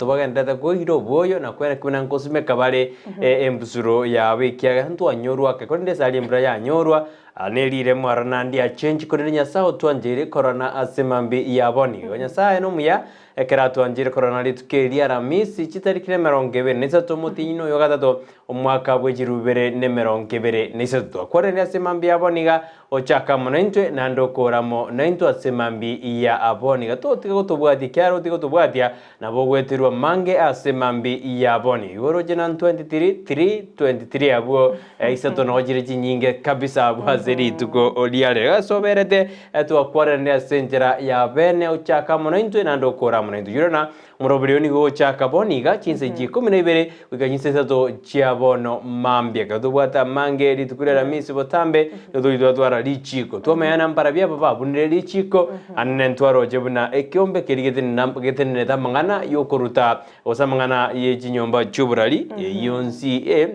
abanto bagenderete koira obwoyo na kwene buna nkosimeka bare embusuro yabo ekiagera ntwanyorwa ake korende ase aria embura yanyorwa ne riremo aro naende achenchi korende Nyasae otwancheire korana ase mambia yabo nigo Nyasae nomuya Ekero atwanchire korora rituko eri ri'Aramisi, chitariki nemerongo ebere na isato omotienyi noyo gatato, omwaka bwe chilifu ibere na emerongo ebere na isato. Twakwaneire ase mambia yabo niga ochaka amo naintwe, naende okoora amo naintwe ase mambia ya abo niga totiga gotobwatia, ekiagera otiga gotobwatia, nabo ogweterwa amange ase mambia yabo niga. Igo oroche na 23, 3, 23 abwo isato nabo chire chinyinge kabisa abwo ase rituko ria rero. Ase oberete Twakwanerane ase enchera ya bene ochaka amo naintwe naende okore amo naintwe. Yurana omoroberi oyo nigo ogochaka bono iga chinsa echi ikomi na ibere goika chinsa isato chia bono mambia. Ekero tobwate amange rituko ria Aramisi botambe, nigo togochia twatwara richiiko. Twamanyana mbarabwo aba babunire richiiko, anene ntwaroche buna ekeombe keria getenena getenenerete amang'ana yokoruta gose amang'ana ye chinyomba chi'oborari, eyio onsi e.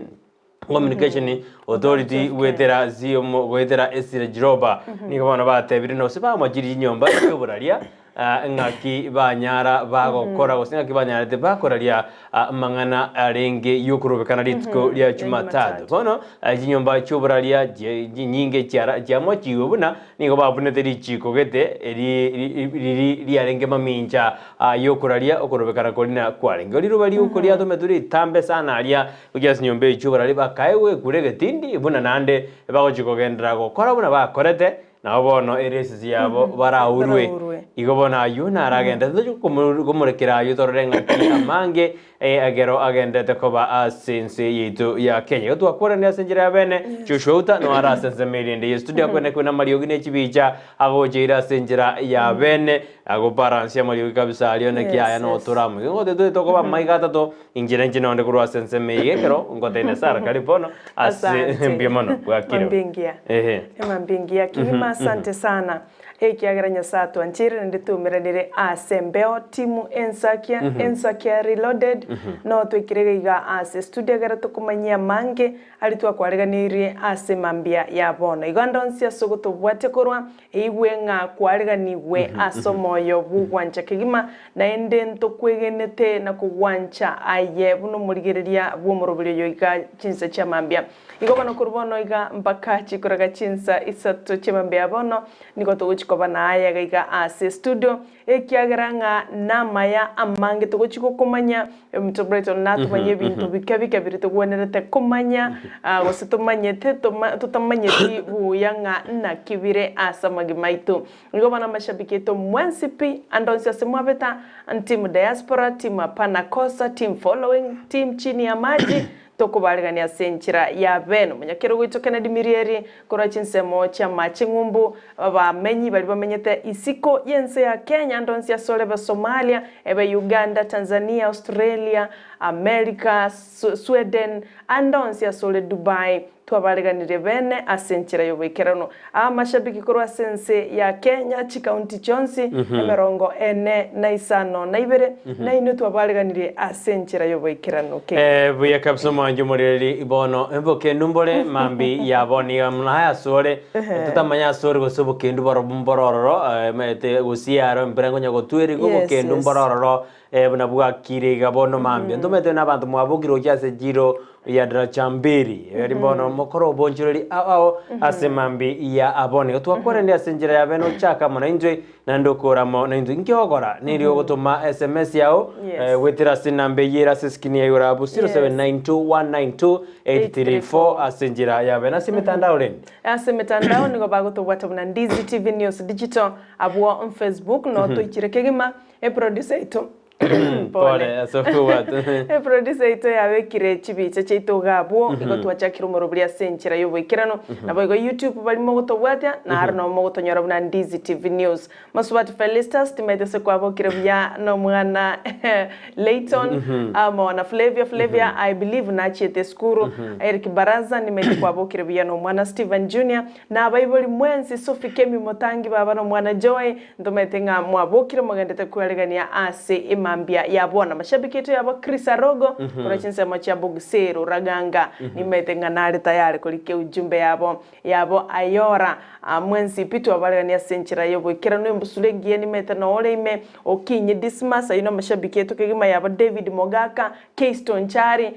Communication Authority goetera siomo goetera Esira Jiroba nigo bono batebire nose bamochirie chinyomba chioboraria ah, ng'aki banyara bagokora gose ng'aki banyarete bakoraria ah, amang'ana arenge yokorobekana rituko ria Jumatatu. Bono ah, chinyomba chioboraria chie- chinyinge chiara chiamochigwe buna nigo babunete richiko gete eri ri- riri riarenge mamincha ah, yokoraria okorobekana koria kwarenge. Riroba riuko riatometwe ritambe sana aria Gochia ase enyomba echio barabwo bakaegwa ekura egetindi, buna naende bagochia kogenderera gokora buna bakorete, nabo bono ere esese yabo baraurwe. Baraurwe. Igo bono ayio naragenderete tochia komo- komorekera ayio torore ng'aki amange ekero agenderete koba ase ense yaito ya Kenya. Igo twakwanire ase enchera ya bene, Joshua Outa no are ase ensemo eria ende ye studio akwene kwene amariogi ne chibicha agocheire ase enchera ya bene, agobalansia amariogi kabisa aria one kiaya notora amo. Igo ngote toete tokoba amaiga atato Inche nainche nonde korwa ase ensemo eye ekero ngoteine Sara karibu bono ase Asante. mbuya mono bwakire. Mambia engiya. Ehe. Emambia engiya kegima asante sana ekiagera Nyasae atwancheire naende twaumeranire ase embeo timu ensakia ensakia reloaded no twekire iga iga ase studio egere tokomanyia amange aria twakwareganirie ase mambia ya bono igo ande onsi ase ogotobwatia korwa Eigwe ng'a kwareganigwe ase omoyo bw'ogwancha kegima, naende ntokwegenete na kogwancha aye buna omorigereria bw'omoroberi oyo iga chinsa chia mambia. Igo bono korwa bono iga mpaka chikoraga chinsa isato chia mambia ya bono, nigo togochia koba naye iga iga ase estudio, Ekiagera ng'a namaya amange togochia gokomanya, Ominto Brighton natomanye ebinto bike bike biria togwenerete komanya, gose tomanyete toma totamanyeti buya ng'a naki bire ase amagima aito. Nigo bono amashabiki aito mwensi pi, ande onsi ase mwabeta, team diaspora, team hapana kosa, team following, team chini ya maji, Tokobaregania ase enchera ya bene. Omonyakerogo oito Kennedy Mirieri, korwa chinsemo chi'amache ng'umbu, abamenyi baria bamenyete isiko y'ense ya Kenya ande onsi asore ebe Somalia, ebe Uganda, Tanzania, Australia, America, Sweden, ande onsi asore Dubai, twabareganirie bene ase enchera y'oboikeranu. Amashabiki korwa ase ense ya Kenya, chikaunti chionsi emerongo ene na isano na ibere, nainwe twabareganirie ase enchera y'oboikeranu kegima. Eh, buya kabisa omwancho omoreri bono obokendu mbore mambi ya bono iga buna aya asore totamanya asore gose obokendu boro mborororo eh, maete gose aro embura ngonya gotwera igo Yes, obokendu yes. mborororo eh, buna bwakire iga bono mambia ntomanyete buna abanto mwabokire gochia ase echiro ya Drachambiri eri bono mokore obonchoreri ao ao ase mambi ya abone igo twakwarende ase enchera ya bene ochake amo naintwe naende okore amo naintwe inki ogokora neri ogotoma sms yao Yes. eh, goetera ase enamba eyio ere ase eskrini ya igoro abwo 0792192834 ase enchera ya bene ase emetandao rende Ase emetandao nigo bagotobwata buna Ndizi TV News Digital abwo Facebook no toichire kegima Eproducer yaito Pole pole. ase okobwata. Eproducer yaito yabekire chibicha chiaito iga abwo, igo twachakire omorobori ase enchera y'oboikeranu. Naboigo YouTube baria mogotobwatia, naro nabo mogotonyora buna Ndizi TV News. Mosubati Felistus, timaeti ase kwabokire buya na omwana Layton, amo na Flavia. Flavia I believe nachiete esukuru. Eric Baraza, nimaeti kwabokire buya na omwana Stephen Junior. Na abaibori mwensi, Sophie Kemi Motangi baba na omwana Joy, Ntomanyete ng'a mwabokire mogendete kwearegania ase emambia. mambia ya bono. Amashabiki aito yabo Chris Arogo korwa chinsemo chia Bogisero Raganga nimaete ng'a nare tayari korikia ujumbe yabo yabo ayora mwensi pi twabaregania ase enchera y'oboikeranu embusuro engiya nimaete noore ime Okinyi Dismas ayio namashabiki aito kegima yabo David Mogaka Keyston Chari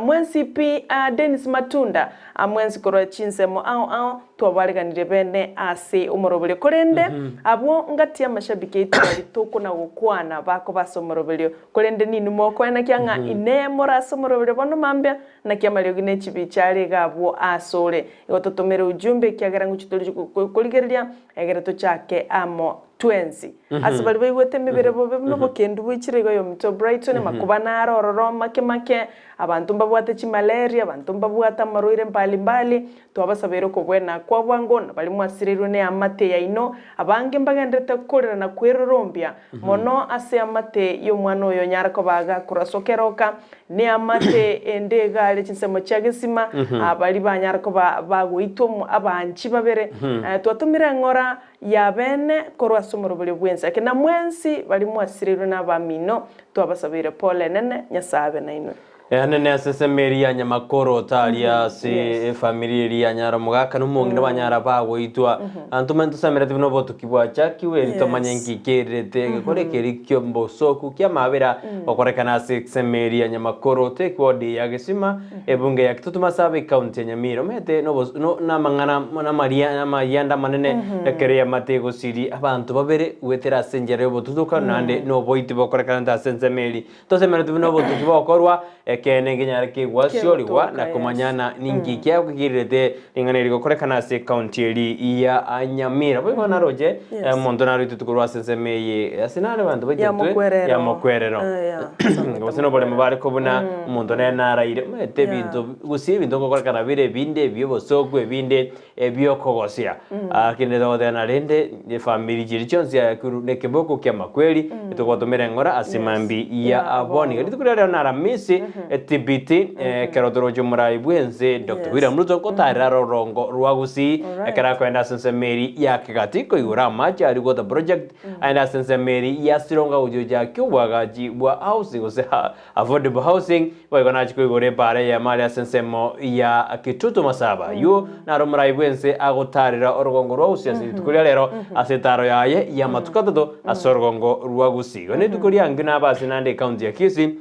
mwensi pi Dennis Matunda mwensi korwa chinsemo ao ao Twabareganirie bene ase omoroberio, korende abwo ngati y'amashabiki aito baria tokona gokwana bakoba ase omoroberio. Korende ninwe mokoenekia ng'a inee more ase omoroberio bono mambia, naki amariogi ne chibicha are iga abwo asore. Igo totomere ujumbe ekiagera ngochia tori korigereria egere tochake amo twensi. Ase baria baigwete emebere bobe buna obokendu boichire igo yominto Brighton, amakuba naro ororo make make, abanto mbabwate chimalaria, abanto mbabwate amarwaire mbali mbali, Twabasabeire okobwena kwa bwango na baria mwasireirwe neamate yaino, abange mbagenderete korera na kwerorombia mono ase eamate y'omwana oyo onyare koba agakora ase okeroka, neamate ende iga are chinsemo chia gesima, baria banyare koba bagoitwa abanchi babere. Twatomire eng'ora y'abeene korwa ase omoroberio bw'ense. Eke na mwensi baria mwasireirwe nabamino, twabasabeire pole enene, Nyasae abe nainwe. Eanene ase esemeri ya nyamakoro otaria ase efamiri eria ya nyara omogaka na omong'ina banyara bagoitwa. Abanto manye tosemereti buna obotuki bwachakiwe eri tomanye nki kererete egekore ekeri ki'obosoku ki'amabera gokorekana ase esemeri ya nyamakoro take ward ya Gesima ebunge ya Kitutu Masaaba ecounty ya Nyamira. Omanyete nobos no namang'ana namaria amayianda amanene ekero eamate egosiri abanto babere goetera ase enchera y'obotutuka naende noboiti bokorekanete ase ensemo eri. Tosemeretie buna obotuki bokorwa, ekeene nkenyare kegwasiorigwa Kegotoka, na yes. komanyana ninki kiagokirirete ring'ana eri gokorekana ase ekaunti eri ya Nyamira. Boigo naroche Yes. omonto naroitetwe korwa ase ensemo eye ase nare abanto Ya baitetwe mokwerero. ya mokwerero. Eh, ya, somete Gose noboremo mokwerero. bare kobuna omonto nere naraire omanyete Yeah. ebinto gose ebinto ngokorekana bire ebinde ebi'obosoku ebinde Ebi'okogosia. Lakini togoteba rende efamiri chiria chionsi yakurwa nekeboko ki'amakweri, togotomera eng'ora ase mambi ya abwo. Nigo rituko riria rero na Aramisi, TBT, ekero toroche omorai bw'ense Doctor William Ruto gotarera rorongo rwa Gusii, ekero akoenda ase ensemo eri ya Kegati koigora amache aria Water Project, aende ase ensemo eri ya Sironga gochia obwagachi bwa housing gose Affordable housing, boigo nachie koigora epaara eyemo aria ase ensemo ya Kitutu Masaba. Ayio naro omorai bw'ense agotaarera orogongo rwa Gusii ase rituko ria rero ase etaaro yaye y'amatuko atato ase orogongo rwa Gusii. Igo nerituko riangio nabe ase naende ekaunti ya Kisii,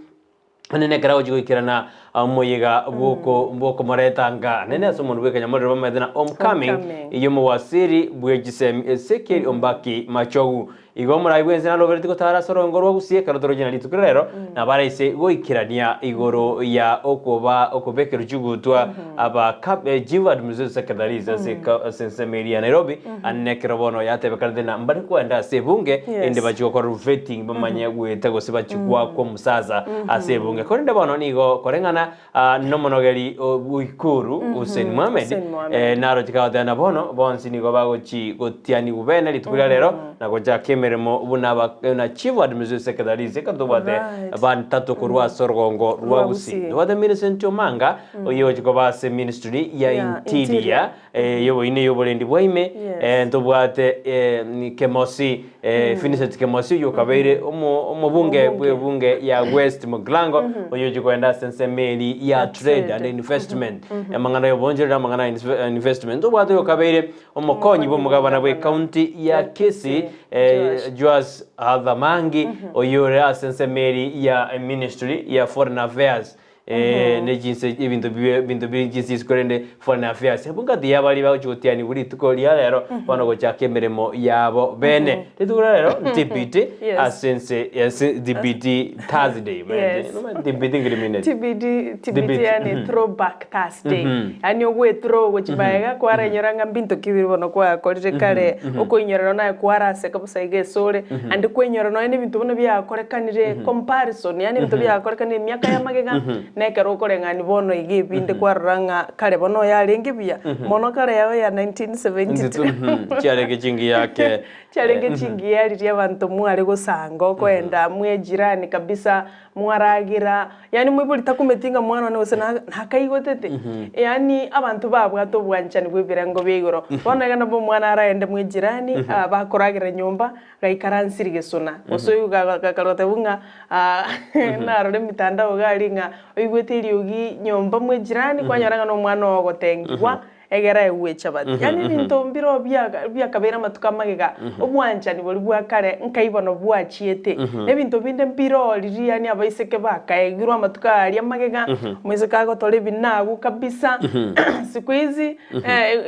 onye nekero agochia goikerana omoyega bw'oko bw'okomoreta nka nene ase omonto bw'ekanyamorero bamaete na homecoming Homecoming. eyio omowasiri bwe chisemi Ezekiel Ombaki Machogu. Igo omorai bw'ense naroberetie gotaara ase orogongo rwa Gusii ekero toroche na rituko riria rero, nabo araise goikerania igoro ya okoba okobekerwa chigutwa aba Cab eh, Chief Administrative Secretaries ase eka ase ensemo eria ya Nairobi, ande nekero bono yatebekanete na mbare koenda ase ebunge, Yes. erinde bachie gokora vetting bamanye goeta gose bachie goakwa omosaza ase ebunge. Korende bono nigo koreng'ana Ah, nomonogeri o bw'ikuru Hussein Mohamed, Hussein Mohamed. eh, naroche kagoteba na bono bonsi nigo bagochi gotianigwa bene rituko ria rero na gochaka emeremo buna aba buna Chief Administrative Secretaries ekero tobwate Alright. bantato korwa ase orogongo rwa Rwa Gusii. Gusii. Tobwate Millicent Omanga oyio ogochi koba ase ministry ya Ya Interior Interior. eh, yoboina yoborendi bwa ime Yes. eh, ntobwate eh, ni Kemosi eh, Vincent Kemosi oyio okabeire omo- omobunge Omobunge. bw'ebunge ya West Mugrango oyio ochia kogenda ase ensemo eri ya trade and trade. investment amang'ana ya obonchoreri amang'ana ya investment ntobwate oyo okabeire omokonyi bw'omogabana bwe county ya Ya Kisii Kisii, eh, Joash. Joash Athamangi oyio ore ase ensemo eri ya ministry ya foreign affairs Eh, ne chinse ebinto bibe ebinto bire chinse isiko rende foreign affairs abwo ngati yabaria bagochi gotianigwa rituko ria rero bono gochaka emeremo yabo bene rituko ria rero TBT Yes. ase ense ase TBT Thursday Yes. TBT ngiri minute TBD, TBT TBT, yani throwback Thursday. Yani ogwethrow gochia magega kwarenyora ng'a mbinto ki bire bono kwakorire kare, okoinyora naye kwaraseka bosa iga esore, Naende kwainyora nonya nebinto buna biakorekanire, comparison, yaani ebinto biakorekanire emiaka ya magega, Na ekero okoreng'ani bono iga ebinde kwarora ng'a kare bono yarenge buya, mono kare yao ya 1972. Chiarenge chingiya ake. Chiarenge chingiya riria abanto mware gosanga okoenda mwe jirani kabisa, mwaragera, yaani moibori takumeti ng'a mwana one gose nakaigotete, yaani abanto babwate obwanchani bwa ebirengo bia igoro. Bono iga nabo omwana araende mwe jirani, bakoragera nyomba, gaikaransire gesona, gose oyio gakare goteba ng'a narora emitandao iga aria ng'a oigwete eriogi nyomba mwe jirani, kwanyora ng'a na omwana oo ogotengigwa, egere aegwe echabati. Yaani ebinto mbiroo biaga biakabeire amatuko amagega, obwanchani boria bwa kare nkai bono bwachiete. Na ebinto binde mbiroo riria yaani abaiseke bakaegirwe amatuko aria amagega, omoiseke agotora ebinagu kabisa, siku hizi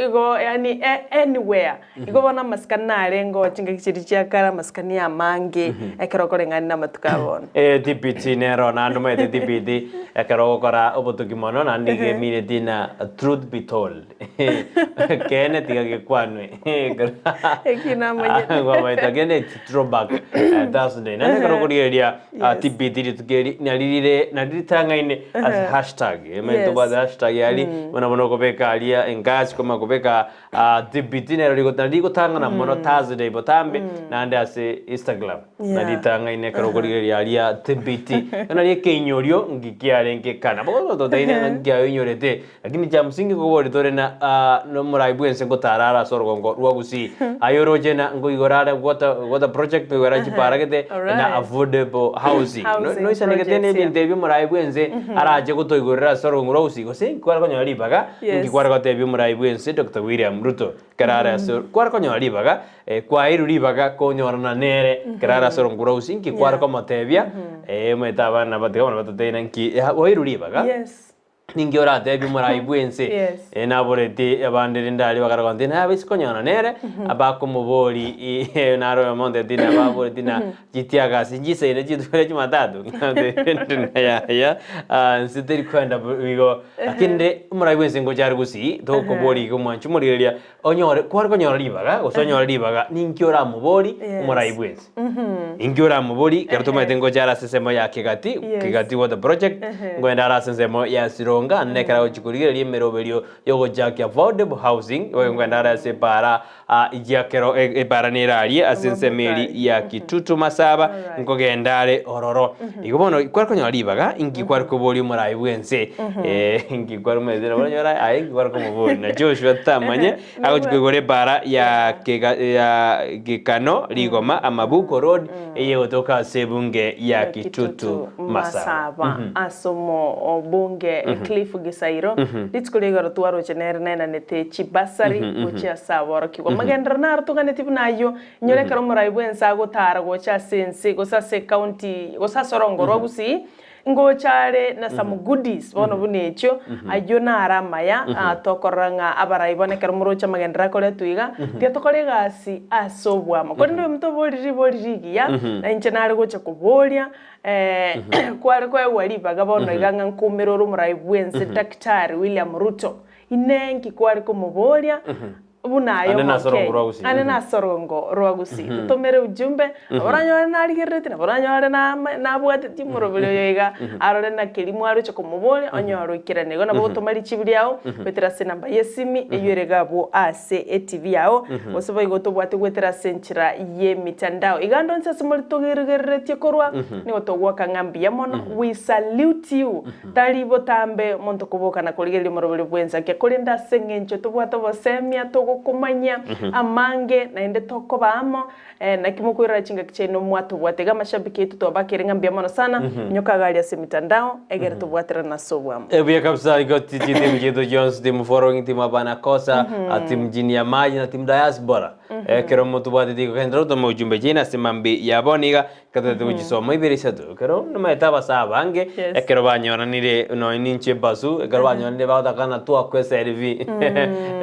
igo yaani anywhere, igo bono amasikani narengeo chingaki chiria chia kare amasikani amange ekero okoreng'ania na amatuko a bono. TBT nero naende omanyete TBT ekero ogokora obotuki mono naende iga emineti na truth be told ekeene tiga gekwanwe Eki namanyete. Kwamaete kende it's throwback Thursday naende ekero okorigereria TBT rituko eri nari rire nari ritang'aine ase hashtag omanyete Yes. tobwate hashtag aria buna bono okobeka aria engasi kwamanya kobeka TBT nero rigotang'ana mono Thursday botambe naende ase Instagram Yeah. naritang'aine ekero okorigereria aria TBT nari ekeinyorio ngikiarenge kana bono totaine ng'a nkiaye oinyorete lakini cha msingi nkobori tore na nomorai bwense ngotara are ase orogongo rwa Gusii aye oroche na nkoigora are water, water project nkoigora chipara gete na Alright. affordable housing Housing noisanegete projects, yeah. nebinto ebio omorai bwense arache gotoigorera ase orogongo rwa Gusii gose nkware konyora ribaga Yes. Inki kware gotebia omorai bw'ense Doctor William Ruto ekero are ase kware konyora ribaga kwaeirwe ribaga konyorana nere ekero are ase orongura gose inki kware Yeah. komotebia omanyete abana batiga bono batoteine nki waeirwe ribaga Yes. ninki oratebie omorai bw'ense Yes. naboreti abande rende aria bakare gontebia naye abaise konyora nere abakomobori naro oyomo ontebeti nababoreti na Chitiagasi nchisaine chitware Jumatatu yaya nse teri kwenda igo lakini rende omorai bwense ngocha are gusii tokoboria iga omwanchi omorigereria onyore kware konyora ribaga gose onyore ribaga ninki oramobori Yes. omorai bwense ninki oramobori ekero tomaete ngocha are ase ensemo ya Kegati Yes. Kegati water project ngoenda are ase ensemo ya Sironga naende ekero agochi korigereria emeroberio yogochakia affordable housing ngoenda are ase epaara Egiakero ebara nere aria ase ensemo eri ya Kitutu Masaba, nkogenda are ororo. Igo bono kware konyora ribaga, inki kware koboria omorai bw'ense? Inki kware omanyete nabo oranyore aye inki kware komoboria? Na Joshua tamanye, agochi koigora ebara ya kega ya Gekano Rigoma Amabuko Road eye egotoka ase ebunge ya Kitutu Masaba. Masaba ase omobunge Cliff Gisairo Rituko ria igoro twaroche nere naenanete chibasari gochia ase aborokigwa. Amagenderero naro toganetie buna ayio, inyore ekero omorai bw'ense agotara gocha ase ense, gose ase ecounty, gose ase orongo rwa Gusii, ngocha are na some goodies bono buna echio, ayio naro amaya tokorora ng'a abarai bono ekero moroche amagenderero akoretwa iga, tiga tokore egasi ase oboamo. Korende oyominto oborire ribori rigiya, na inche nare gocha koboria. Kware koegwa ribaga bono iga ng'a nkoumere ore omorai bw'ense Daktari William Ruto. Inee nki kware komoboria buna aye Ande nase orongo Omokenya? rwa Gusii. Ande nase orongo rwa Gusii. Totomere ujumbe, nabo oranyore narigereretie, nabo oranyore nabwatetie omoroberi oyo iga, arore naki rimwe aroche komoboria, onyore oikerane. Igo nabo ogotoma richibu riao, goetera ase enamba y'esimi, eywo ere iga abwo ase etibi yao, Gose boigo tobwate goetera ase enchera y'emitandao. Iga ande onsi ase more togeregereretie korwa, nigo togoaka ng'a mbuya mono. We salute you. Tari botambe omonto koboka na korigereria omoroberio bw'ensakia, korende ase eng'encho tobwate obosemia, togokomanyia amange, naende tokoba amo, naki mokoirora chingaki chiaino mwatobwate. Iga amashabiki aito twabakeire ng'a mbuya mono sana, onyoka iga aria ase emitandao, egere tobwaterane ase oboamo. Ebuya kabisa igo chitimu chiaito chionsi timu following timu hapana kosa timu chini ya maji na timu diaspora ekero motobwateti igo genderera gotoma ujumbe chiaino ase mambi ya bono iga ekero totagete gochisoma ibere isato ekero nimaete abasae abange ekero banyoranire nonye ninche ebasu ekero banyoranire bagotakana twakwa eselfie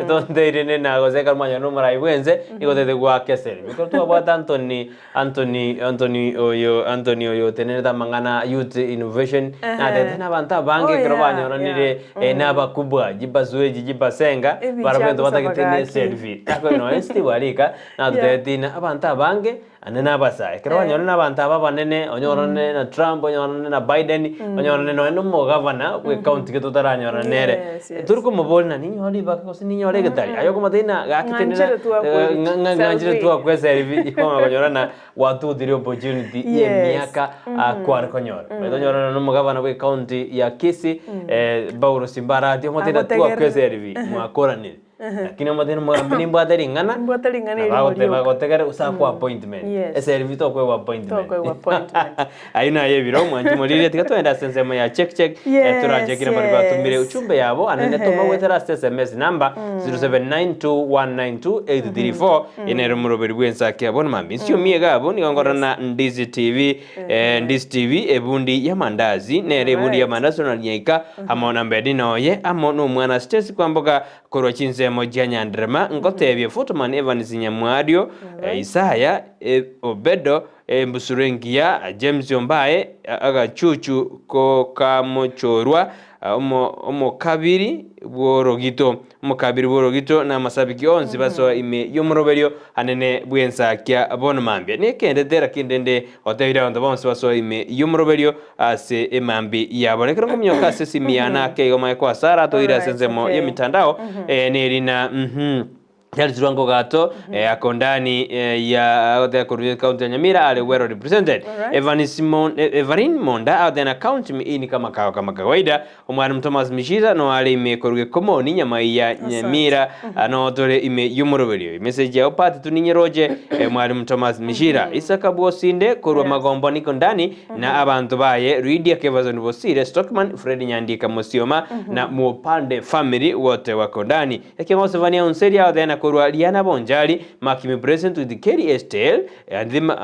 tonteirene na gose ekero mwanyorire omorai bwense nigo otagete goaka eselfie ekero twabwate Anthony Anthony Anthony oyo Anthony oyo otenerete amang'ana youth innovation natete na abanto abange Oh, ekero yeah, banyoranire yeah. na abakubwa chibasue echi chibasenga Ebicha barabwo egento gosaba batagete ne gaki. eselfie. Nakoe nonya Steve Arika natotebeti na abanto abange. Ande nabasae, ekero banyorire na abanto aba abanene, onyorane na Trump, onyorane na Biden, onyorane nonya na omogavana bwe ecounty gete otaranyorana nere. Yes, yes. Tori komoboria ng'a ninyore ribaga gose ninyore egetari, aye okomotebia ng'a gaki tenena Ng'anchire twakwe ng'a ng'a ng'anchire selfie. twakwe eselfie, bono okonyora ng'a gwatutire opportunity ya Yes. emiaka kware konyora. Omanyete onyorane na omogavana bwe ecounty ya Kisii, Paulo Simba Arati, omotebie ng'a twakwe Agotegerere. eselfie, mwakoranire. Lakini omotebie omogambi nimbwate ring'ana, Nimbwate ring'ana na erimo bagote rioka. bagotegere gose akoe appointment. Yes. Eservi tokoegwa appointment. Tokoegwa appointment. Ayio naye ebiro mwanchi morire tiga togende ase ensemo ya check check Yes, torachekire baria batomire yes. ujumbe yabo anene toma Ehe. goetera ase SMS number 0792192834 ere omoroberi bw'ensaki abwo namambia nsiomie iga abwo nigo nkorora na Ndizi TV Ndizi TV ebundi y'amandazi nere ebundi Alright. y'amandazi Ronald Nyaika amo na Mbedina oye amo nomwana Stacy Kwamboka Korwa chinsemo chia Nyanderema ngotebie Footman Evans Nyamwario, Isaya Obedo, Embusuro engiya, James Ombae, Agachuchu kokamochorwa, omokabiri bw'orogito, omokabiri bw'orogito na amasabiki onsi basoa ime y'omoroberio anene bw'ensakia bono mambia. Nekendete lakini rende Otebirie abanto bonsi basoe ime y'omoroberio ase emambi yabo. Nekero nkominyoka ase esimi yane ake igo mae kwa Sara toire ase Alright, ensemo okay. y'emitandao eh, nerina mhm Charles Lwango Gato eh, ako ndani eh, ya agoteba korwa county ya Nyamira are well represented. Alright. Evan Simon, eh, Evarin Monda agoteba na count me in kama kawa kama kawaida. Omwalimu Thomas Mishira no are ime korwa Gekomoni nyamai ya Nyamira no tore ime y'omoroberio. Emessage yao part tu ninyeroche Mwalimu Thomas Mishira. Isaka Bwosinde korwa Magombo niko ndani na abanto baye Lydia Kevason Bosire Stockman Fred Nyandika Mosioma na Mwopande family wote wako ndani. Ekiagera Sefania Onseria agoteena korwa Liana Bonchari, Makimi Present with Kelly Estelle, Andima,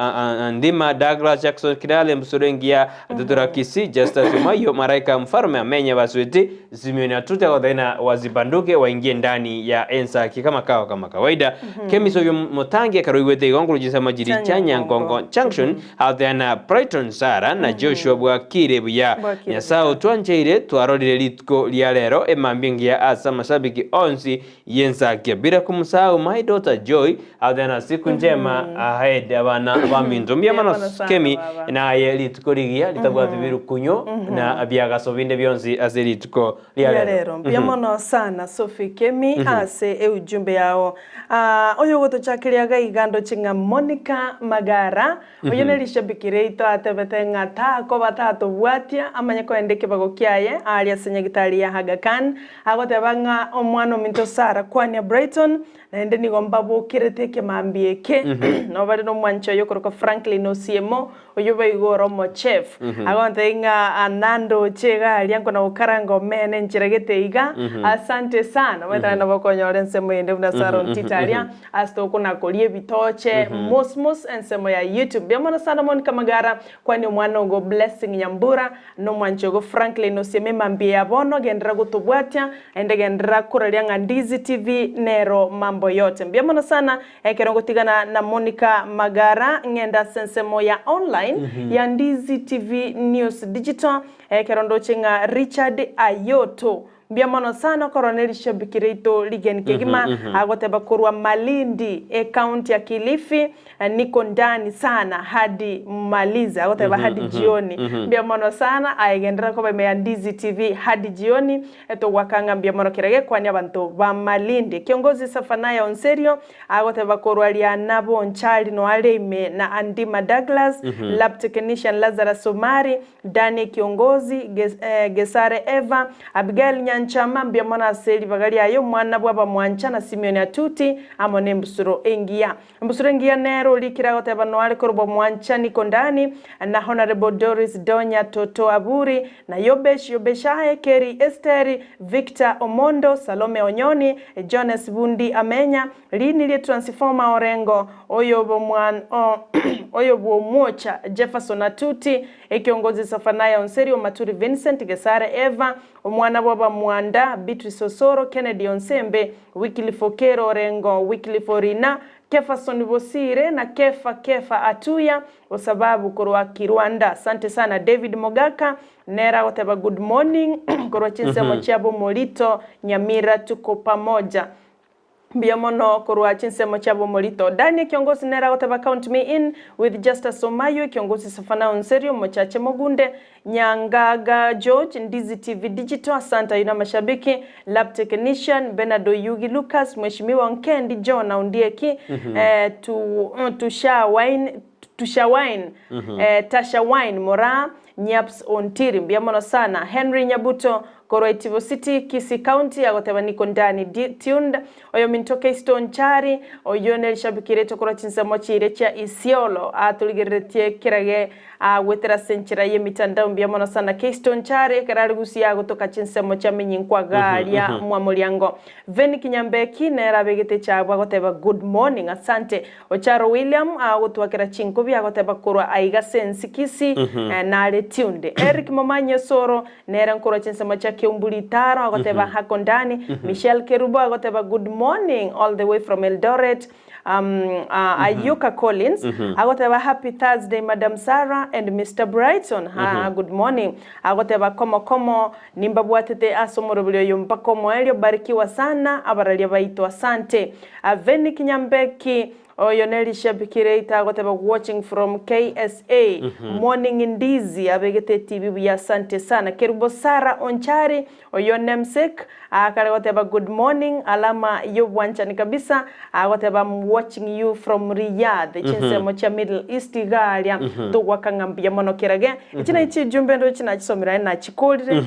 Andima Douglas Jackson Kirale Mbusuro Engiya Tutura Kisii Justus Omayo Maraika Mfarume Amenya Basweti Simeon Atute agoteena wazibanduke waingie ndani ya ensaki kama kawa kama kawaida Kemi Sovyo Motangi ekero oigwete igo nkuru chinsemo chiri chia Nyankongo Junction agoteena Brighton Sarah na Joshua bwakire buya Bwakire Nyasae buya. otwancheire twarorire rituko ria rero emambia engiya ase amashabiki onsi y'ensakia bila kumsahau my daughter Joy agoteena siku njema ahead abana baminto mbuya mono Mbuya mono sana Kemi baba. naye rituko rigiya ritabwati birukunyo na biagaso binde bionsi ase rituko ria Ria rero. rero. Mbuya mono sana Sophie Kemi ase eujumbe yao. Ah, oyo ogotochakeria iga iga ndoche ng'a Monica Magara, oyio ne rishabiki riaito atebete ng'a takoba tatobwatia amanye koenda ekebago kiaye aaria ase nyagitari ya Aga Khan, agoteba ng'a omwana ominto Sarah kwania Brighton, Naende nigo mbabokerete ekemambia eke, nabo bare nomwanchi oye okorokwa Franklin Osiemo, oyio boigo ore omochef. Agontebia ng'a nandoche iga aria nkona gokaranga omena enchera gete iga, asante sana. Omanyete naende nabo okonyora ensemo eyende buna Sarah Ontita aria, ase tokona koria ebitoche, mosmos ensemo ya YouTube. Mbuya mono sana Monica Magara, kwania omwana ogo Blessing Nyambura, Nomwanchi ogo Franklin osieme mambia ya bono genderera gotobwatia naende genderera koraria ng'a Ndizi TV nero mambo yote. Mbuya mono sana ekero ngotigana na Monica Magara ng'ende ase ensemo ya online ya Ndizi TV News Digital ekero ndoche ng'a Richard Ayoto Mbuya mono sana okorora ne rishabiki riaito rigeni kegima agoteba korwa Malindi ecounty ya Kilifi niko ndani sana hadi mmalize agoteba hadi jioni mbuya mono sana aye genderera koba ime ya Ndizi TV hadi jioni togwaka ng'a mbuya mono kera gekwani abanto ba Malindi Kiongozi Safanaya Onserio agoteba korwa Riana Bonchari noare ime na Andima Douglas Lab Technician Lazarus Omari Danny Kiongozi, Gesare Eva, Abigael Nyanchama, mbuya mono ase ribaga riaye, omwana bw'abamwancha na Simeon Atuti, amo nembusuro engiya. Embusuro engiya nere orikire agoteba noare korwa Mwanchani Kondani, na Honourable Doris Donya Toto Aburi, na Yobesh Yobeshae, Kerry Esteri, Victor Omondo, Salome Onyoni, Jones Bundi Amenya, Riini Transformer Orengo, Oyo bw'Omwocha Jefferson Atuti, Ekiongozi Safaniah Onseri, Omaturi Vincent, Gesare Eva, omwana bw'Abamwanda, Beatrice Osoro, Kennedy Onsembe, Wycliffe Okero Orengo, Wycliffe Orina, Kefason Bosire na Kefa Kefa Atuya, Osababu korwa Kirwanda. Asante sana David Mogaka, nere agoteba good morning korwa chinsemo chiabo Morito, Nyamira tuko pamoja. Mbuya mono korwa chinsemo chiab'omorito. Dani ekiongosi nere agoteba count me in with Justus Omayo ekiongosi Safana Onserio Mochache Mogunde Nyangaga George Ndizi TV Digital Asante ayio namashabiki Lab Technician Benard Oyugi Lucas Mheshimiwa Onkendi John Ondieki eh, tu, Tusha Wine Tusha Wine eh, Tasha Wine Moraa Nyaps Ontiri mbuya mono sana Henry Nyabuto Korwa Itibo City, Kisii County, agoteba niko ndani di tuned. Oyominto Keisto Onchari, oyio nerishabiki riaito korwa chinsemo chiria chia Isiolo, atorigereretie kerage goetera ase enchera y'emitandao mbuya mono sana Keisto Onchari ekero are gusii agotoka chinsemo chia Menyinkwa garia mwa Moriango. Venny Kinyambeki nere abegete echabu agoteba good morning asante. Ocharo William agotwakera chinkobi agoteba korwa aiga ase ensi Kisii nare tuned. Eric Momanyi Osoro Nere nkorwa chinsemo chia Keumbu Ritaro agoteba hako ndani. Michelle Kerubo agoteba good morning all the way from Eldoret. Um, uh, Ayuka Collins agoteba happy Thursday Madam Sarah and Mr. Brighton. Ha, good morning. Agoteba komo komo nimbabwatete ase omoroberi oyo mpaka omoerio barikiwa sana abararia baito asante. Aveni Kinyambeki Oyo nerishabiki riaito agoteba watching from KSA morning ndizi abegete etibi buya asante sana Kerubo Sarah Onchari oyo nemsek akare goteba good morning alama yobwanchani kabisa agoteba am watching you from Riyadh chinsemo chia middle east iga aria togwaka ng'a mbuya mono kerage echi nachi chijumbe ndoche nachisomire aye nachikorire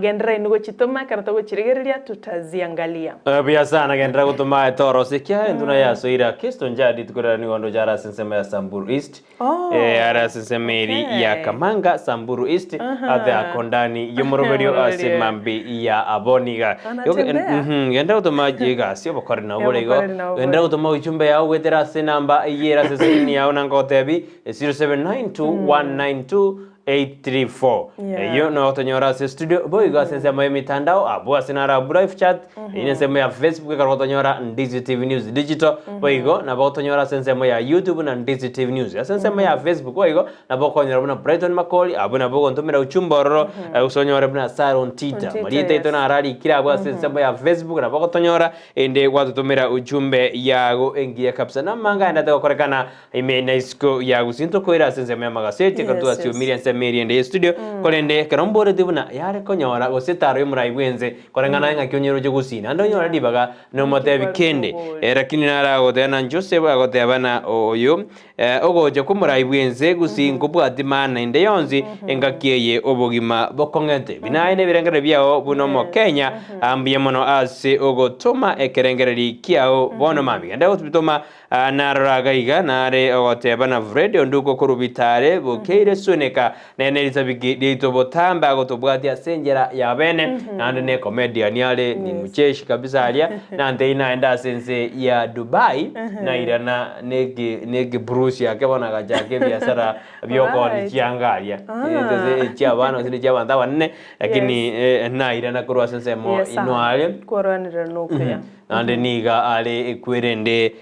genderera inwe gochitoma ekero togochirigereria tutaziangalia. Buya sana genderera gotoma etoro ase ekiagera intwe naye asoire Kristo njari rituko riria nigo ndoche are ase ensemo ya Samburu East Oh, eh, are ase ensemo eri ya okay. Kamanga Samburu East ate ako ndani y'omoroberio ase Omoroberio. mambi ya aboniga Anatembea. Genderera gotoma egasi obokoreri nabo bore igo Obokoreri nabo bore. genderera gotoma ujumbe yao goetera ase enamba eyio ere ase escreen yao nangotebi 0792 192834 Yeah. Eyio noo gotonyora ase studio boigo ase ensemo y'emitandao abwo ase naro abwo live chat eyio nensemo ya Facebook ekero gotonyora Ndizi TV News Digital boigo nabo gotonyora ase ensemo ya YouTube na Ndizi TV News ase ensemo ya Facebook boigo nabo okonyora buna Brighton Makori abwo nabo ogontomera uchumbe ororo gose onyore buna Sarah Ontita Ontita, marieta aito yes. naro arikire abwo ase ensemo ya Facebook nabo ogotonyora ende gwatotomera ujumbe yago engiya kabisa namanga aendete gokorekana Ime na isiko ya gusii ntokoira ase ensemo y'amagaseti ekero Yes, twasiomire yes. ensemo eria ende y'estudio korende ekero mboreti buna yare konyora gose etaro y'omorai bw'ense koreng'ana ng'aki onyeroche gusii naende onyore ribaga nomotebi Naki kende kware Eh, lakini naro agoteba na Joseph agoteba na oyo eh, ogocha kw'omorai bw'ense gusii nkobwati maana ende yonsi engaki eye obogima bokong'ete. Ebi naye nebirengererio biao buna omokenya mbuya mono ase ogotoma ekerengererio kiao bono mambia. Genda gotoma Aa narora iga iga nare ogoteba na Fred onduko korwa bitare bokeire suneka nere nerisabiki riaito botambe agotobwatia ase enchera ya bene naende ne comedian are ni mcheshi kabisa aria nantei naende ase ense ya Dubai nairana neki nekiburusi ake bono agachaka ebiasara biokoonia Alright. chianga aria Ah. chia abana gose chia abanto abanene lakini eh, nairana korwa ase ensemo Yes, inwe aria Kwarwanire nokuya. Naende nigo are ekwerende,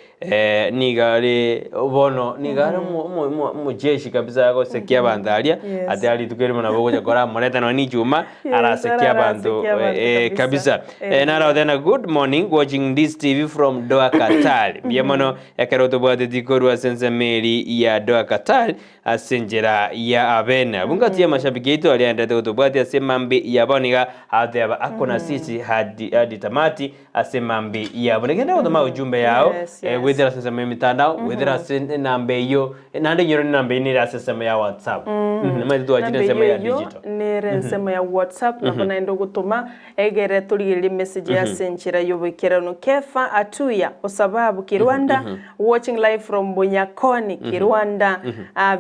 nigo are bono, nigo are omo- omo- omo- omocheshi kabisa agosekia abanto aria, Yes. ati aria rituko erimo nabo ogocha koramoreta nonye na echuma, Yes, arasekie abanto arasekie abanto kabisa. kabisa. Eh. Naro agoteba ng'a good morning, watching this TV from Doha Qatar. Mbuya mono ekero tobwateti korwa ase ensemo eria ya Doha Qatar, Ase enchera ya abene abwo ngati y'amashabiki aito aria aenderete gotobwatia ase emambi yabo niga ateba ako na sisi hadi hadi tamati ase emambi yabo. Negenda gotoma ujumbe yao Yes, eh, yes. goetera ase ensemo y'emitandao goetera ase enamba eyio naende inyore enamba eyio nere ase ensemo ya WhatsApp. Omanyete twachire Namba ensemo eyio ya eyio digital. nere ensemo ya WhatsApp nabo naende ogotoma egere torigererie emessage ase enchera y'oboikeranu. Kefa Atuya Osababu Kirwanda Watching live from Bunyakoni Kirwanda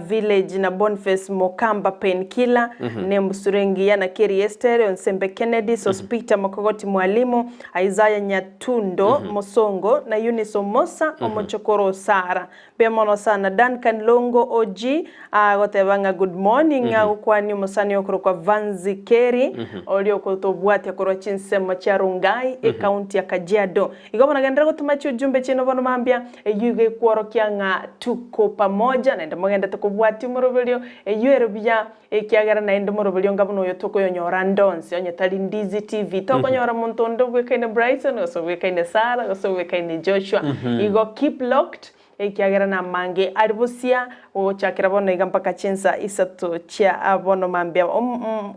village na Boniface Mokamba Painkiller ne Mbusuro Engiya na Kerry Esther Onsembe Kennedy Sospeter Mokogoti Mwalimu Isaiah Nyatundo Mosongo na Eunice Omosa Omochokoro Osara Mbuya mono sana Duncan Longo OG agoteba ng'a good morning agokwania omosani okorokwa Vanzi Kerry oria okotobwatia korwa chinsemo chia Rongai ecounty ya Kajiado Igo bono genderera gotoma chiujumbe chiaino bono mambia, eyio igo ekworokia ng'a tuko pamoja, naende mogendete kobwatia omoroberio, eyio ere buya, ekiagera naende omoroberio onga buna oyo tokoyonyora ande onsi, onye tari Ndizi TV. Tokonyora monto onde obwekaine Brighton gose obwekaine. Obwekaine Sarah gose obwekaine Joshua. Igo keep locked ekiagera namange are bosia gochakera bono iga mpaka chinsa isato chia bono mambia.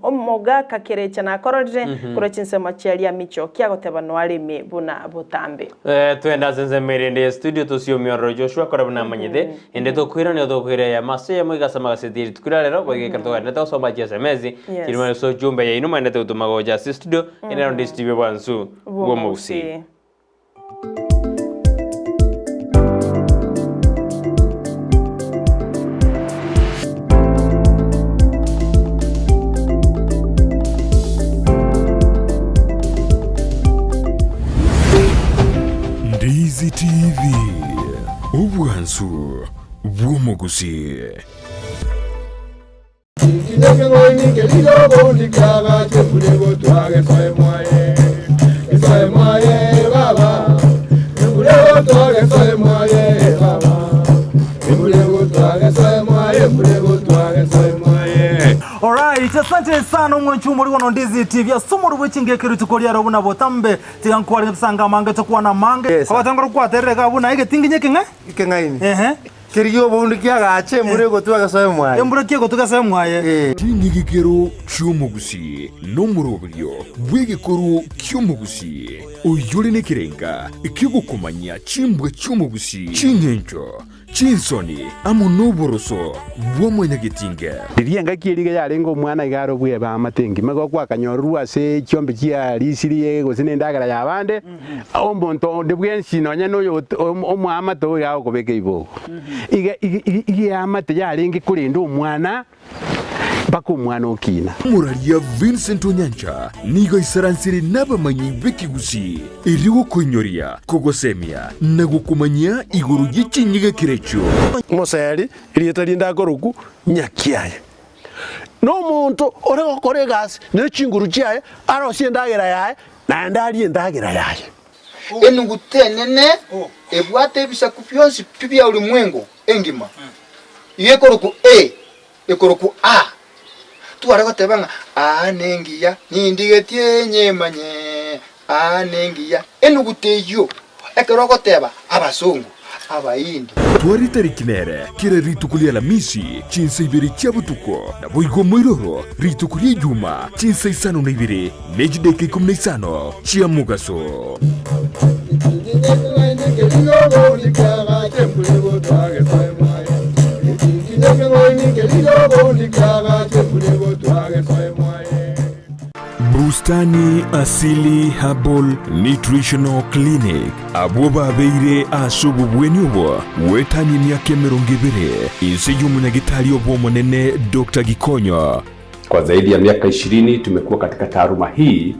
Omogaka Kerecha nakororire korwa chinsemo chia Riamicho kiagoteba noareme buna botambe. Twende ase ensemo erende ye studio tosiomie ororo Joshua kore buna amanyete ende tokoirania tokoira eyemo ase eyemo iga ase amagaseti ye rituko ria rero boigo ekero togenderete gosoma chi sms chiri mani ase ojumbe yaino maendete gotoma gocha ase studio ende nero ndi studio bwansu bw'omogusii. Ndizi TV, obwansu bw'omogusii. Alright, asante sana omwanchi omori bono Ndizi TV ase omoro bwe chingeke rituko riaro buna botambe tiga nkware ngesanga amange tokwana amange Yes. abatangora kwaterere iga buna egetinginye ekeng'e Ekeng'aini. ehe Kerigia oboundu kiagache embura egotwa egesoe mwaye. Embura ki egotwa egesoe mwaye. Eh. Ching'igikero chi'omogusii nomoroberio bw'egekoro ki'omogusii, oyore nekerenga ki'ogokomanya chimbwa chi'omogusii, ching'encho, chinsoni, amo noboroso bwa mwanyagetinge. Riria engaki eria iga yarenge omwana iga are obwebe amate engima, igo gwakanyororwa ase chiombe chiarisirie gose na endagera y'abande, omonto onde bwensi nonya na oyo omoamate oyo iga agokobeka ibogo. Iga iga iga eamate yarenge korenda omwana mpaka omwana okina. Omoraria Vincent Onyancha nigo aisaransire nabamanyi b'ekegusii erio gokoinyoria, kogosemia na gokomanyia igoro ye chinyigekero echio. Omoseri, erieta rinde akorokwa Nyakiaye, nomonto ore gokora egasi ne chinguru chiaye, arosie endagera yaye, naende arie endagera yaye. Enuguta enene ebwate ebisaku bionsi pi bia ulimwengu engima, iga ekorokwa A, ekorokwa A. Tware goteba ng'a aa nengiya, nindigetie nyemanye, aa nengiya. Enuguta eyio, ekero ogoteba abasongo, Abahindi. Tware tariki nere kera rituko ria Alamisi chinsa ibere chia botuko, naboigo moiroro rituko ria Ijuma chinsa isano na ibere ne chidaeka ikomi na isano chia mogaso. Bustani Asili Herbal Nutritional Clinic, abwo babeire ase obobweni obo goetania emiaka emerongo ebere inse y'omonyagitari obo omonene Doctor Gikonyo. Kwa zaidi ya miaka ishirini tumekuwa katika taaluma hii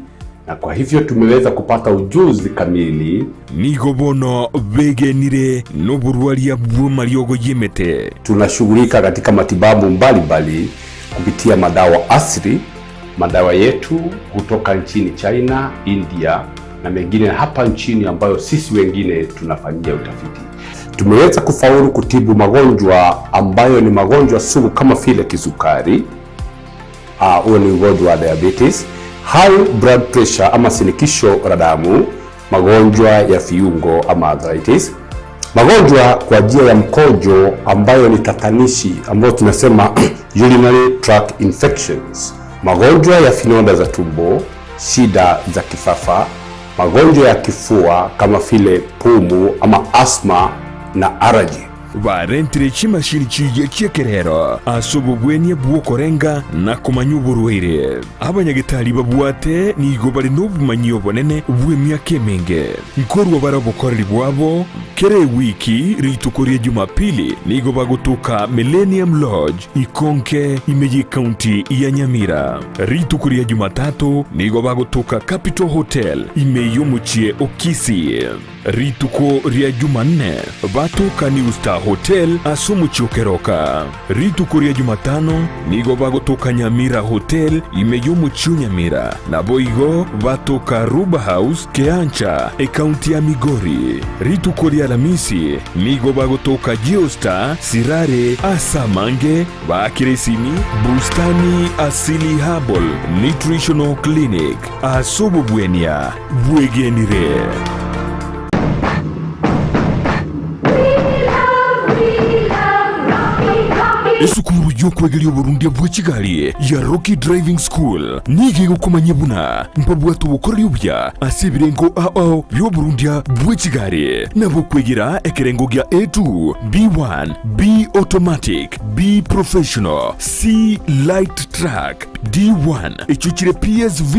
na kwa hivyo tumeweza kupata ujuzi kamili. Nigo bono begenire noborwaria bw'amariogo y'emete. Tunashughulika katika matibabu mbalimbali kupitia madawa asili, madawa yetu hutoka nchini China, India na mengine hapa nchini ambayo sisi wengine tunafanyia utafiti. Tumeweza kufaulu kutibu magonjwa ambayo ni magonjwa sugu kama vile kisukari, huo ni ugonjwa wa diabetes, high blood pressure ama shinikizo la damu, magonjwa ya viungo ama arthritis, magonjwa kwa njia ya mkojo ambayo ni tatanishi ambayo tunasema urinary tract infections, magonjwa ya vidonda za tumbo, shida za kifafa, magonjwa ya kifua kama vile pumu ama asthma na allergy. Barentire chimashini chiria chi'ekerero ase obobwenia bw'okorenga na komanya oborwaire. Abanyagetari babwate nigo bare nobomanyi obonene bw'emiaka emenge. Nkorwa bare obokoreri bwabo kera ewiki rituko ria Jumapili nigo bagotoka Millennium Lodge Ikonke ime y'ecounty ya Nyamira. Rituko ria Jumatatu nigo bagotoka Capital Hotel ime y'omochie o Kisii. Rituko ria Jumanne batoka New Star Hotel ase omochie o Keroka. Rituko ria Jumatano nigo bagotoka Nyamira Hotel ime y'omochie o Nyamira, naboigo batoka Ruba House Keancha, ekaunti ya Migori. Rituko ria Alamisi nigo bagotoka Geostar Sirare ase amange baakire esimi Bustani Asili Herbal Nutritional Clinic ase obobwenia bwegenire. Esukuru y'okwegeria oborundia bwe chigari ya Rocky Driving School nigo egokomanyia buna mbabwate obokoreri obuya ase ebirengo ao ao bi'oborundia bwe chigari, nabo okwegera ekerengo gia A2, B1, B Automatic, B Professional, C Light Truck, D1 echio chire PSV,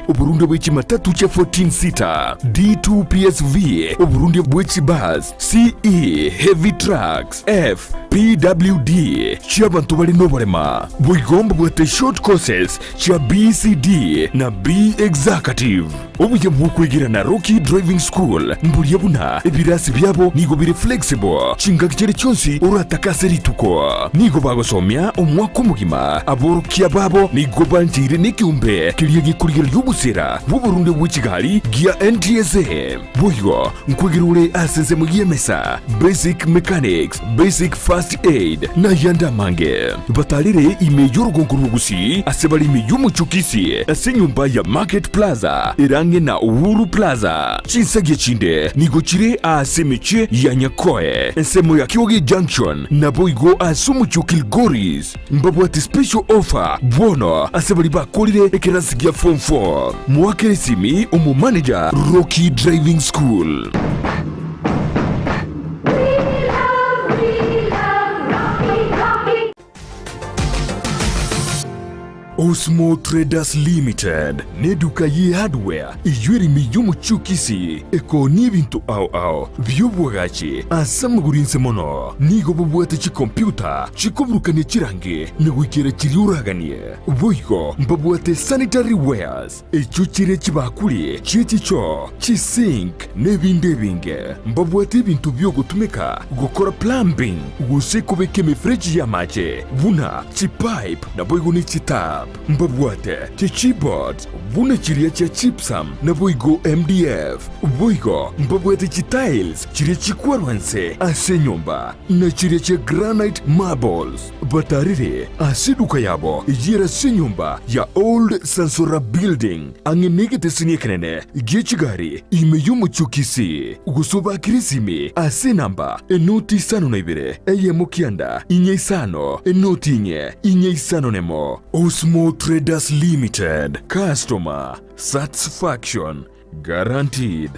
oborundia bwe chimatatu chia 14 seater, D2 PSV, oborundia bwe chibus, CE Heavy Trucks, F PWD chi'abanto bare noborema. Boigo mbabwate short courses chia BCD na B Executive. Obuya bw'okwegera na Rocky Driving School mboria buna ebirasi biabo nigo bire flexible chingaki chiria chionsi oratake ase rituko. Nigo bagosomia omwaka omogima. Aborokia babo nigo bancheire nekeombe keria gekorigereria obosera bw'oborundia bwe chigari gia NTSA. Boigo nkwegera ore ase ensemo y'emesa, basic mechanics, basic first aid, na ayande amange. Batarere ime y'orogongo rw'Ogusii ase bare ime y'omochie o Kisii ase enyomba ya Market Plaza ere ang'e na Uhuru Plaza. Chinsagia chinde nigo chire aase emechie ya Nyakoe, ensemo ya Kioge Junction, naboigo ase omochie o Kilgoris. Mbabwate special offer bono ase baria bakorire ekerasi gia form 4. Moakere esimi omomanager Rocky Driving School. Osmo Traders Limited neduka ye hardware eyio ere ime y'omochie o Kisii ekoonia ebinto ao ao bi'obwagachi ase amagoro inse mono. Nigo bobwate chikompyuta chikoburukania chirangi na goikera chiria oraganie. Boigo mbabwate sanitary wares echio chire chibakuri chie chichoo, chisink na ebinde ebinge. Mbabwate ebinto bi'ogotumeka gokora plumbing gose kobeka emefereji y'amache buna chipipe naboigo ne chitap. Mbabwate chichipboards buna chiria chia gypsum naboigo MDF. Boigo mbabwate chitiles chiria chikwarwa nse ase enyomba na chiria chia granite marbles. Batarire ase eduka yabo eyio ase enyomba ya Old Sansora Building ang'e negeteseni ekenene gie chigari ime y'omochie o Kisii, gose obakere esimi ase enamba enoti isano na ibere eyemo kianda inye isano enoti inye inye isano nemo. Osmo Traders Limited, Customer Satisfaction Guaranteed.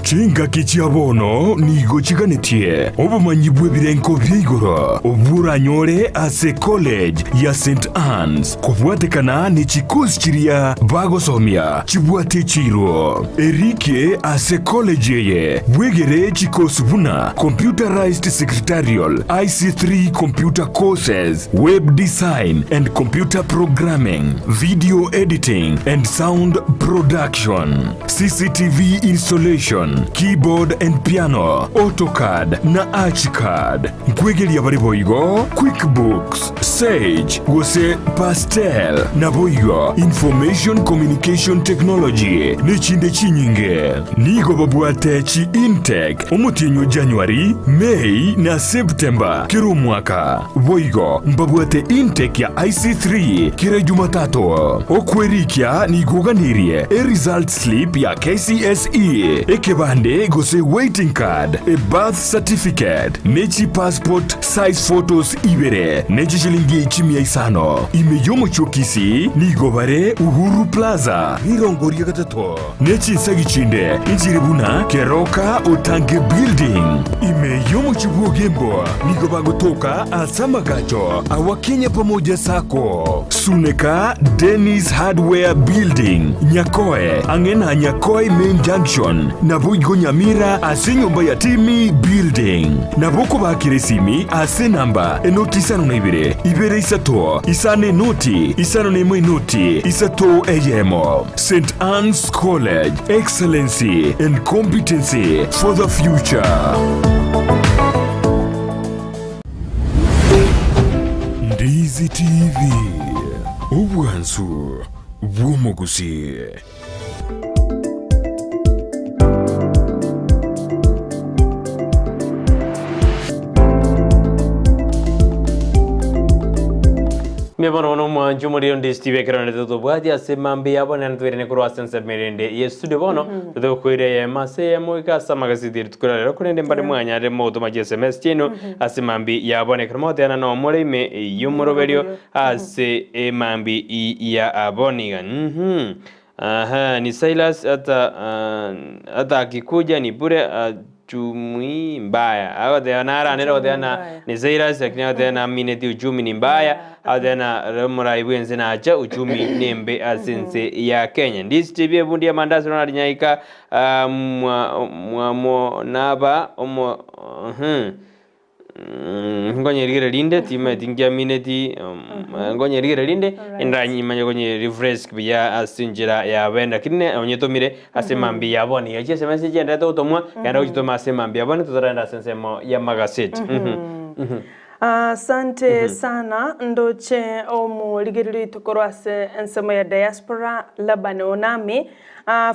Chingaki chia bono nigo chiganetie obomanyi bw'ebirengo bia igoro obwo oranyore ase College ya St Anne's kobwatekana ne chikosi chiria bagosomia chibwate echiiro. Erike ase college eye bwegere chikosi buna Computerized Secretarial, IC3 Computer Courses, Web Design and Computer Programming, Video Editing and Sound Production, CCTV Installation, Keyboard and Piano, AutoCAD na Archicad. Nkwegeria bare boigo Quickbooks, Sage gose Pastel, naboigo Information Communication Technology nechinde chinyinge. Nigo babwate chi intake omotienyi o January, May na September kera omwaka. Boigo mbabwate intake ya IC3 kera Jumatatu. Okwerikia nigo oganirie e result slip ya KCSE, ekebande gose waiting card, e birth certificate, ne chi passport size photos ibere, ne chishilingi chimia isano. Ime y'omochie o Kisii nigo bare Uhuru Plaza, rirongo ria gatato, ne chinsagi chinde inchire buna Keroka Otange Building. Ime y'omochie bw'Ogembo nigo bagotoka ase amagacho awa Kenya Pamoja Sacco, Suneka Dennis Hardware Building, Nyakoe, ang'e na Nyakoe Main Junction, naboigo Nyamira ase enyomba ya Timmy Building. Nabo okobakera esimi ase enamba enoti isano na ibere, ibere isato, isano enoti, isano na emo enoti, isato eyemo. St Anne's College, Excellency and Competency for the Future. Ndizi TV, obwansu bw'omogusi. Mbuya mono bono omwanchi omorero ndi Steve ekero rende totobwati ase mambia yabo naende toirane korwa ase ensemo erende ye studio bono totokoira eyemo ase eyemo goika ase amagaseti eye rituko ria rero korende mbare mwanyarire mogotoma chi sms chiaino ase mambia ya bono ekero mogoteana nomore ime y'omoroberio ase emambi ya bono iga. Aha, ni Silas hata hata akikuja ni bure uchumi mbaya. Agoteba naranire goteba na ni Silas lakini agoteba namineti uchumi ni mbaya. Agoteba na omorai bwense nacha uchumi nembe ase ense ya Kenya. Ndisi TV ebundi ya mandasi Ronald Nyaika mwa mwamo naba omo Nkonyerigere rinde timanyeti nkiamineti nkonyerigere rinde ndanyimanye konye refresh buya ase enchera ya bene lakini ne onyetomire ase mambia ya bono iga chiesms chienderete gotomwa genda gochitoma ase mambia ya bono totaragenda ase ensemo ya magaseti. Asante sana ndoche omorigereria oito korwa ase ensemo ya diaspora Laban Onami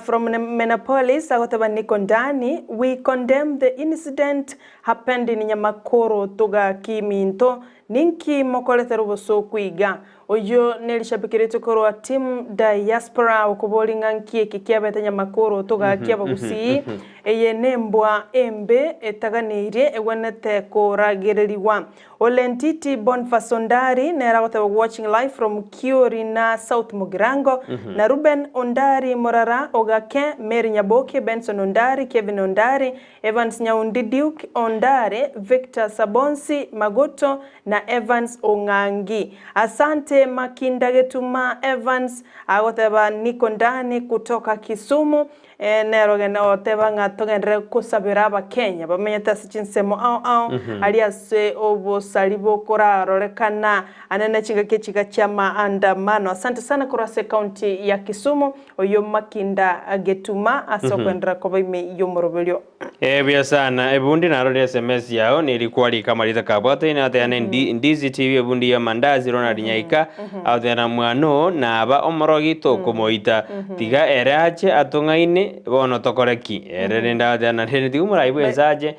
from Minneapolis agoteba niko ndani we condemn the incident happened in Nyamakoro togaki minto ninki mokoretera obosooku iga oyio nerishabiki riaito korwa team diaspora okoboria ng'a nki eke kiabete Nyamakoro togaki abagusii Eye nembwa embe etaganeirie egwenerete koragererigwa. Ole Ntiti Boniface Ondari nere agoteba watching live from Kiori na South Mugirango, na Reuben Ondari Morara Ogake, Mary Nyaboke, Benson Ondari, Kevin Ondari, Evans Nyaundi Duke Ondari, Victor Sabonsi Magoto na Evans Ong'angi. Asante Makinda Getuma Evans agoteba niko ndani kutoka Kisumu. Nero genda goteba ng'a togenderere kosabera Abakenya bamenyete ase chinsemo ao ao, aria ase obosari bokorarorekana ane ne chingaki echiga chi'amaandamano. Asante sana korwa ase ecounty ya Kisumu, oyio Makinda Getuma ase okoenderera koba ime y'omoroberio. Ee buya sana ebundi narorire sms yao neri kwarika amarita kabwataine ateana ndizi TV ebundi ya mandazi Ronald Nyaika ateana mwana oo naba omorogi tokomoita tiga ere ache atong'aine bono tokore ki ere rende ateana rende tiga omorai bwense ache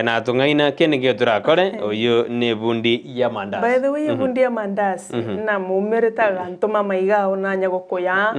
natong'aina kende nkeiyo torakore oyio nebundi ya mandazi. By the way ebundi ya mandazi namoumerete agantoma amaiga ao nanya gokoyaa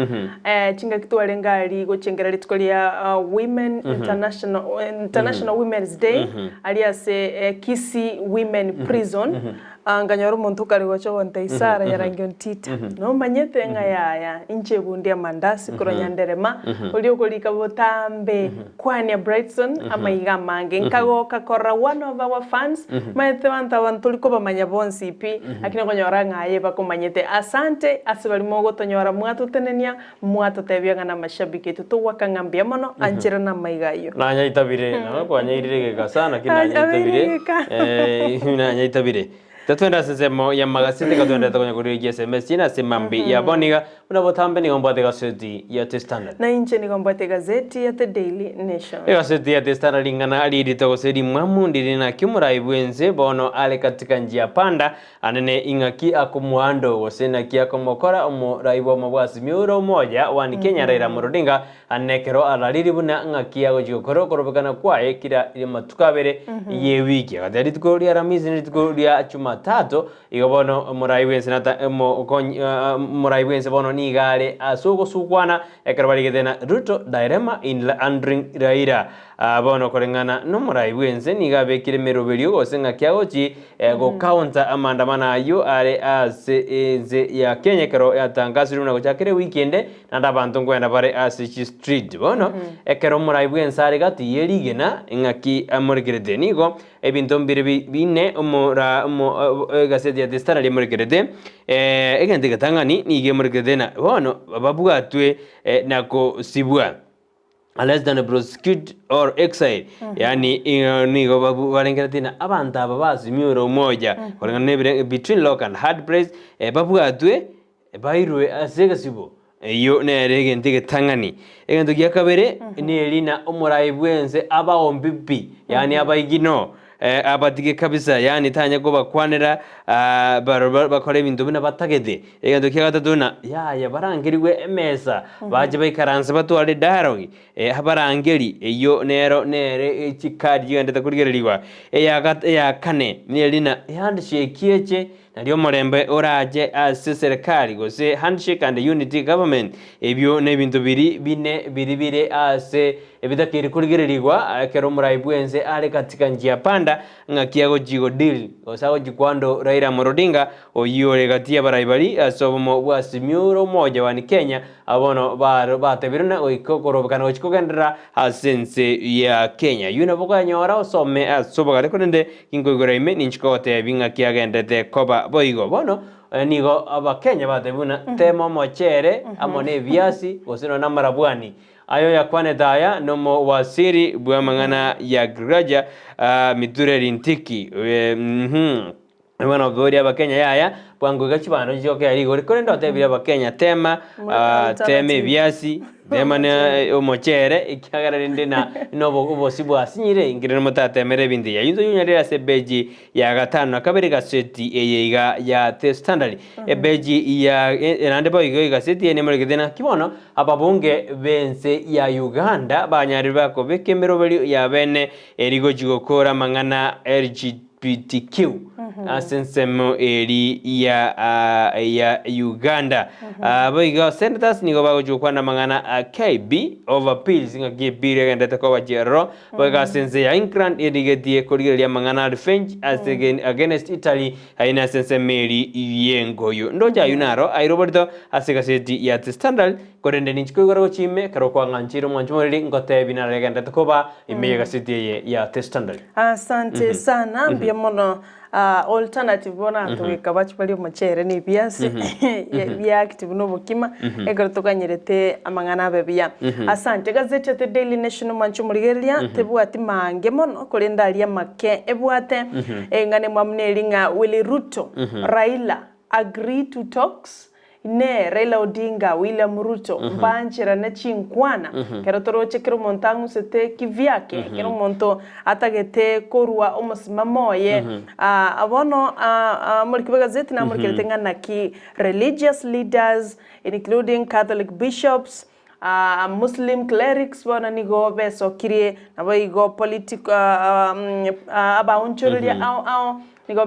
Chingaki twarenge aria gochengera rituko ria Women International International Women's Day aria ase Kisii Women Prison, nkanyora omonto okare gocha gontebia Sarah Nyarangi Ontita, nomanyete ng'a yaya inche ebundi amandasi korwa Nyanderema, oria okorika botambe Kwania Brightson amaiga amange. Nkagoka korora one of our fans, omanyete abanto aba ntori kobamanya bonsi pi, lakini okonyora ng'a aye bakomanyete. Asante ase baria mogotonyora mwatotenenia, mwatotebia ng'a namashabiki aito togoaka ng'a mbuya mono, anchera namaiga ayio. Nanyaitabire, nabo kwanyairire egeka sana, lakini Abeire nanyaitabire, egeka. nanyaitabire. Tatwende ase ensemo y'amagaseti, iga twenderete konya korigereria sms chiaino ase mambi ya bono iga, buna botambe nigo mbwate egaseti ya The Standard. Na inche nigo mbwate egazeti ya The Daily Nation. Egaseti ya The Standard ring'ana ririto gose rimwamu ndiri naki omorai bw'ense bono are katika njia panda anene ing'aki akomoando gose naki akomokora omorai bw'omo bwa Azimio la Umoja One Kenya Raila Amolo Odinga anene ekero arariri buna ng'aki agochia gokora okorobekana kwaye kera amatuko abere y'ewiki. Agateba rituko ria Aramisi na rituko ria Chumatato igo bono omorai bw'ense nata omokonyi omorai bw'ense bono nigo are ase ogosukwana ekero barigete na Ruto dilemma in handling Raila. Bono koreng'ana nomorai bw'ense nigo abekire emeroberio gose ng'aki agochi gocounter amaandamano ayio are ase ense ya Kenya ekero yatangasirwe buna gochakera ewiki ende naende abanto nkoenda bare ase chistreet. Bono ekero omorai bw'ense are gati ye rigena ng'aki amorekerete nigo ebinto mbire bine omora omo egaseti ya The Standard emorekerete egento egetang'ani nigo emorekerete na bono babwatwe na kosibwa. Arrested and prosecuted or exiled yaani nigo barengeretie ng'a abanto aba basimiure umoja koreng'ana na ebire between rock and hard place babwatwe bairwe ase egesibo eyio nere egento egetang'ani. Egento gia kabere neri ng'a omorai bwense abaombi pi yaani abaigino abatige kabisa yaani tanya kobakwanera barobwo bakore ebinto buna batagete. Egento kia gatato ng'a yaya barangerigwe emesa, bache baikaranse batware dialogue, abarangeri, eyio nero nere chikadi chigenderete korigererigwa. Eya kane neri ng'a ehandshake eche. Nario omorembe orache ase serikali gose handshake and unity government ebio nebinto biri bine biri bire ase ebitakeire korigererigwa ekero omorai bwense are katika njia panda ng'aki agochi go deal gose agochi kwando Raila Amolo Odinga oyio ore gati y'abarai bari ase obomo bwa Azimio la Umoja One Kenya Aba bono batebire na goika okorobekana gochia kogenderera ase ense ya Kenya. Ayio nabo okonyora osome ase obogare korende ginkoigora ime ninche kogotebia ng'aki agenderete koba boigo. Bono nigo abakenya batebire buna tema omochere amo na ebiasi gose nonya na amarabwani. Aya oyakwanete aya nomowasiri bw'amang'ana ya Agriculture Mithure Rintiki. Bono boria abakenya yaya, bwango iga chibando nchigokea rigori, korende otebirie abakenya tema, ah, tema ebiasi, tema na omochere, ekiagera rende na nobo obosi bwasinyire, inki rende motatemere ebinto ebi. Ayio onyarire ase epeji ya gatano na kabere egaseti eye iga ya The Standard. Epeji ya naende boigo egaseti eye nemoregete naki bono ababunge b'ense ya Uganda banyarire bakobeka emeroberio ya bene erigochi gokora amang'ana LG. LGBTQ ase ensemo eri ya ya Uganda. Boigo senators nigo bagochia gokwana amang'ana a KB over bills ng'aki ebill egenderete koba chiaroro boigo ase ense ya England erigetie korigereria amang'ana a revenge ase against Italy aye nase ensemo eri y'engoyo. Ndoche ayio naro airoborito ase egaseti ya The Standard korende ninchi koigora gochia ime ekero okwang'ancheire omwanchi moriri ngotebi naro egenderete koba ime y'egaseti eye ya The Standard. Asante sana mbuya mono Ah, alternative bono atogeka bachi baria omochere na ebiasi bia active na obokima ekero tokanyerete amang'ana abe buya. Asante egazeti ya The Daily Nation omwanche omorigereria tebwati maange mono korende aria make ebwate eng'ana emwamu neri ng'a Willy Ruto, Raila agree to talks Inee! Raila Odinga, William Ruto mbancherane chinkwana? Ekero toroche kera omonto ang'usete kivyake, kera omonto atagete korua omosimamo oye, bono omoriki bw'egazeti namorikerete ng'a naki religious leaders including Catholic bishops, Muslim clerics bono nigo besokirie, naboigo political abaonchoreria ao ao nigo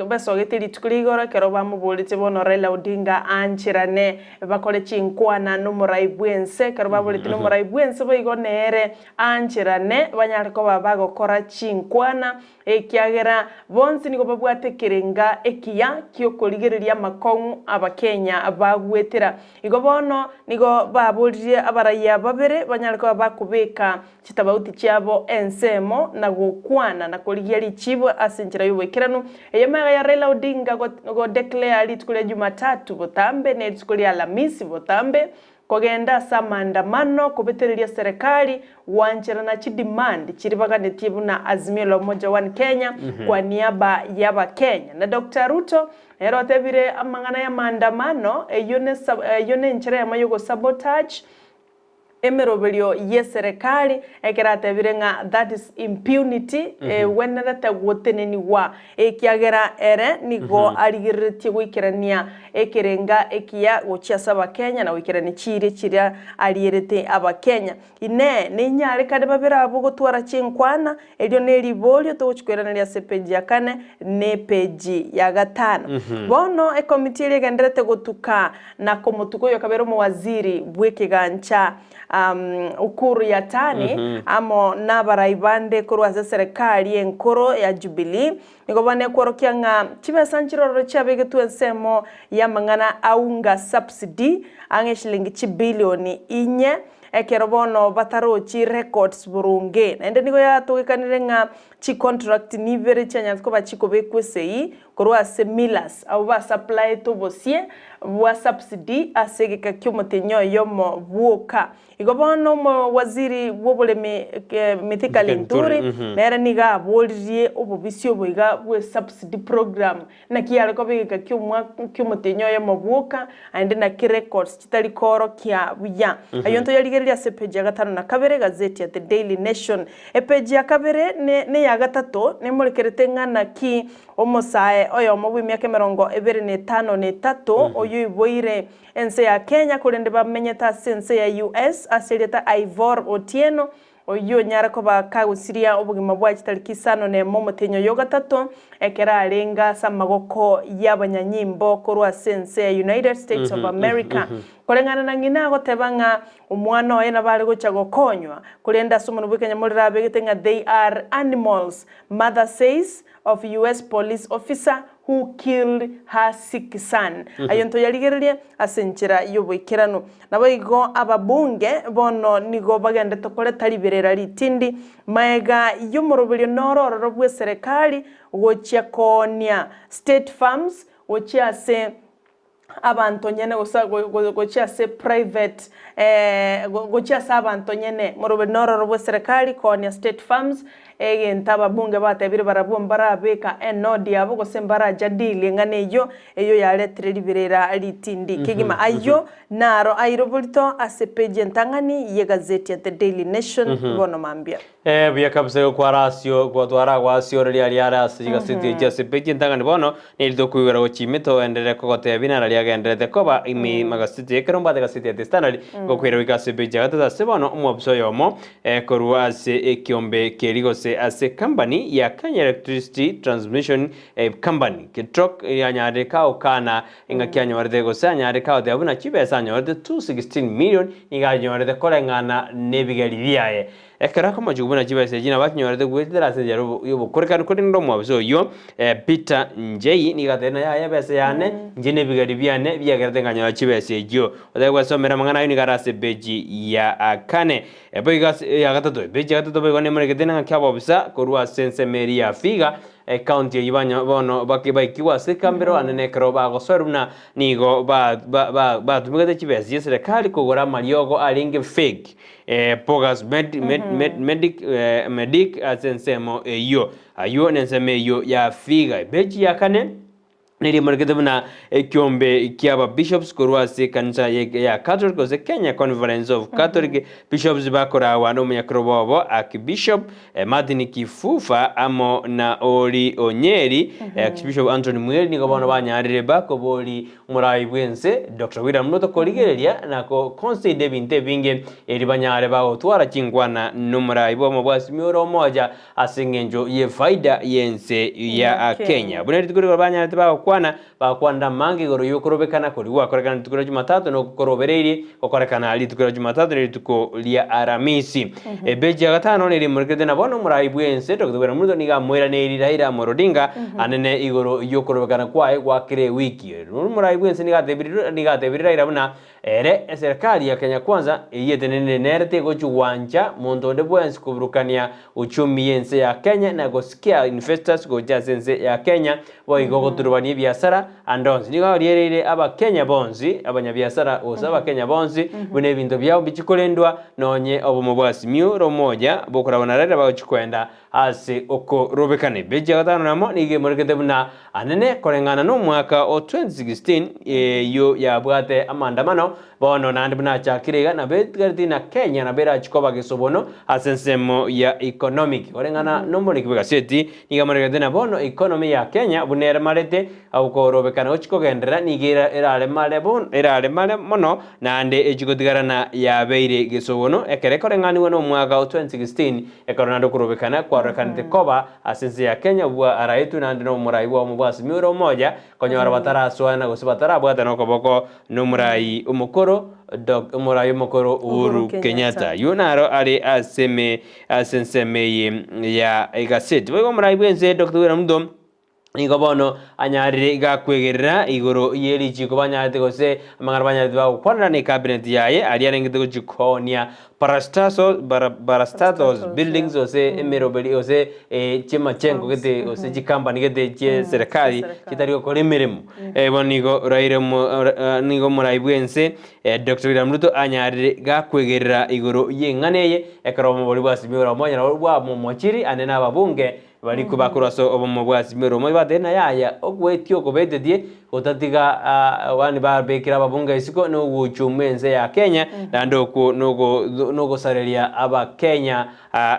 besogetie rituko ria igoro ekero bamoboretie bono Raila Odinga aancherane bakore chinkwana nomorai bwense, ekero baboretie nomorai bwense boigo nere aancherane banyare koba bagokora chinkwana Ekiagera bonsi nigo babwate ekerenga ekiya gi'okorigereria amakong'u Abakenya bagwetera. Igo bono nigo baboririe abaraiya babere banyare koba bakobeka chitabauti chiabo ensemo na gokwana na korigia richibu ase enchera y'oboikeranu. Eye magega ya Raila Odinga go declare rituko ria Jumatatu botambe ne rituko ria Alamisi botambe Kogenda ase amaandamano kobetereria serikali gwancherana chidemand chiria baganetie buna Azimio la Umoja One Kenya kwa niaba y'Abakenya. Na Doctor Ruto nere otebire amang'ana y'amaandamano eyio ne eyio nenchera eyemo yogosabotage emeroberio y'eserekari ekero atebire ng'a that is impunity egwenerete gotenenigwa Ekiagera ere nigo arigereretie goikerania ekerenga ekiya gochia ase Abakenya na goikerania chiira chiria arierete Abakenya. Inee! Nenyarekane babere abwo gotwara chinkwana? Erio neriborio togochia koiraneria ase epeji ya kane na epeji ya gatano. Bono ekomiti eria egendererete gotuka na komotuka oyokabere omowaziri bw'ekegancha Ukur Yatani amo nabarai bande korwa ase eserekari enkoro ya Jubilee nigo banekworokia ng'a chibesa nchirororo chiabegetwe ensemo y'amang'ana a unga subsidy ang'e shilingi chibilioni inye ekero bono batarochi records boronge. Naende nigo yatogekanire ng'a chicontract nibere chianyarete koba chikobekwa esegi korwa ase millers abwo basuppliete obosie bwa subsidy ase egeka ki'omotienyi oyomo bwoka. Igo bono omowaziri bw'oboremi Mithika Linturi nere nigo aboririe obobisi obo iga bwe subsidy program naki yare koba egeka ki'omotienyi oyomo bwoka aende naki records chitari koorokia buya. Ayio ntoyarigererie ase epeji ya gatano na kabere egazeti ya The Daily Nation. Epeji ya kabere neya gatato nemorekerete ng'a naki Omosae oyomo bw'emiaka emerongo ebere na etano na etato, oyoiboire ense ya Kenya korende bamenyete ase ense ya US ase erieta Ivor Otieno, Oyio onyare koba kagosiria obogima bwaye chitariki isano nemo omotienyi oyo ogatato, ekero arenge ase amagoko y'abanyanyimbo korwa ase ense ya United States of America. Koreng'ana na ng'ina agoteba ng'a omwana oye nabo are gocha gokonywa, korende ase omonwa bw'ekenyamorero abegete ng'a they are animals, mother says of US police officer who killed her sick son. Ayio ntoyarigererie ase enchera y'oboikeranu. Naboigo ababunge bono nigo bagendete koreta riberera ritindi maega y'omoroberio noro ororo bw'eserekari gochia koonia state farms gochia ase abanto nyene gose gochia ase private gochia ase abanto nyene. Moroberi nororo bw'eserekari koonia state farms, egento ababunge batebire barabwo mbarabeka enodi yabo gose mbarajadili eng'ana eyio, eyio yaretire riberera ritindi kegima. Ayio naro aire oborito ase page entang'ani y'egazeti ya The Daily Nation bono mambia. Eh, buya kabisa igo kwarasio gwatwaragwasioreria aria are ase chigaseti echi ase page entang'ani bono neri tokoigwera gochia ime togenderere kogotebia naro aria agendererete koba ime magaseti ekero mbwate egaseti ya The Standard ngokoira goika ase page ya gatato ase bono omwabisa oyomo eh, korwa ase ekiombe keria gose ase company ya Kenya Electricity Transmission eh, Company KETROC yanyarire kagokana engaki anyorete gose anyarire kagoteba buna chibesa anyorete 216 million nigo anyorete koreng'ana nebigeri biaye. Ekero akomochigwa buna chibesa echi nabo achinyorete goetera ase enchera y'obokorekanu, korende omwabisa oyio Peter Njei nigo atebire ng'a yaya ebesa yane, inche nebigari biane biagerete nkanyora chibesa echio. Otake gwesomera amang'ana ayio nigo are ase epeji ya kane. Boigo ase ya gatato, epeji ya gatato boigo nemoregete ng'a kiabobisa korwa ase ensemo eria ya Vihiga, ecounty eyio banyo bono baikigwe ase ekambero ande nekero bagosoerwa buna nigo batumegete chibesa chi'eserekari kogora amariogo arenge fake. Bogus med, med, med, medic, medic ase ensemo eyio. Ayio nensemo eyio ya Figa. Epeji ya kane nerimorekete buna ekiombe kiaba bishops korwa ase ekanisa ya Catholic gose Kenya Conference of Catholic Bishops bakorawa nomonyakero obo Archbishop Martin Kifufa amo na Ori Onyeri, Archbishop Anthony Mweri nigo bono banyarire bakobori Omorai bw'ense, Doctor William Ruto korigereria na ko consider ebinto ebinge eri banyare bagotwara chinkwana nomorai bw'omo bwa Azimio ore omoja ase eng'encho ye faida y'ense ya Kenya. Buna rituko rigoro banyarete bagokwana, bagokwanera amange igoro y'okorobekana koria gwakorekana rituko ria Jumatatu na okorobereirie gokorekana rituko ria Jumatatu na rituko ria Aramisi. Epeji ya gatano neri emorekerete na bono omorai bw'ense Doctor William Ruto nigo amoiraneiri Raila Amolo Odinga anene igoro y'okorobekana kwaye gwa kera ewiki. Omorai bw'ense nigo atebirie nigo atebirie Raila buna ere eserekari ya Kenya Kwanza eyio etenenire nere tegochia gwancha monto onde bwensi koburukania uchumi y'ense ya Kenya na gosikia investors gocha ase ense ya Kenya boigo goturubania ebiasara ande onsi. Nigo ariereire abakenya bonsi abanyabiasara gose abakenya bonsi buna ebinto biabo mbichi korendwa nonye obomo bwa Simiyu romoja bokorabwo na Raila bagochia koenda ase okorobekana. Epeji ya gatano namo nigo emorekete buna anene koreng'ana nomwaka o 2016 eyio yabwate amandamano bono naende buna achakire iga nabo etigareti na Kenya nabo erachie koba gesobono ase ensemo ya economic. Koreng'ana nomoriki bw'egaseti nigo amorekete na bono economy ya Kenya buna eremarete okorobekana gochia kogenderera nigo eraremare eraremare mono naende echie gotigarana yabeire gesobono ekero ekoreng'anigwa nomwaka o 2016 Ekero naende okorobekana kwarorekanete koba ase ense ya Kenya bwa araetwe naende nomorai bwabo bwa Azimio ore omoja, konyora batarasoana gose batarabwatana okoboko nomorai omokoro Dok omorai omokoro Uhuru Kenyatta. Ayio naro are ase eme ase ensemo eye ya egaseti. Boigo omorai bwense Dr William Ruto Nigo bono anyarire gakwegerera igoro ye richiiko banyarete gose amang'ana banyarete bagokwanera ne cabinet yaye aria arengete gochia koonia parastaso bara parastatos buildings gose emeroberi gose chimachengo gete gose chicompany gete chie serikali chitari gokora emeremo. Bono nigo Raila omo nigo omorai bwense Doctor William Ruto anyarire gakwegerera igoro y'eng'ana eye ekero omobori bwa Azimio la Umoja nabo bwamomochiri ande na ababunge Barikwe bakorwa ase obomo bwa Azimio la Umoja batebire ng'a yaya ogwetia okobetetie gotatiga abande babekire ababunge isiko na ogochuma ense ya Kenya naende okwo nogosareria abakenya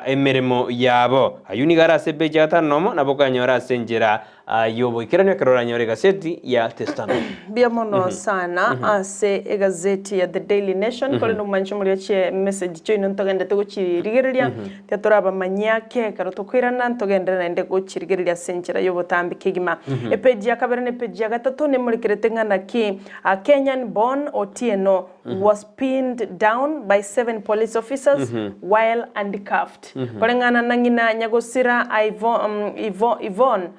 emeremo yabo. Ayio nigo are ase epeji ya gatano nomo nabo okonyora ase enchera Y'oboikeranu ekero oranyore egaseti ya The Standard. Mbuya mono sana ase egazeti ya The Daily Nation korende omomanche omoria chie message chiaino ntogendete gochirigereria tiga torabamanyie ake ekero tokoirana ntogenderere naende gochirigereria ase enchera y'obotambe kegima. Epeji ya kabere na epeji ya gatato nemorekerete ng'a naki a Kenyan born Otieno was pinned down by seven police officers while handcuffed. Koreng'ana na ng'ina nyagosira Yvonne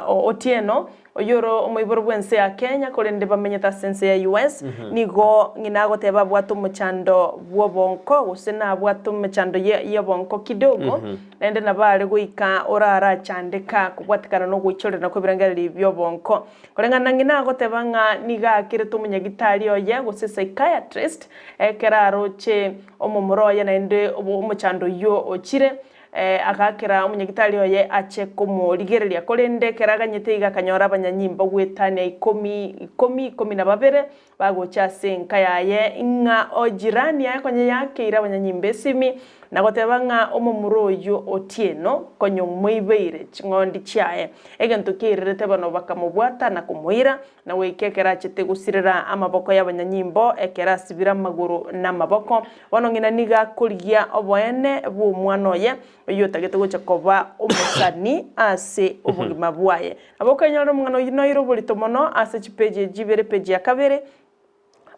Otieno, oyio ore omoiboro bw'ense ya Kenya korende bamenyete ase ense ya US, nigo ng'ina agoteba abwate omochando bw'obonko gose nabwate emechando y'obonko kidogo, naende nabo are goika orarachandeka kobwatekana nogoichorerana kw'ebirengererio bi'obonko. Koreng'ana ng'ina agoteba ng'a nigo aakerete omonyagitari oye, gose psychiatrist, ekero aroche omomura oye naende omochando oyio ochire, agaakera omonyagitari oye ache komorigereria. Korende ekero aganyete iga akanyora abanyanyimbo goetania ikomi, ikomi, ikomi na babere, bagocha ase enka yaye, ng'a o jirani aye konya yakeire abanyanyimbo esimi, na goteba ng'a omomura oyio Otieno konya omoibeire ching'ondi chiaye. Egento kiairerete bono bakamobwata na komoira, na goika ekero achete gosirera amaboko y'abanyanyimbo, ekero asibire amagoro na amaboko. Bono ng'ina nigo akorigia oboene bw'omwana oye, oyio otagete gocha koba omosani ase obogima bwaye. Nabo okenyorera omong'ana oyio noire oborito mono ase chipeji echi ibere, epeji ya kabere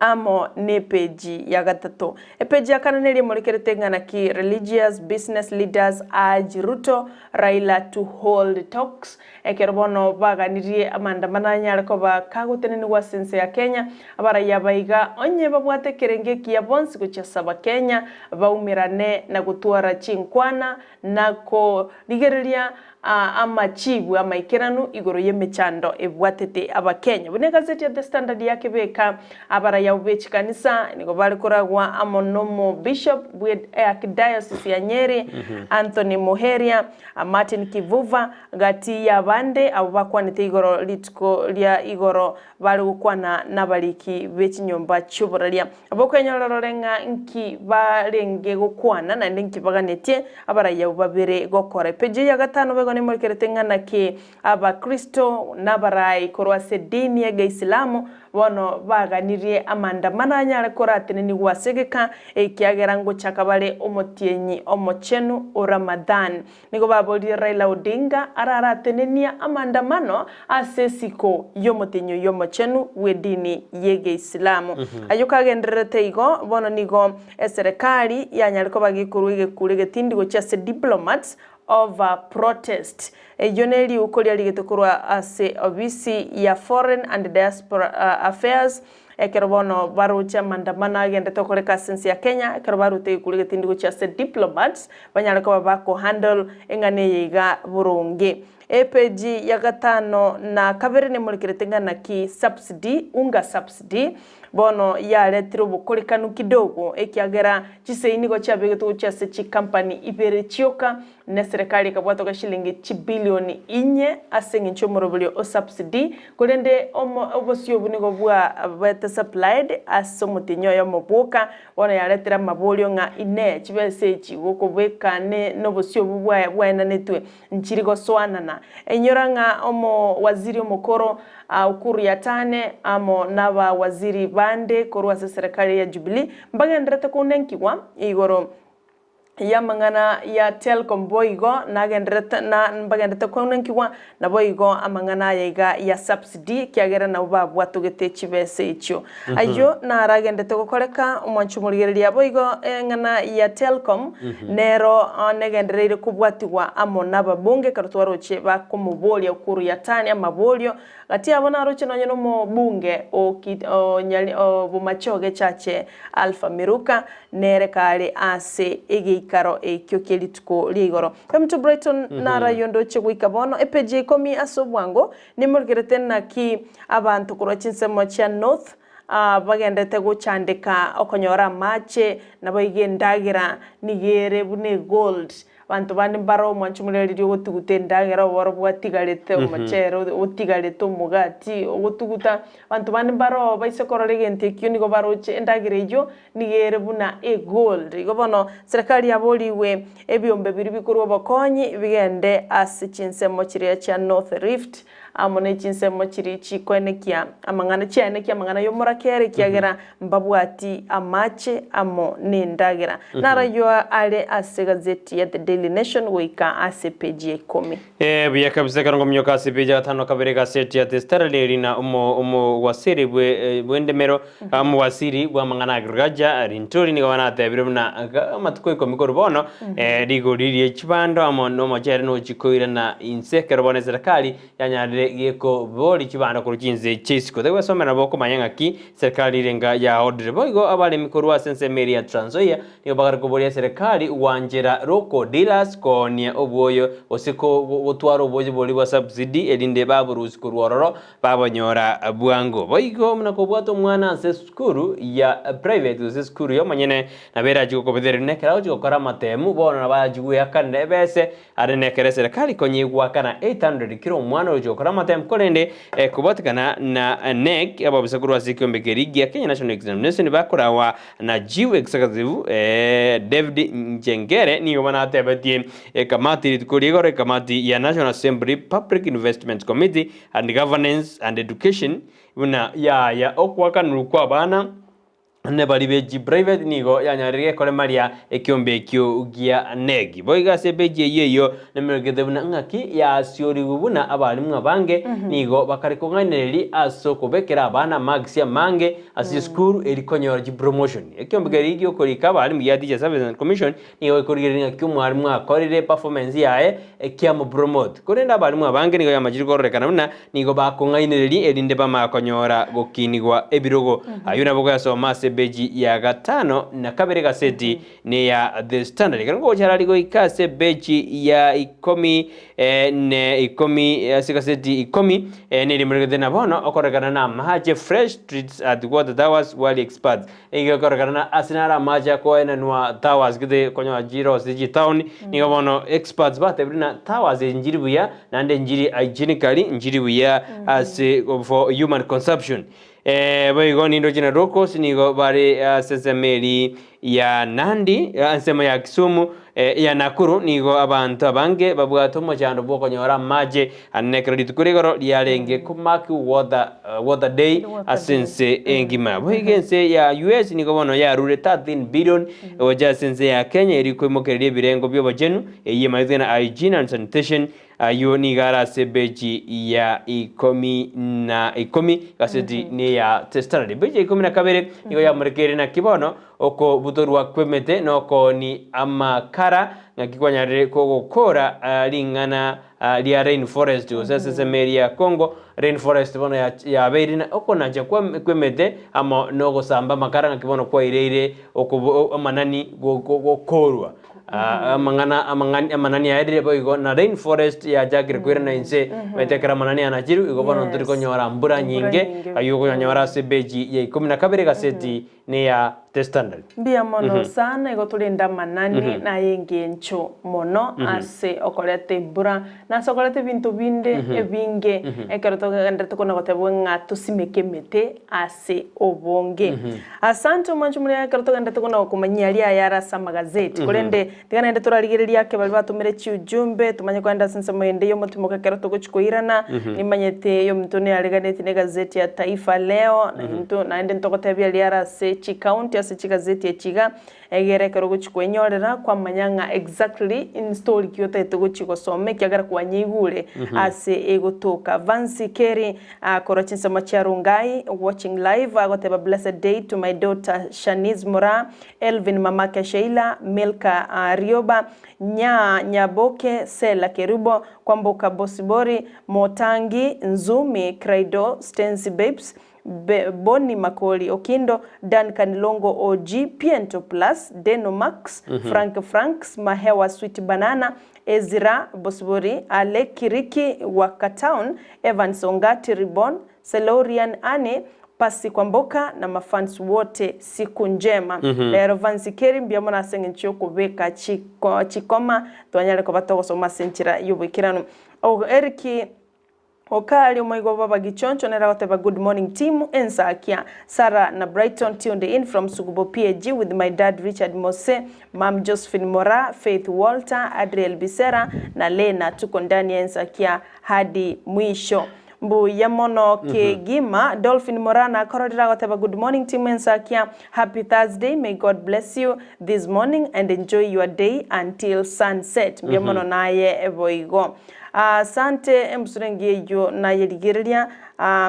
amo nepeji ya gatato. Epeji ya kane neria emorekerete ng'a naki Religious Business Leaders Urge Ruto, Raila to Hold Talks. Ekero bono baganirie amaandamano anyare koba kagotenenigwa ase ense ya Kenya, abaraiyo aba iga onye babwate ekerengo ekiya bonsi gochia saba Kenya baumerane na gotwara chinkwana na korigereria amachibu amaikeranu igoro y'emechando ebwatete Abakenya. Buna egazeti ya The Standard yakebeka, abaraiyo abwo be chikanisa nigo bare koragwa amo n'omobishop bwe Archdiocese ya Nyeri, Anthony Muheria, Martin Kivuva, gati y'abande abwo bakwanete igoro rituko ria igoro bare gokwana nabariki be chinyomba chi'oboraria. Abokwenyorora orore ng'a nki barenge gokwana naende nki baganetie abaraiyo abwo babere gokora. Epeji ya gatano boigo nemorekerete ng'a naki Abakristo nabarai korwa ase edini y'Egeisilamu bono baganirie amaandamano anyare koratenenigwa ase egeka, ekiagera ngochaka bare omotienyi omochenu o Ramadhan. Nigo baborire Raila Odinga araratenenia amaandamano ase esiko y'omotenyi oyio omochenu bw'edini y'Egeisilamu. Ayio kagendererete igo, bono nigo eserekari yanyare koba gekorwa egekuro egetindi gochia ase diplomats over protest. Eyio neriuko riarigetwe korwa ase obisi ya Foreign and Diaspora Affairs Ekero bono baroche amandamano agendete gokoreka ase ense ya Kenya, ekero barute egekuro egetindi gochia ase diplomats, banyare koba bako handle eng'ana eye iga boronge. Epeji ya gatano na kabere nemorekerete ng'a naki subsidy, unga subsidy, bono yaretire obokorekanu kidogo ekiagera chisei nigo chiabegetwe gochia ase chicompany ibere chioka, Na eserekari ekabwatoka chilingi chibilioni inye ase engencho y'omoroberio o subsidy, korende omo obosio obwo nigo bwabete supplied ase omotienyi oyomo bwoka, bono yaretire amaborio ng'a inee chibesa echi gokobeka ne nobosio obwo bwa bwaenanetwe nchiri gosoanana. Inyora ng'a omo waziri omokoro Ukur Yatane amo naba waziri bande korwa ase eserekari ya Jubilee mbagenderete kounenkigwa igoro y'amang'ana ya Telcom boigo nagenderete na mbagenderete koenenkigwa, naboigo amang'ana aya iga ya subsidy ekiagera nabo babwatogete chibesa echio. Ayio naragendete gokoreka omwancho omorigereria boigo eng'ana ya Telcom nero negendereire kobwatigwa amo nababunge ekero twaroche bakomoboria Ukur Yatani amaborio Gati yabo naroche nonye nomobunge o o Bomachoge Chache Alpha Miruka, nere kare ase egeikaro ekio kie rituko ria igoro. Omonto Brighton narayo ndoche goika bono epeji ya ikomi ase obwango, nimorigerete naki abanto korwa chinsemo chia North bagenderete gochandeka okonyora amache, naboigo endagera nigo ere buna egold. Abanto bande mbare omwancho moria riria ogotuguta endagera oboro bwatigarete omochere otigarete omogati ogotuguta, abanto bande mbare baise korora egento ekio nigo baroche endagera eyio nigo ere buna egold. Igo bono serikali yaborigwe ebiombe biria bikorwa obokonyi bigende ase chinsemo chiria chia North Rift amo ne chinsemo chiria chikoenekia amang'ana chiaenekia amang'ana y'omorakera ekiagera mbabwati amache amo nendagera. Narayio are ase egazeti ya The Daily Nation goika ase epeji ya ikomi. Eh, buya kabisa ekero nkominyoka ase epeji ya gatano na kabere egaseti ya The Standard eri na omo omowasiri bwe bw'endemero omowasiri bw'amang'ana agriculture Linturi nigo banatebire buna iga amatuko ikomi korwa bono rigori rie chibando amo nomochere nochikoirana inse ekero bono eserekari yanyarire gekobori chibando korwa chinse chi'isiko. Tari nabo okomanya ng'aki serikali renga yaordire. Boigo abaremi korwa ase ensemo eria ya Trans Nzoia nigo bagare koboria eserekari gwanchera local dealers koonia obwoyo gose gotwara obwoyo boria bwa subsidy erinde baborusia korwa ororo babonyora bwango. Boigo buna kobwata omwana ase esukuru ya private gose esukuru y'omonyene nabo erachie gokobetereria buna ekero agochia gokora amatemu bono nabo arachie goeakanera ebese are nekero eserekari konya egoakana 800 kera omwana ogochia gokora amatemu korende kobwatekana na KNEC ababisa korwa ase ekiombe keria gia Kenya National Examination bakorawa na Chief Executive David Njengere nigo banatebetie ekamati rituko ria igoro ekamati ya National Assembly Public Investments Committee and Governance and Education buna yaya okoakanurwa kwa abana ne baria be chiprivate nigo yanyarire gekoremaria ekiombe ekio gia KNEC. Boigo ase epeji eyio eyio nemerekete buna ng'aki yasiorigwe buna abalimu abange nigo bakare kong'ainereria ase okobekera abana marks amange ase chisukuru eri konyora chipromotion. Ekiombe keria giokorika abalimu gia Teacher Services Commission nigo gekorigereria ng'aki omwalimu akorire performance yaye ekiamopromote. Korende abalimu abange nigo yamachire kororekana buna nigo bakong'ainereria erinde bamanye konyora gokinigwa ebirogo. Ayio nabo goyasoma ase epeji ya gatano na kabere egaseti neya The Standard. Ekero ngogochara goika ase epeji ya ikomi ne ikomi ase egaseti ikomi nerimuregete na bono okorekana na amache fresh streets at water towers worry experts. Nigo ekorekana na ase naro amache akoenanwa towers gete konyora chirose chitown nigo bono experts batebire na towers eri nchiri buya naende nchiri hygienically nchiri buya ase for human consumption. Boigo nindoche na locals nigo bare ase ensemo eri ya Nandi ensemo ya Kisumu ya Nakuru nigo abanto abange babwate omochando bwa okonyora amache ane ekero rituko ria igoro riarenge komark water water day ase ense engima. Boigo ense ya US nigo bono yarure 13 billion gocha ase ense ya Kenya eri koimokereria ebirengo bia obochenu eyio emanyete na hygiene and sanitation Ayio nigo are ase ebeji ya ikomi na ikomi, gaseti neya The Standard. Ebeji ya ikomi na kabere nigo yamorekeire naki bono okobutorwa kw'emete na okooni amakara ng'aki kwanyarire kogokora ring'ana ria rain forest gose ase ensemo eria ya Congo rain forest bono yabeire na okonacha kw'emete amo na ogosamba amakara ng'aki bono kwaireire amanani gokorwa. Amang'ana amang'ani amanani aerire boigo na rain forest yachakire koirana inse omanyete ekero amanani anachirwe igo bono ntori konyora mbura nyinge aywo okonyanyora ase epeji ya ikomi na kabere egaseti neya The Standard. Mbuya mono sana igo torende amanani naye engencho mono ase okoreta embura na ase okoreta ebinto binde ebinge ekero togenderete kona gotebwa ng'a tosimeke emete ase obonge. Asante omwancho moria ekero togenderete kona gokomanyia aria ayare ase amagazeti. Korende tiga naende torarigererie ake baria batomire chiujumbe tomanye kogenda ase ensemo ende y'omotimoka ekero togochia koirana. Nimanyete omonto neareganeti na egazeti ya Taifa Leo, naintwe naende ntogotebia aria are ase chicounty ase chigazeti echi iga, egere ekero ogochia kwenyorera kwamanya ng'a exactly in story ki otagete gochia gosoma ekiagera kwanyeigure ase egotoka. Vancy Kerry Korwa chinsemo chia Rongai, watching live, agoteba blessed day to my daughter Shanice Moraa, Elvin mamake Sheila, Milka Rioba, Nya Nyaboke, Sela Kerubo, Kwamboka Bosibori, Motangi, Nzumi, Craido, Stency Babes, Be, Bonny Makori Okindo, Duncan Longo OG, Piento Plus, Deno Max, Frank Franks, Mahewa Sweet Banana, Ezra Bosibori, Ale Kiriki Waka Town, Evans Ongati Ribon, Selorian Anne, Pasi Kwamboka na mafans wote siku njema. Rero Vansi Kerry mbuya mono ase eng'encho yokobeka chiko chikoma twanyare koba togosoma ase enchera yoboikeranu. Og Eric Okari omoigo baba Gichoncho nere agoteba good morning team Ensakia, Sarah na Brighton tuned in from Sugubo PAG with my dad Richard Mose, Mum Josephine Moraa, Faith Walter, Adriel Bisera na Lena tuko ndani ya Ensakia hadi mwisho. Mbuya mono kegima. Dolphin Moraa nakororire agoteba good morning team Ensakia, happy Thursday, may God bless you this morning and enjoy your day until sunset. Mbuya mono naye boigo. Asante embusuro engiya eyio nayerigereria.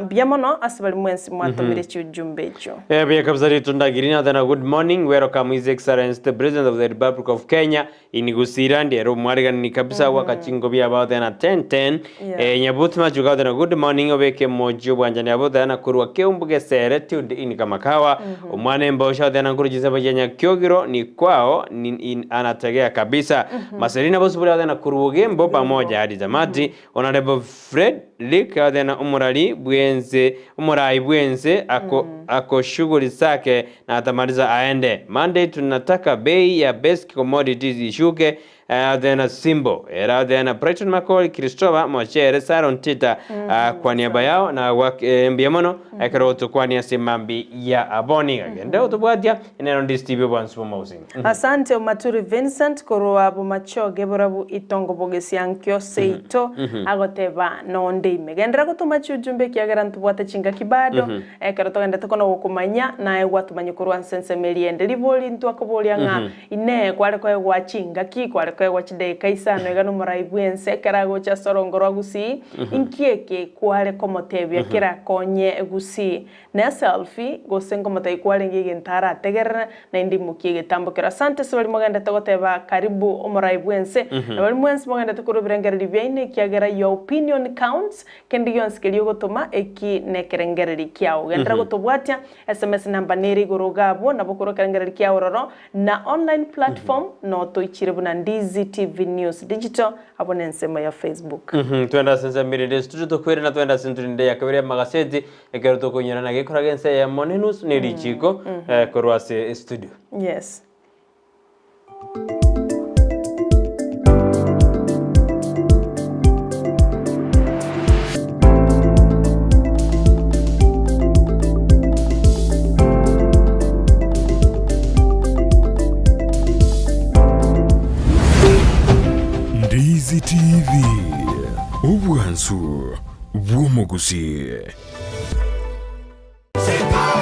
Mbuya mono ase baria mwensi mwatomire chiujumbe echio. Buya kabisa ritunda Girina tena good morning welcome his excellence the president of the republic of Kenya in Gusii land ere omwariganani kabisa gwaka chingobi about tena 10 10 Yeah. eh, Nyabuti machuka tena good morning obeke moji obwanchani abo tena korwa Keumbu Gesere tuned in kama kawa omwana embosha tena nkuru chisebo chia Nyakyogiro ni kwao ni, in, anategea kabisa Marcelina Bosiburi tena korwa Ogembo pamoja hadi tamati Honorable Fred Lick tena omorari bwense omorai bwense ako, ako shughuli zake na atamaliza aende Monday tunataka bei ya basic commodities ishuke tena Simbo era tena Brighton Makoli Christopher Mochere Saron Tita kwa niaba yao na mbuya mono ekero tukwania simambi ya aboni agende utubwatia enero ndi Steve Bwansu Mausi. Asante Omaturi Vincent korwa Bomachoge borabu itongo bogesiankio seito agoteba nonde ime gendera gotuma chiujumbe kiagera ntubwate chingaki bado ekero togendete kono gokomanya naye gwatumanya korwa nsensemeri ende ribori ntwakoboria ng'a ine kware koegwa chingaki kware koegwa chidaika isano iga nomorai bwense ekero agocha sorongo rwa Gusii inki eke kware komotebia kerakonye Gusii ne selfie gose nkomotebia kwarenge egento arategerere naende imokie egetambo kero. Asante ase baria mogendete goteba karibu omorai bwense na baria mwensi mogendete korwa ebirengererio biaino ekiagera your opinion counts kende gionsi keria ogotoma eki nekerengereri kiao. Genderera gotobwatia SMS namba nere igoro iga abwo nabo korwa ekerengereri kiao ororo na online platform notoichire buna Ndizi TV News Digital abwo nensemo ya Facebook. Twende ase ensemo erinde studio tokwere na twende ase enturinde ya kabere ya magaseti ekero tokonyora gekoraga ense eyemo nenusu ne richiko korwa ase studio. Yes. Ndizi TV, obwansu bw'omogusi.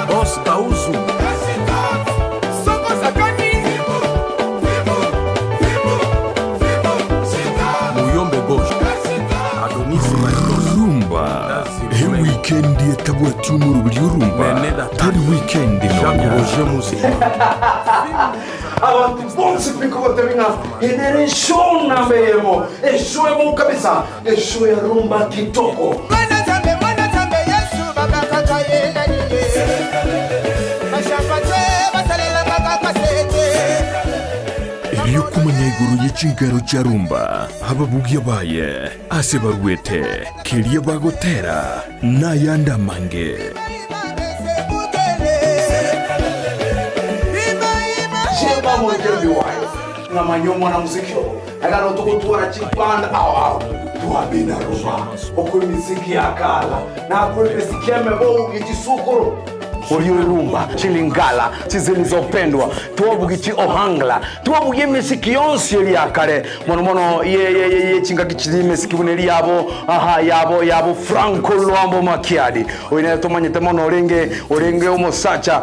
Boss Kauzu. Muyombe Gauche. Adonis Maestros. Rumba e weekend etabwati omoroberi orumba tari weekend Jacques nonya Roger Muzima. Abantu bonse pikogote ng'a enere show nambeyemo eshow emo kabisa eshow ya rumba kitoko. Eriokumanya igoro y'echingero chia rumba ababugia baye ase barwete keria bagotera nayanda mange. Sheba mwekero biwayo ng'amanyo mwanamuziki agano tukutwara chipanda ao ao tuabina rumba okuri miziki ya kala na kuri miziki ya mebo ichisukuru Uliorumba chilingala chizilizopendwa tuwabugi ohangla tuwabugie misiki yonsi eri yakare mono mono ye ye ye ye chingaki chiri misiki bune yabo aha yabo yabo Franco Luambo Makiadi oine tumanyete mono orenge orenge omosacha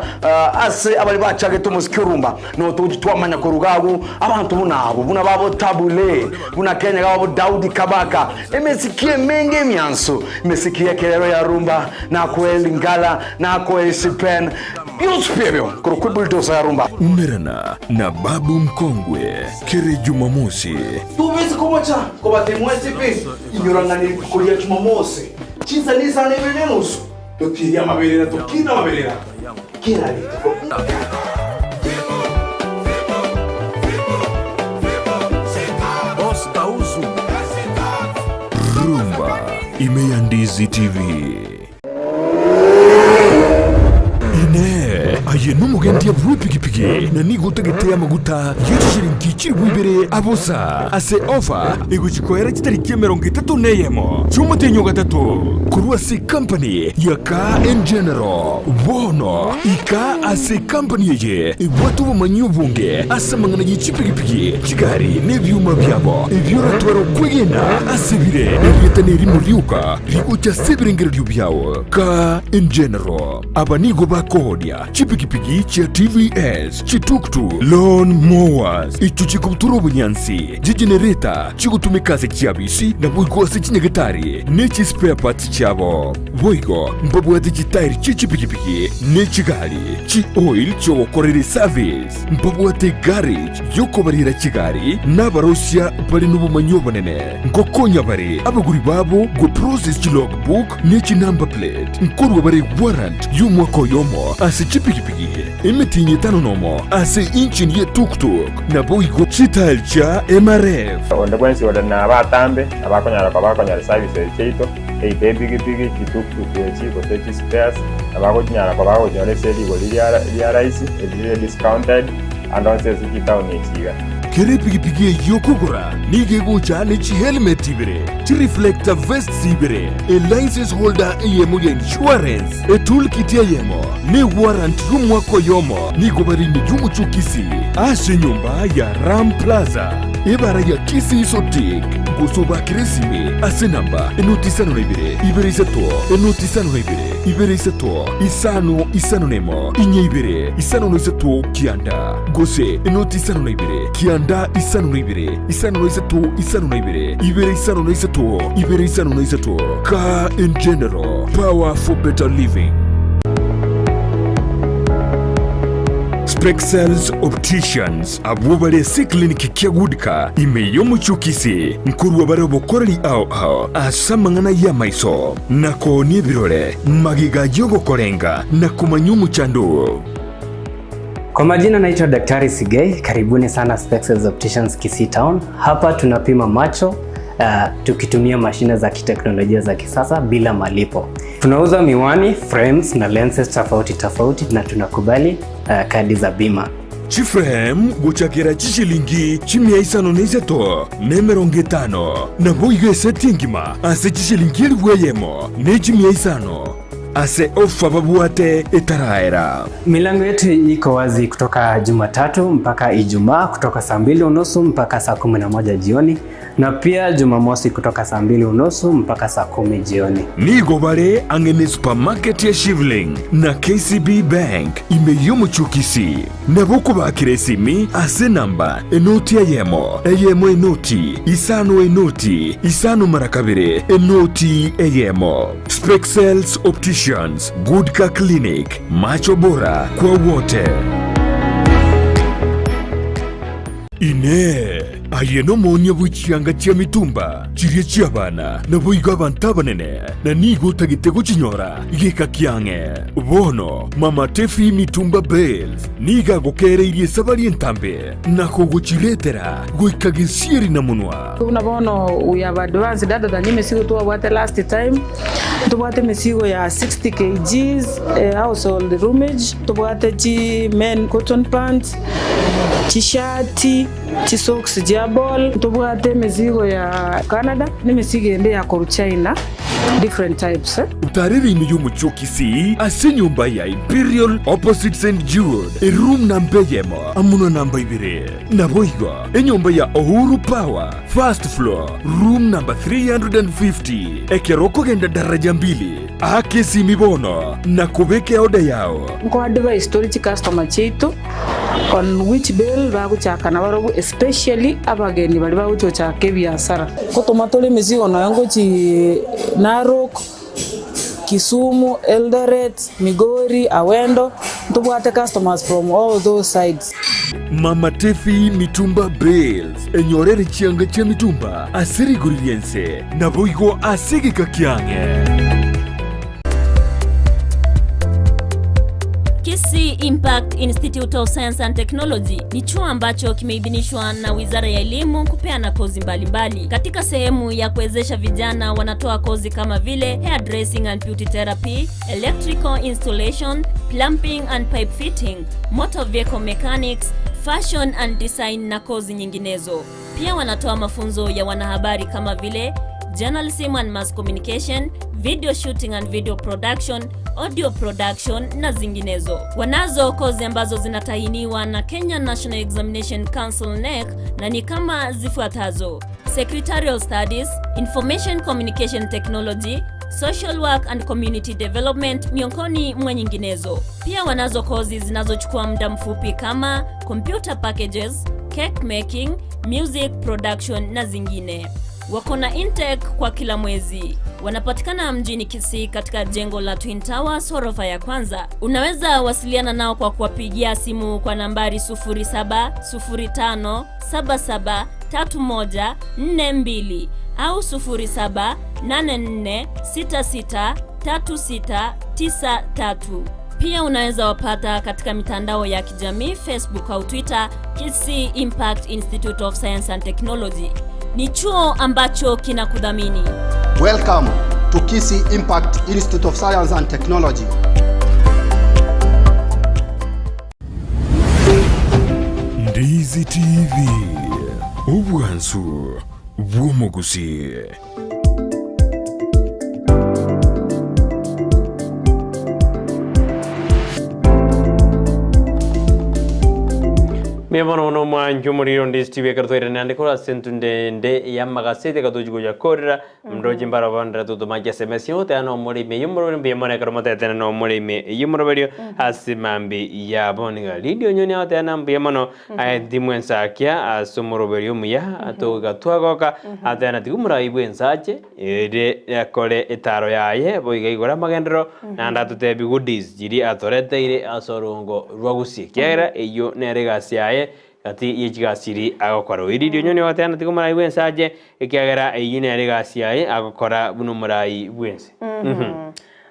ase abali bachage tumusiki orumba no tuji twamanya kurugagu abantu bunabo buna babo Tabule buna Kenya gabo Daudi Kabaka emisiki emenge emyanso emisiki yekerero ya rumba na kwelingala na kwesipen byose byebyo kurukwi bulldozer ya rumba. Umerana na babu mkongwe kere Jumamosi tuvisi kumocha kobatemwesipi inyorang'ani kulia Jumamosi chisanisana ibere nenusu totiria maberera tokina maberera kila rituko. Boss Kauzu. Rumba ime ya Ndizi TV. Inee! Aye nomogendia bw'epigipigi, na nigo otagete amaguta ye chishilingi chilifu ibere abosa ase ofa egochia koera chitariki 31 chi'omotienyi o gatato, korwa ase ekampani ya Car and General? Bono ika ase ekampani eye ebwate obomanyi obonge ase amang'ana ye chipigipigi, chigari, na ebioma biabo, ebio oratware okwegena ase bire. Erieta nerimo rioka rigocha ase ebirengererio biao. Car and General. Aba nigo bakoonia chipigipigi chia TVS, chituktuk, lawn mowers, echio chikobutora obonyansi, chigenereta chigotumeka ase chiabisi naboigo ase chinyagetari ne chispare parts chiabo. Boigo mbabwate chitairi chie chipigipigi ne chigari, chioil chiogokorera eservice. Mbabwate egarage y'okobarera chigari na abarosia bare nobomanyi obonene. Ngokonya bare abagori babo goprocess chilogbook ne chinumber plate. Nkorua bare warrant y'omwaka oyomo ase chipigipigi, emetienyi etano nomo ase engine ye tuktuk, naboigo chitail chia MRF. Onde bwensi ore nabatambe nabakonyara koba bakonyora services chiaito, either epigipigi, chituktuk echi, gose chispares, nabagochinyara koba bagochinyora ase rigori ria rahisi, erire discounted, ande onsi ase chitaoni echi iga. Kera epigipigi eyio okogora nigo egocha ne chihelmet ibere, chireflector vests ibere, elicense holder eyemo ya insurance, etoolkit eyemo, na ewarrant y'omwaka oyomo. Nigo bare ime y'omochie o Kisii ase enyomba ya Ram Plaza, ebara ya Kisii Sotik, gose obakere esimi ase enamba enoti 52 2 3 enoti 52 2 3 5 5 1 4 5 3 9 gose enoti 52 9 52 5 3 52 2 5 3 2 Car in General, power for better living. Spexels Opticians abwo bare ase eclinic kia Goodcar ime y'omochie o Kisii nkorua bare obokoreri ao ao ase amang'ana y'amaiso na koonia ebirore magega y'ogokorenga na komanya omochando oo. Kwa majina naitwa Daktari Sigei, karibuni sana Spexels Opticians Kisii Town. Hapa tunapima macho tukitumia mashine za kiteknolojia za kisasa bila malipo. Tunauza miwani, frames na lenses tofauti tofauti na tunakubali kadi za bima. Chiframe gochakera chishilingi chimia isano na isato na emerongo etano, naboigo eseti engima ase chishilingi elifu eyemo ne chimia isano ase ofa babwate etaraera. Milango yetu iko wazi kutoka Jumatatu mpaka Ijumaa kutoka saa 2:30 mpaka saa 11 jioni na pia Jumamosi kutoka saa 2:30 mpaka saa 10 jioni. Nigo bare ang'e ne supermarket ya Shivling na KCB Bank ime y'omochie o Kisii. Nabo okobakera esimi ase enamba enoti eyemo, eyemo enoti, isano enoti, isano mara kabere, enoti eyemo. Spexels Opticians, Good Car Clinic, macho bora kwa wote. Inee! Aye nomoonia bwe chianga chia mitumba chiria chi'abana, naboigo abanto abanene, na nigo otagete gochinyora geka kiang'e? Bono Mama Tefi Mitumba Bales nigo agokeereirie esabari entambe na kogochiretera goika gesieri na monwa. Buna bono we have advanced other than emesigo twabwate last time, ntobwate emesigo ya 60 kgs household roomage, ntobwate chi men cotton pants, chishati, chisocks chia ball, ntobwate emesigo ya Canada na emesigo ende ya korwa China different types. Otarere ime y'omochie o Kisii ase enyomba ya Imperial opposite St Jude, eroom namba eyemo amo na namba ibere. Naboigo enyomba ya Uhuru Power, first floor, room number 350. Ekero okogenda daraja mbili, aka esimi bono na kobeka eoda yao. Nko advise tore chicustomer chiaito on which bale bagochaka nabarobwo especially abageni baria bagocha gochaka ebiasara. Ngotoma tore emesigo nonya ngochi Narok, Kisumu, Eldoret, Migori, Awendo, ntobwate customers from all those sides. Mama Tefi Mitumba Bales, enyorere chianga chia mitumba ase rigori ri'ense, naboigo ase egeka kiang'e. Kisii Impact Institute of Science and Technology ni chuo ambacho kimeidhinishwa na Wizara ya Elimu kupeana kozi mbalimbali mbali. Katika sehemu ya kuwezesha vijana wanatoa kozi kama vile hairdressing and beauty therapy, electrical installation, plumbing and pipe fitting, motor vehicle mechanics, fashion and design na kozi nyinginezo. Pia wanatoa mafunzo ya wanahabari kama vile journalism and mass communication, video shooting and video production, audio production na zinginezo. Wanazo kozi ambazo zinatahiniwa na Kenya National Examination Council NEC na ni kama zifuatazo: Secretarial Studies, Information Communication Technology, Social Work and Community Development miongoni mwa nyinginezo. Pia wanazo kozi zinazochukua muda mfupi kama computer packages, cake making, music production na zingine. Wako na intake kwa kila mwezi. Wanapatikana mjini Kisii katika jengo la Twin Towers ghorofa ya kwanza. Unaweza wasiliana nao kwa kuwapigia simu kwa nambari 0705773142 au 0784663693. Pia unaweza wapata katika mitandao ya kijamii Facebook au Twitter, Kisii Impact Institute of Science and Technology. Ni chuo ambacho kinakudhamini. Welcome to Kisii Impact Institute of Science and Technology. Ndizi TV, obwansu bw'omogusii. Mbuya mono mono omwancho omoriri onde Steve ekero twairane ande korwa ase entunde ende y'amagaseti ekero tochi goyakorera ndoche mbarabwo ndere totomaki SMS goteba na omoremi eyio omoroberi mbuya mono ekero motetene na omoremi eyio omoroberio ase mambi yabo niga Lydia Onyoni agoteba na mbuya mono aye timu ensakia ase omoroberi omuya togoika twagoka ateba na tiga omorai bwensache ere akore etaro yaye boigo aigore amagenderero naende atotebie goodies chiria atoreteire ase orongo rwa Gusii ekiagera eyio nere egasi yaye gati ye chigasi chiria agokora. Oyo riria onyoni ogoteba na tiga omorai bwensache ekiagera eyio nere egasi yaye agokora buna omorai bwense.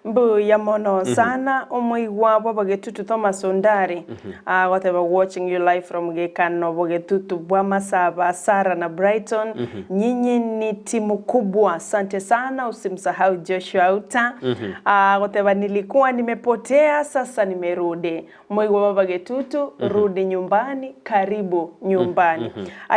Mbuya mono sana omoigwa bw'abagetutu Thomas Ondari agoteba watching you live from Gekano bogetutu bwa Masaba Sarah na Brighton nyinyi ni timu kubwa asante sana usimsahau Joshua Auta agoteba nilikuwa nimepotea sasa nimerudi Moigwa baba Getutu, rudi nyumbani, karibu nyumbani.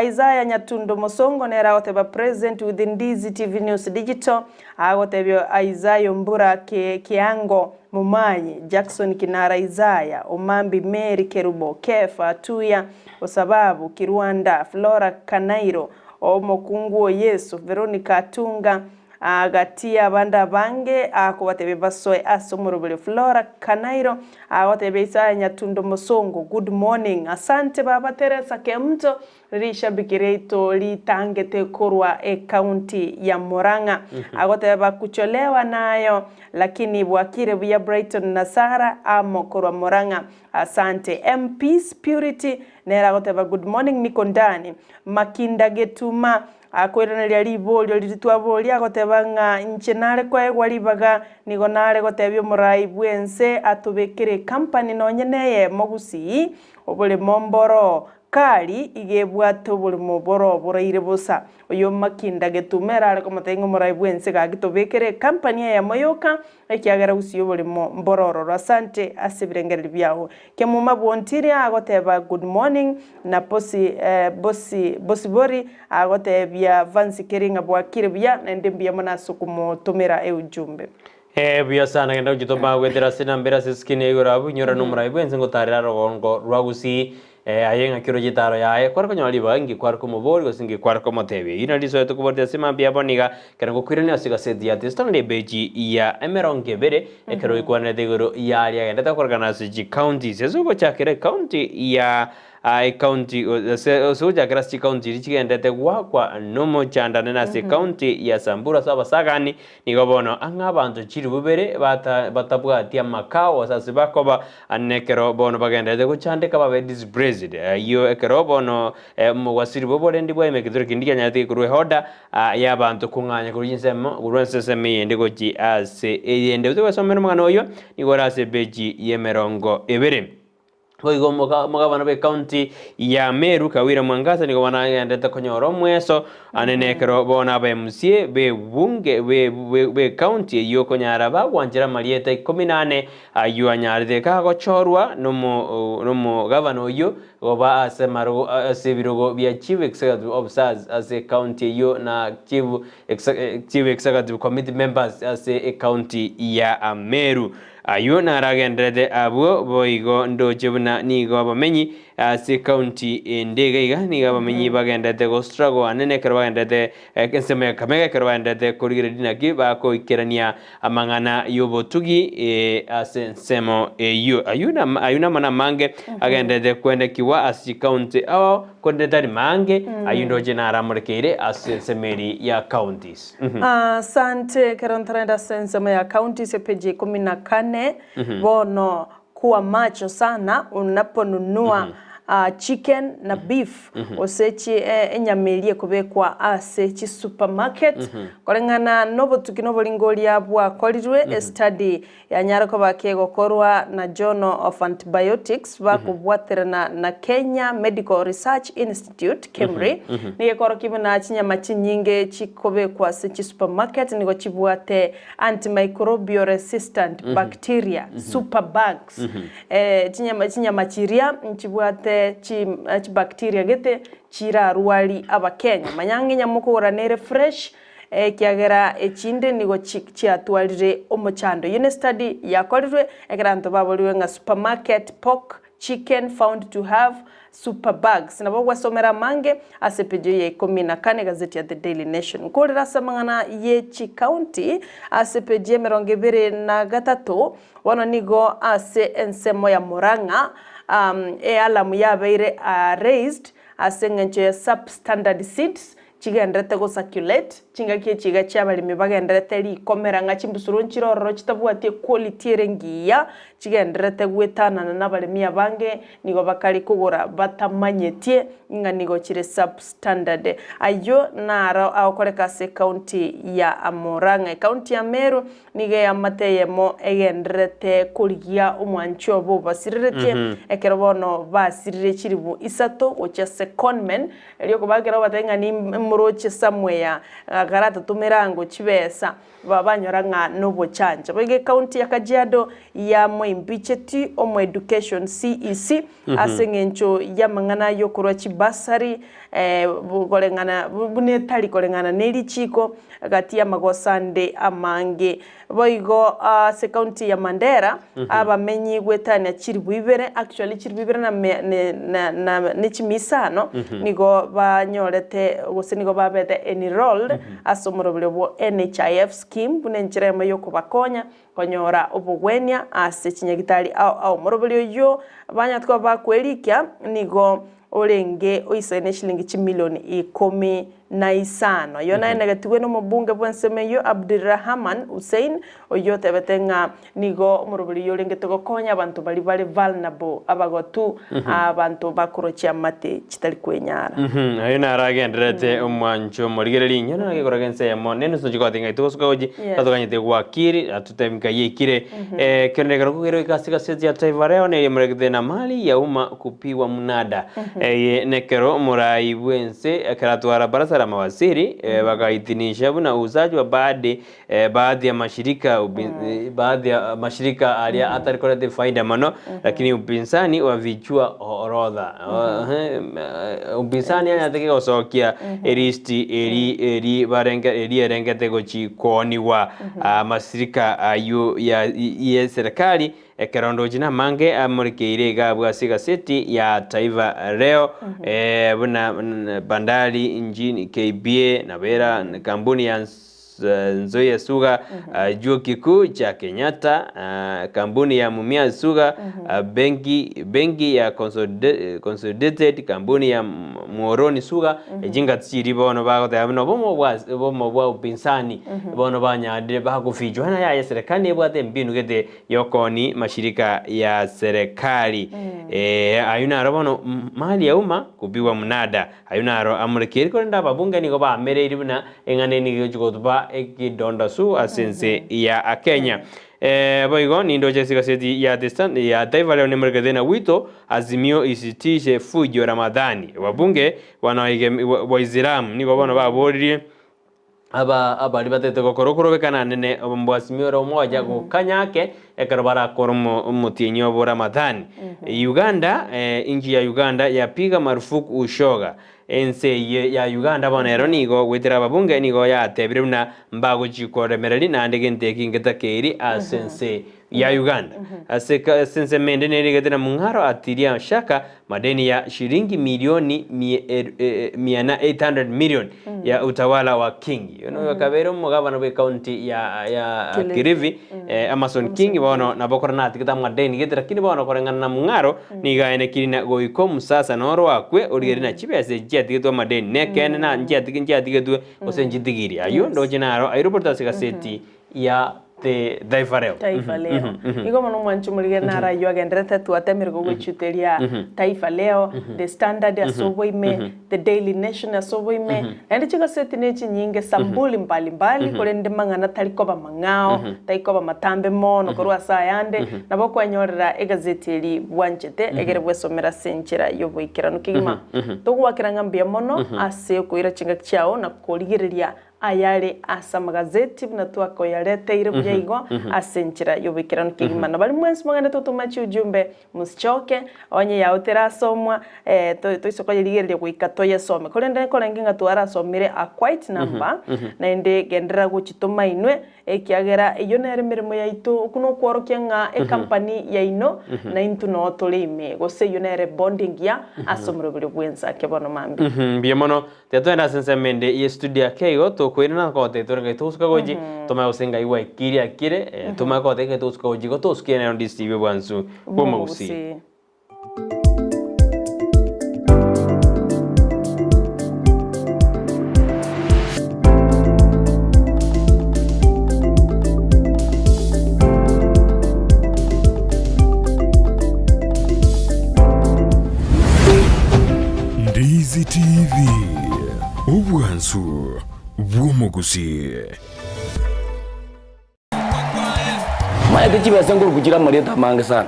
Isaiah Nyatundo Mosongo nere agoteba present with Ndizi TV News Digital, agotebia Isaiah Ombura Kiango Momanyi, Jackson Kinara Isaiah, Omambi Mary Kerubo, Kefa Atuya, Osababu Kirwanda, Flora Kanairo, Omokungu o Yeso, Veronica Atunga, Agatia abande abange, akobatebia basoe ase omoroberi Flora Kanairo, agotebia Isaya Nyatundo Mosongo, good morning, asante baba Teresa Kemunto, rishabiki riaito ritangete korwa ecounty ya Murang'a, agoteba kucholewa nayo lakini bwakire buya Brighton na Sarah amo korwa Murang'a, asante MPs Purity nere agoteba good morning niko ndani, Makinda Getuma Akoiraneria riborio riria twaboria, agoteba ng'a inche nare koegwa ribaga, nigo nare gotebia omorai bw'ense atobekere ecompany nonye neyemo gusii, oboremo mboro kari iga ebwate oboremo boro boraire bosa. Oyo Makinda Getumo ere are komotebia ng'a omorai bw'ense gaki tobekere ecompany eyemo yoka, ekiagera gusii oboremo mboro ororo. Asante ase ebirengererio biao. Kemuma bwontiri agoteba good morning na bosi bosi bosibori agotebia Vansi keri ng'a bwakire buya naende mbuya mono ase okomotomera eujumbe. Ee, buya sana, genda gochitoma goetera ase enamba ere ase eskrini ya igoro abwo, inyora nomorai bwensi ngotarera rogongo rwa Gusii, ee, aye ng'aki oroche etaro yaye, kware konyora ribaga inki kware komoboria gose inki kware komotebia. Eyio nari risoe tokoboretie ase mambia abo niga, Ekero ngokoirania ase egaseti ya Tesitano epeji ya emerongo ebere, ekero oikwanerete igoro y'aria agendete gokorekana ase chicounties, ase ogochakera ecounty ya ecounty ase ase ogochakera ase chicounty chiria chigendete goakwa nomochandane na ase ecounty ya Samburu ase abasagani, nigo bono ang'e abanto chilifu ibere bata batabwati amakao ase ase bakoba nekero bono bagenderete gochandeka babe displaced. Ayio ekero bono omogwasiri bw'oborendi bwa emekitoro kende kianyarete gekorwa eorder y'abanto kong'anya korwa chinsemo korwa ase ensemo eyende gochia ase eyende. Gose gwasomera omogano oyio, nigo ore ase epeji y'emerongo ebere. Boigo omogabana bw'ecounty ya Meru Kawira Mwangaza nigo bono agenderete konyora omweso anene ekero bono aba MCA b'ebunge b'ecounty eyio konyara bagwanchera amarieta ikomi na ane ayio anyarete kagochorwa nomogabana oyio goba ase amarogo ase ebirogo bia Chief Executive Officers ase ecounty eyio na Chief Chief Executive Committee members ase ecounty ya Meru. Ayio naragendererete abwo boigo ndoche buna nigo abamenyi ase county ende iga iga nigo abamenyi bagendererete go struggle anene ekero bagendererete ensemo ya Kakamega ekero bagendererete korigereria naki bakoikerania amang'ana y'obotugi ase ensemo eyio. Ayio ayio namang'ana amange agendererete kwenekigwa ase chicounty ao korende tari mange ayio ndoche naramorekeire ase ensemo eri ya counties. Asante, ekero ntarenda ase ensemo ya counties epeji ya ikomi na kane, bono kuwa macho sana unaponunua chicken na beef gose chi enyama eria ekobekwa ase chi supermarket koreng'ana nobotuki na oboringoria bwakorirwe estudy Yanyare koba kegokorwa na Journal of Antibiotics bakobwaterana na Kenya Medical Research Institute, KEMRI, nigo ekorokia buna chinyama chinyinge chikobekwa ase chisupermarket nigo chibwate antimicrobial resistant bacteria, superbugs. Chinyama chinyama chiria nchibwate chibacteria gete chirarwari abakenya. Manya ng'a enyama okogora nere fresh, Ekiagera echinde nigo chiatwarire omochando. Eyio ne study yakorirwe ekero abanto baborirwe ng'a supermarket pork, chicken found to have super bugs. Nabo ogwesomera amange ase epeji ya ikomi na kane egazeti ya The Daily Nation. Nkorera ase amang'ana ye chicounty ase epeji ya emerongo ebere na gatato, bono nigo ase ensemo ya Murang'a ealarm yabeire raised ase eng'encho ya substandard seeds Chigenderete go circulate, chingaki echi iga chiabaremi bagenderete rikomera ng'a chimbusuro nchire ororo chitabwati equality ere engiya, chigendererete goetanana nabaremi abange nigo bakare kogora batamanyetie ng'a nigo chire substandard. Ayio naro agokoreka ase ecounty ya Murang'a. Ecounty ya Meru Nigo eamate eyemo egendererete korigia omwanchi obo obasireretie, ekero bono basirire chilifu isato gochia ase conmen, erio kobakera obatebie ng'a nimoroche somewhere karatotomere ango chibesa, banyora ng'a nobochancha. Boigo ecounty ya Kajiado yamoimpicheti omo education CEC ase eng'encho y'amang'ana y'okorua chibursary koreng'ana buna etari koreng'ana ne richiiko gati y'amagoso ande amange. Boigo ase county ya Mandera abamenyi goetania chilifu ibere actually chilifu ibere na mia ne na na ne chimia isano nigo banyorete gose nigo babete enrolled ase omoroberio bwo NHIF scheme buna enchera eyemo yokobakonya Konyora obogwenia ase chinyagitari ao ao. Omoroberi oyio banyarete koba bakwerikia nigo orenge oisaine eshilingi chimilioni ikomi na isano. Oyio naenegetigwe nomobunge bw'ensemo eyio Abdirahaman Hussein oyio otebete ng'a nigo omoroberi oyio orengete gokonya abanto baria bare vulnerable, abagotu, abanto bakorwa chiamate chitari kwenyara. Ayio naro agendererete omwancho omorigereria inye naro agekora gense eyemo nenusu chigoti ng'a itogosuka gochi tatoganyete gwakiri atutebi nka yaikire kero nekero kogera goika ase egaseti ya Taifa Leo neria moregete na mali ya umma kupigwa mnada eye nekero omorai bwense ekero atwara barasa la mawaziri bakaitinisha buna uuzaji wa baadhi baadhi ya mashirika baadhi ya mashirika aria atari koreta efaida mono lakini upinzani wafichua orodha upinzani anyarete gosokia elisti eri eri barenge eri erengete gochi koonigwa amasirika aywo ya ye serikali Ekero ndoche namange amorekeire iga abwo ase egaseti ya Taifa Leo, buna Bandari nchini KBA, nabo era kampuni ya Nzoia Sugar, Chuo Kikuu cha Kenyatta, kampuni ya Mumias Sugar, benki benki ya Consolidated, kampuni ya Muhoroni Sugar, echi ngati chiria bono bagoteba buna obomo bwa obomo bwa upinzani bono banyarire bagofichwa na yaya serikali nebwate embinu gete Yokoni mashirika ya serikali eh, ayio naro bono mali ya umma kupigwa mnada ayio naro amorekeiri korende ababunge nigo baamereirie buna eng'ana eye nigo egochi gotuba ekidonda su ase ense ya Kenya. Eh, boigo nindoche ase egaseti ya The Stand ya Taifa Leo nemorekete na wito Azimio isitishe fujo Ramadhani. Wabunge wanaoegem- wa- Waislamu nigo bono baboririe aba abari batete gokora okorobekana nene mbw'Azimio la Umoja gokanya ake ekero barakore omo- omotienyi obo Ramadhani. Uganda eh, inchi ya Uganda yapiga marufuku ushoga Ense eye ya Uganda bono ero nigo goetera ababunge nigo yatebire buna mbagochia koremereri naende gento eki ngetakeiri ase ense ya Uganda. Ase ase ensemo ende nerigete na Mung'aro atiria shaka madeni ya shilingi milioni mia mia na 800 million ya utawala wa Kingi. Oyo noyo akabeire omogabana bwe county ya ya Kilifi Amason Kingi bono nabo kore natigete amadeni gete lakini bono koreng'ana na Mung'aro Nigo aenekiri na goika omusasa noro akwe, origererie na chibesa echi chiatigetwe amadeni, nekeene na nchiatigi nchiatigetwe gose nchitigirie. Ayio ndoche naro airoborete ase egaseti ya The Taifa Leo. Taifa Leo. Igo mono omwanchi omorigeri naro ayio agenderete twatemire gogochuteria Taifa Leo, The Standard ase oboime, The Daily Nation ase oboime, naende chigaseti ne chinyinge sambuli mbali mbali, korende mang'ana tari koba mang'ao, tari koba matambe mono korwa ase ayande, nabo okwenyorera egazeti eri bwanchete egere bwesomere ase enchera y'oboikeranu kegima. Togoakera ng'a mbuya mono ase okoira chingaki chiao na korigereria ayare ase amagazeti buna twakoyareteire buya igo ase enchera y'oboikeranu kegima. Na baria mwensi mogende totoma chiujumbe Mosichoke, onye yao terasomwa, toise koyerigereria goika toyesome. Korende nkorenge ng'a twarasomire a quite number, naende genderera gochitoma inwe, ekiagera eyio nere emeremo yaito, okwo nokworokia ng'a ecompany yaino naintwe noo tore ime, gose eyio nere bond engiya ase omoroberi bw'ense ake bono mambia. Mbuya mono. Tiga togende ase ensemo ende ye studio ake igo, tokoirana kogotebia tore ngai togosuka gochi, tomanye gose ngai gwaikire akire, tomanye kogotebia ngai togosuka gochi igo tosuke nero ndisiibwe bwansu bw'omogusii. Ndizi TV, obwansu bw'omogusii. Maete chibesa nkoruku chire amarieta amange sana,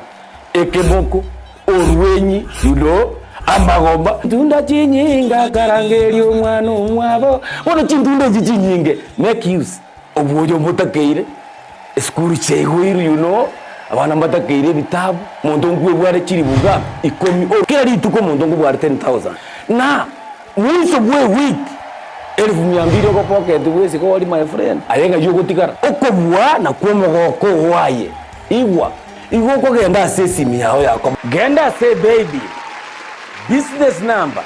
ekeboko, orwenyi, you know, amagomba. Ntunda chinyinga karangeria omwana omwabo, bono chintunda echi chinyinge make use obwoyo mbotakeire, esukuru chiaigoirwe you know, abana mbatakeire ebitabu, monto nkwebware chilifu ngapi? Ikomi, kera rituko omonto nkobware 10,000 na Mwiso bwe ewiki elifu mia mbili ogopocket bwesike ori my friend aye ng'ai ogotigara okobua nakwo omogoko oo aye igwa igo okogenda ase esimi yao yako genda ase baby business number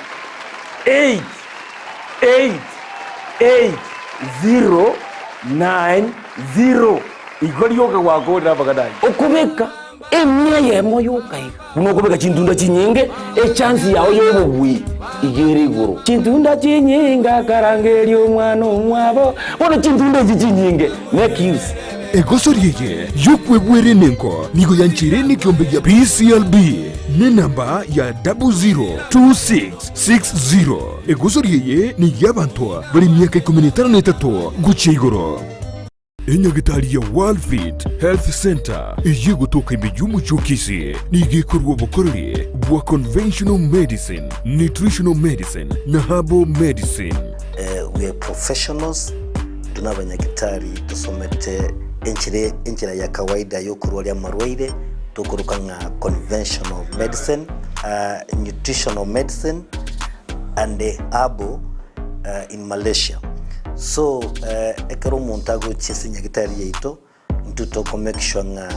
8888090 igo rioka gwakorire mpaka dai okobeka Emia eyemo yoka iga. Buna okobeka chintunda chinyinge, echansi yao y'obobui iga ere igoro. Chintunda chinyinge akarangeria omwana omwabo, bono chintunda echi chinyinge make use. Egosori eye y'okwebwera enengo nigo yancheire nekeombe gia PCLB nenamba ya 002660. Egosori eye ney'abanto bare emiaka ikomi na etano na etato gochia igoro. Enyagitari ya Worldfit Health Centre eyio egotoka ime y'omochie o Kisii nigo ekorua obokoreri bwa conventional medicine, nutritional medicine na herbal medicine. We are professionals, intwe nabanyagitari tosomete enchera enchera ya kawaida yokorwaria amarwaire tokoroka ng'a conventional medicine, nutritional medicine and herbal in Malaysia. So ekero omonto agochia ase nyagitari yaito, intwe toko make sure ng'a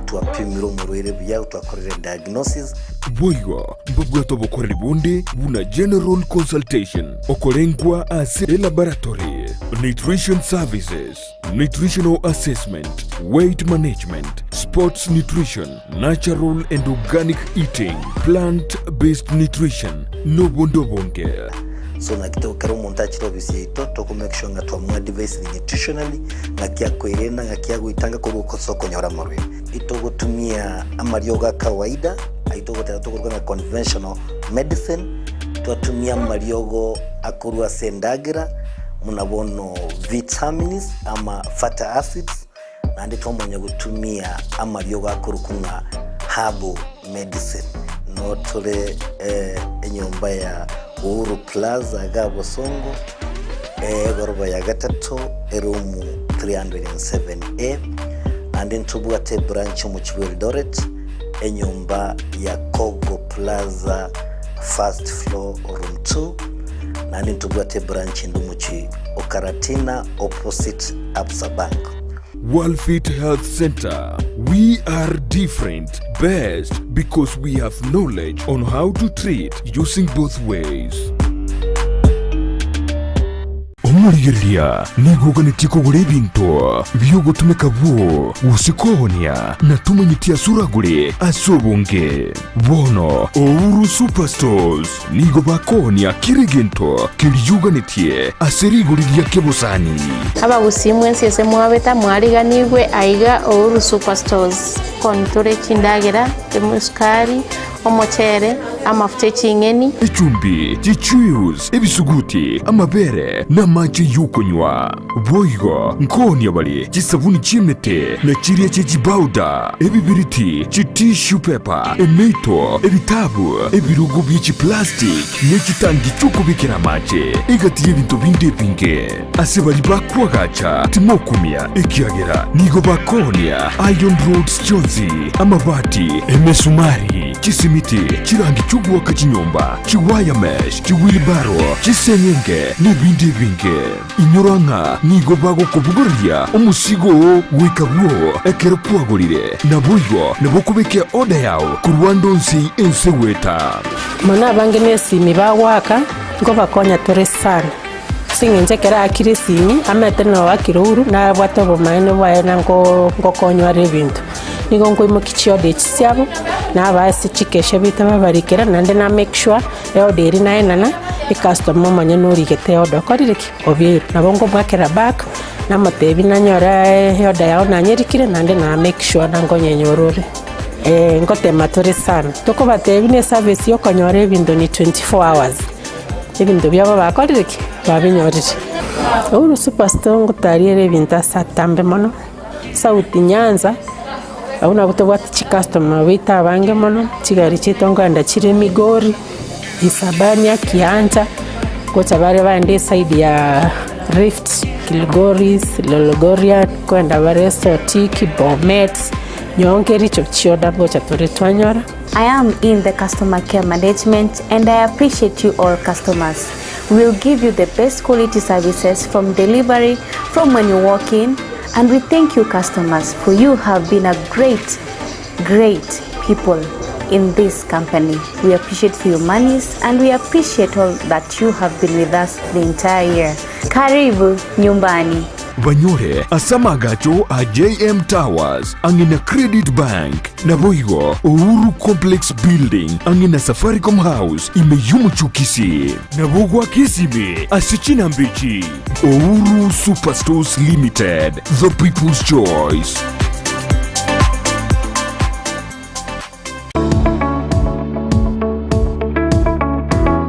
twapimire omorwaire buya, twakorire diagnosis. Boigo mbabwate obokoreri bonde buna general consultation, okorengwa ase elaboratory, nutrition services, nutritional assessment, weight management, sports nutrition, natural and organic eating, plant based nutrition, nobonde obonge. So naki to ekero omonto achire ofisi yaito, toko make sure ng'a twamoadvisire nutritionally, ng'aki akoerenda, ng'aki agoetanga korwa ase okonyora amarwaire. Itogotumia amariogo a kawaida, ayio togoteba tokoroka ng'a conventional medicine, twatumia amariogo akorwa ase endagera, buna bono vitamins ama fatty acids. Naende twamanya gotumia amariogo akorokwa ng'a herbal medicine. Noo tore enyomba ya Uhuru Plaza iga Bosongo, egoroba ya gatato, eroom 307A. Naende ntobwate ebranch omochie bwa Eldoret, enyomba ya Kogo Plaza first floor room 2. Naende ntobwate ebranch ende omochie o Karatina opposite Absa Bank. Worldfit Health Center, we are different, best because we have knowledge on how to treat using both ways. Omorigereria nigo oganetie kogora ebinto bi'ogotumeka bwoo gose koonia na tomanyeti ase oragore ase obonge. Bono Ouru Superstores nigo bakoonia kera egento keria oganetie ase rigori ria kebosani. Abagusii mwensi ase mwabeta mwariganigwe aiga Uhuru Superstores. Kontore chindagera, esukari, omochere, amafuta eching'eni. Echumbi, chichuius, ebisuguti, amabere, na amache y'okonywa. Boigo nkoonia bare chisabuni chi'emete, na chiria chie chibauda, ebibiriti, chitissue paper, emeito, ebitabu, ebirogo bie chiplastic, ne chitangi chi'okobekera amache, egati y'ebinto binde ebinge. Ase baria bakoagacha timokumia, ekiagera nigo bakoonia iron rods chionsi, amabati, emesumari, chisimiti, chirangi chi'ogoaka chinyomba, chiwire mesh, chiwheelbarrow, chiseng'enge, nebinde ebinge. Inyora ng'a nigo bagokobogoreria omosigo oo goika bwoo ekero kwagorire, naboigo nabo okobeka eoda yao korwa ande onsi ense goeta. Mono abange nesimi bagoaka, nkobakonya tore sana. Ase eng'encho ekero aakire esimi, amaete na oakire ouru, nabwate obomaene bwaye na nko nkokonywa are ebinto. Nigo nkoimokia chioda echi chiabo, nabaa ase chikesha baito babarikera, naende na make sure eoda eria naenana, ecustomer omonyene origete eoda okorire ki? Obeirwe. Nabo nkomoakera back, namotebia nanyora eoda yao nanyerikire naende na make sure na nkonyenyora ore. Ngotema tore sana, tokobatebia buna eservice ya okonyora ebinto ni 24 hours. Ebinto biabo bakorire ki? Babinyorire. Uhuru Superstore ngotariere ebinto ase atambe mono, South Nyanza, abwo nabwo tobwate chicustomer baito abange mono, chigari chiaito nkoenda chire Migori, Isabania, Kiancha, gocha bare baende eside ya Rift, Kilgoris, Lologorian, nkoenda bare Sotik, Bomet, Nyonke, Kericho, chioda ngocha tore twanyora. I am in the customer care management and I appreciate you all customers. We will give you the best quality services from delivery, from when you walk in, and we thank you customers for you have been a great, great people in this company. We appreciate for your monies and we appreciate all that you have been with us the entire year. Karibu nyumbani. Banyore ase amagacho a JM Towers ang'e na Credit Bank. Naboigo Uhuru Complex Building ang'e na Safaricom House ime y'omochie o Kisii. Nabo goaka esimi ase chinamba echi, Uhuru Superstores Limited, the people's choice.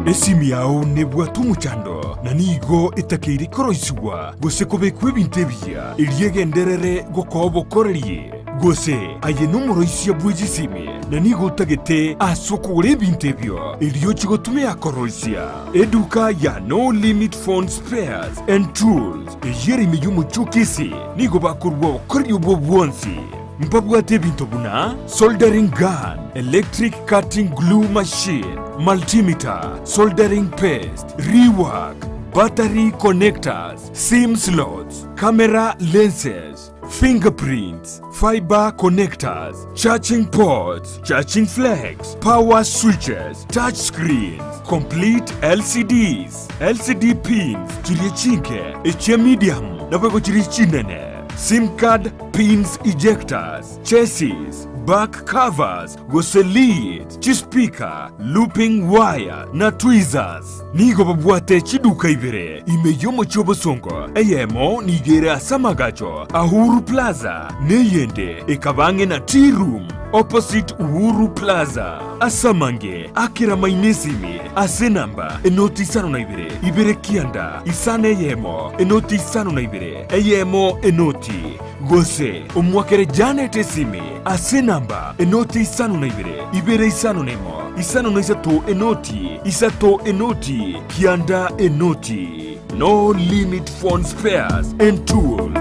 Esimi yao nebwate omochando na nigo etakeire koroisigwa gose kobekwa ebinto ebiya erio egenderere gokoa obokoreri. Gose aye nomoroisia bwe chisimi, na nigo otagete ase okogora ebinto ebio, erio ochie gotumia koroisia. Eduka ya No Limit Phone Spares and Tools, eyio ere ime y'omochie o Kisii, nigo bakorua obokoreri obwo bwonsi. Mbabwate ebinto buna soldering gun, electric cutting glue machine, multimeter, soldering paste, rework, battery connectors, sim slots, camera lenses, fingerprints, fiber connectors, charging ports, charging flex, power switches, touch screens, complete LCDs, LCD pins, chiria chinke, echia medium, naboigo chiria chinene, sim card pins ejectors, chassis, back covers, gose leads, chispeaker, looping wire, na tweezers. Nigo babwate chiduka ibere ime y'omochie obosongo, eyemo nigo ere ase amagacho a Uhuru Plaza, na eyende ekaba ang'e na Tea Room opposite Uhuru Plaza. Ase amange akera maino esimi ase enamba enoti 52 2 9 5 1 enoti 52 eyemo enoti. Gose omwakere Janet esimi ase enamba enoti isano na ibere, ibere isano na emo, isano na isato enoti, isato enoti, kianda enoti. No limit phone spares and tools.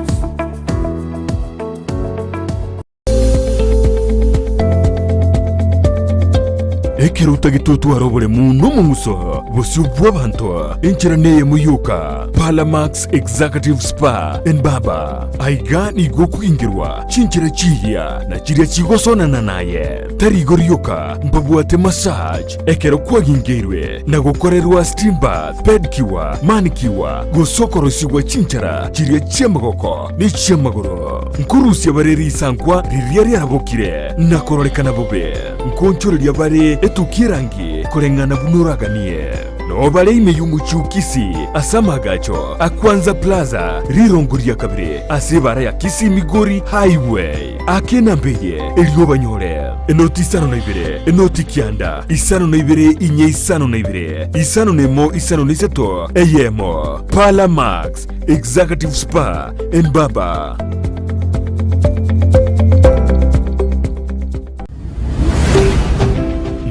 Ekero otagete otware oboremu na omong'uso bosio bw'abanto, enchera neyemo yoka, Palamax Executive Spa and Barber. Aiga nigo okogingerwa chinchera chiria na chiria chigosonana naye. Tari igo rioka, mbabwate massage ekero kwagingeirwe na gokorerwa steam bath, pedicure, manicure, gose okorosigwa chinchara chiria chi'amagoko ne chi'amagoro. Nkorusia bare risankwa riria riarabokire na kororekana bobe, nkoonchoreria bare etukia erangi koreng'ana buna oraganie. Noo bare ime y'omochie o Kisii ase amaagacho a Kwanza Plaza, rirongo ria kabere ase ebaara ya Kisii Migori Highway. Aka enamba eye erio obanyore, enoti isano na ibere, enoti kianda, isano na ibere inye isano na ibere, isano na emo isano na isato, eyemo. Parlour Max, Executive Spa and Barber.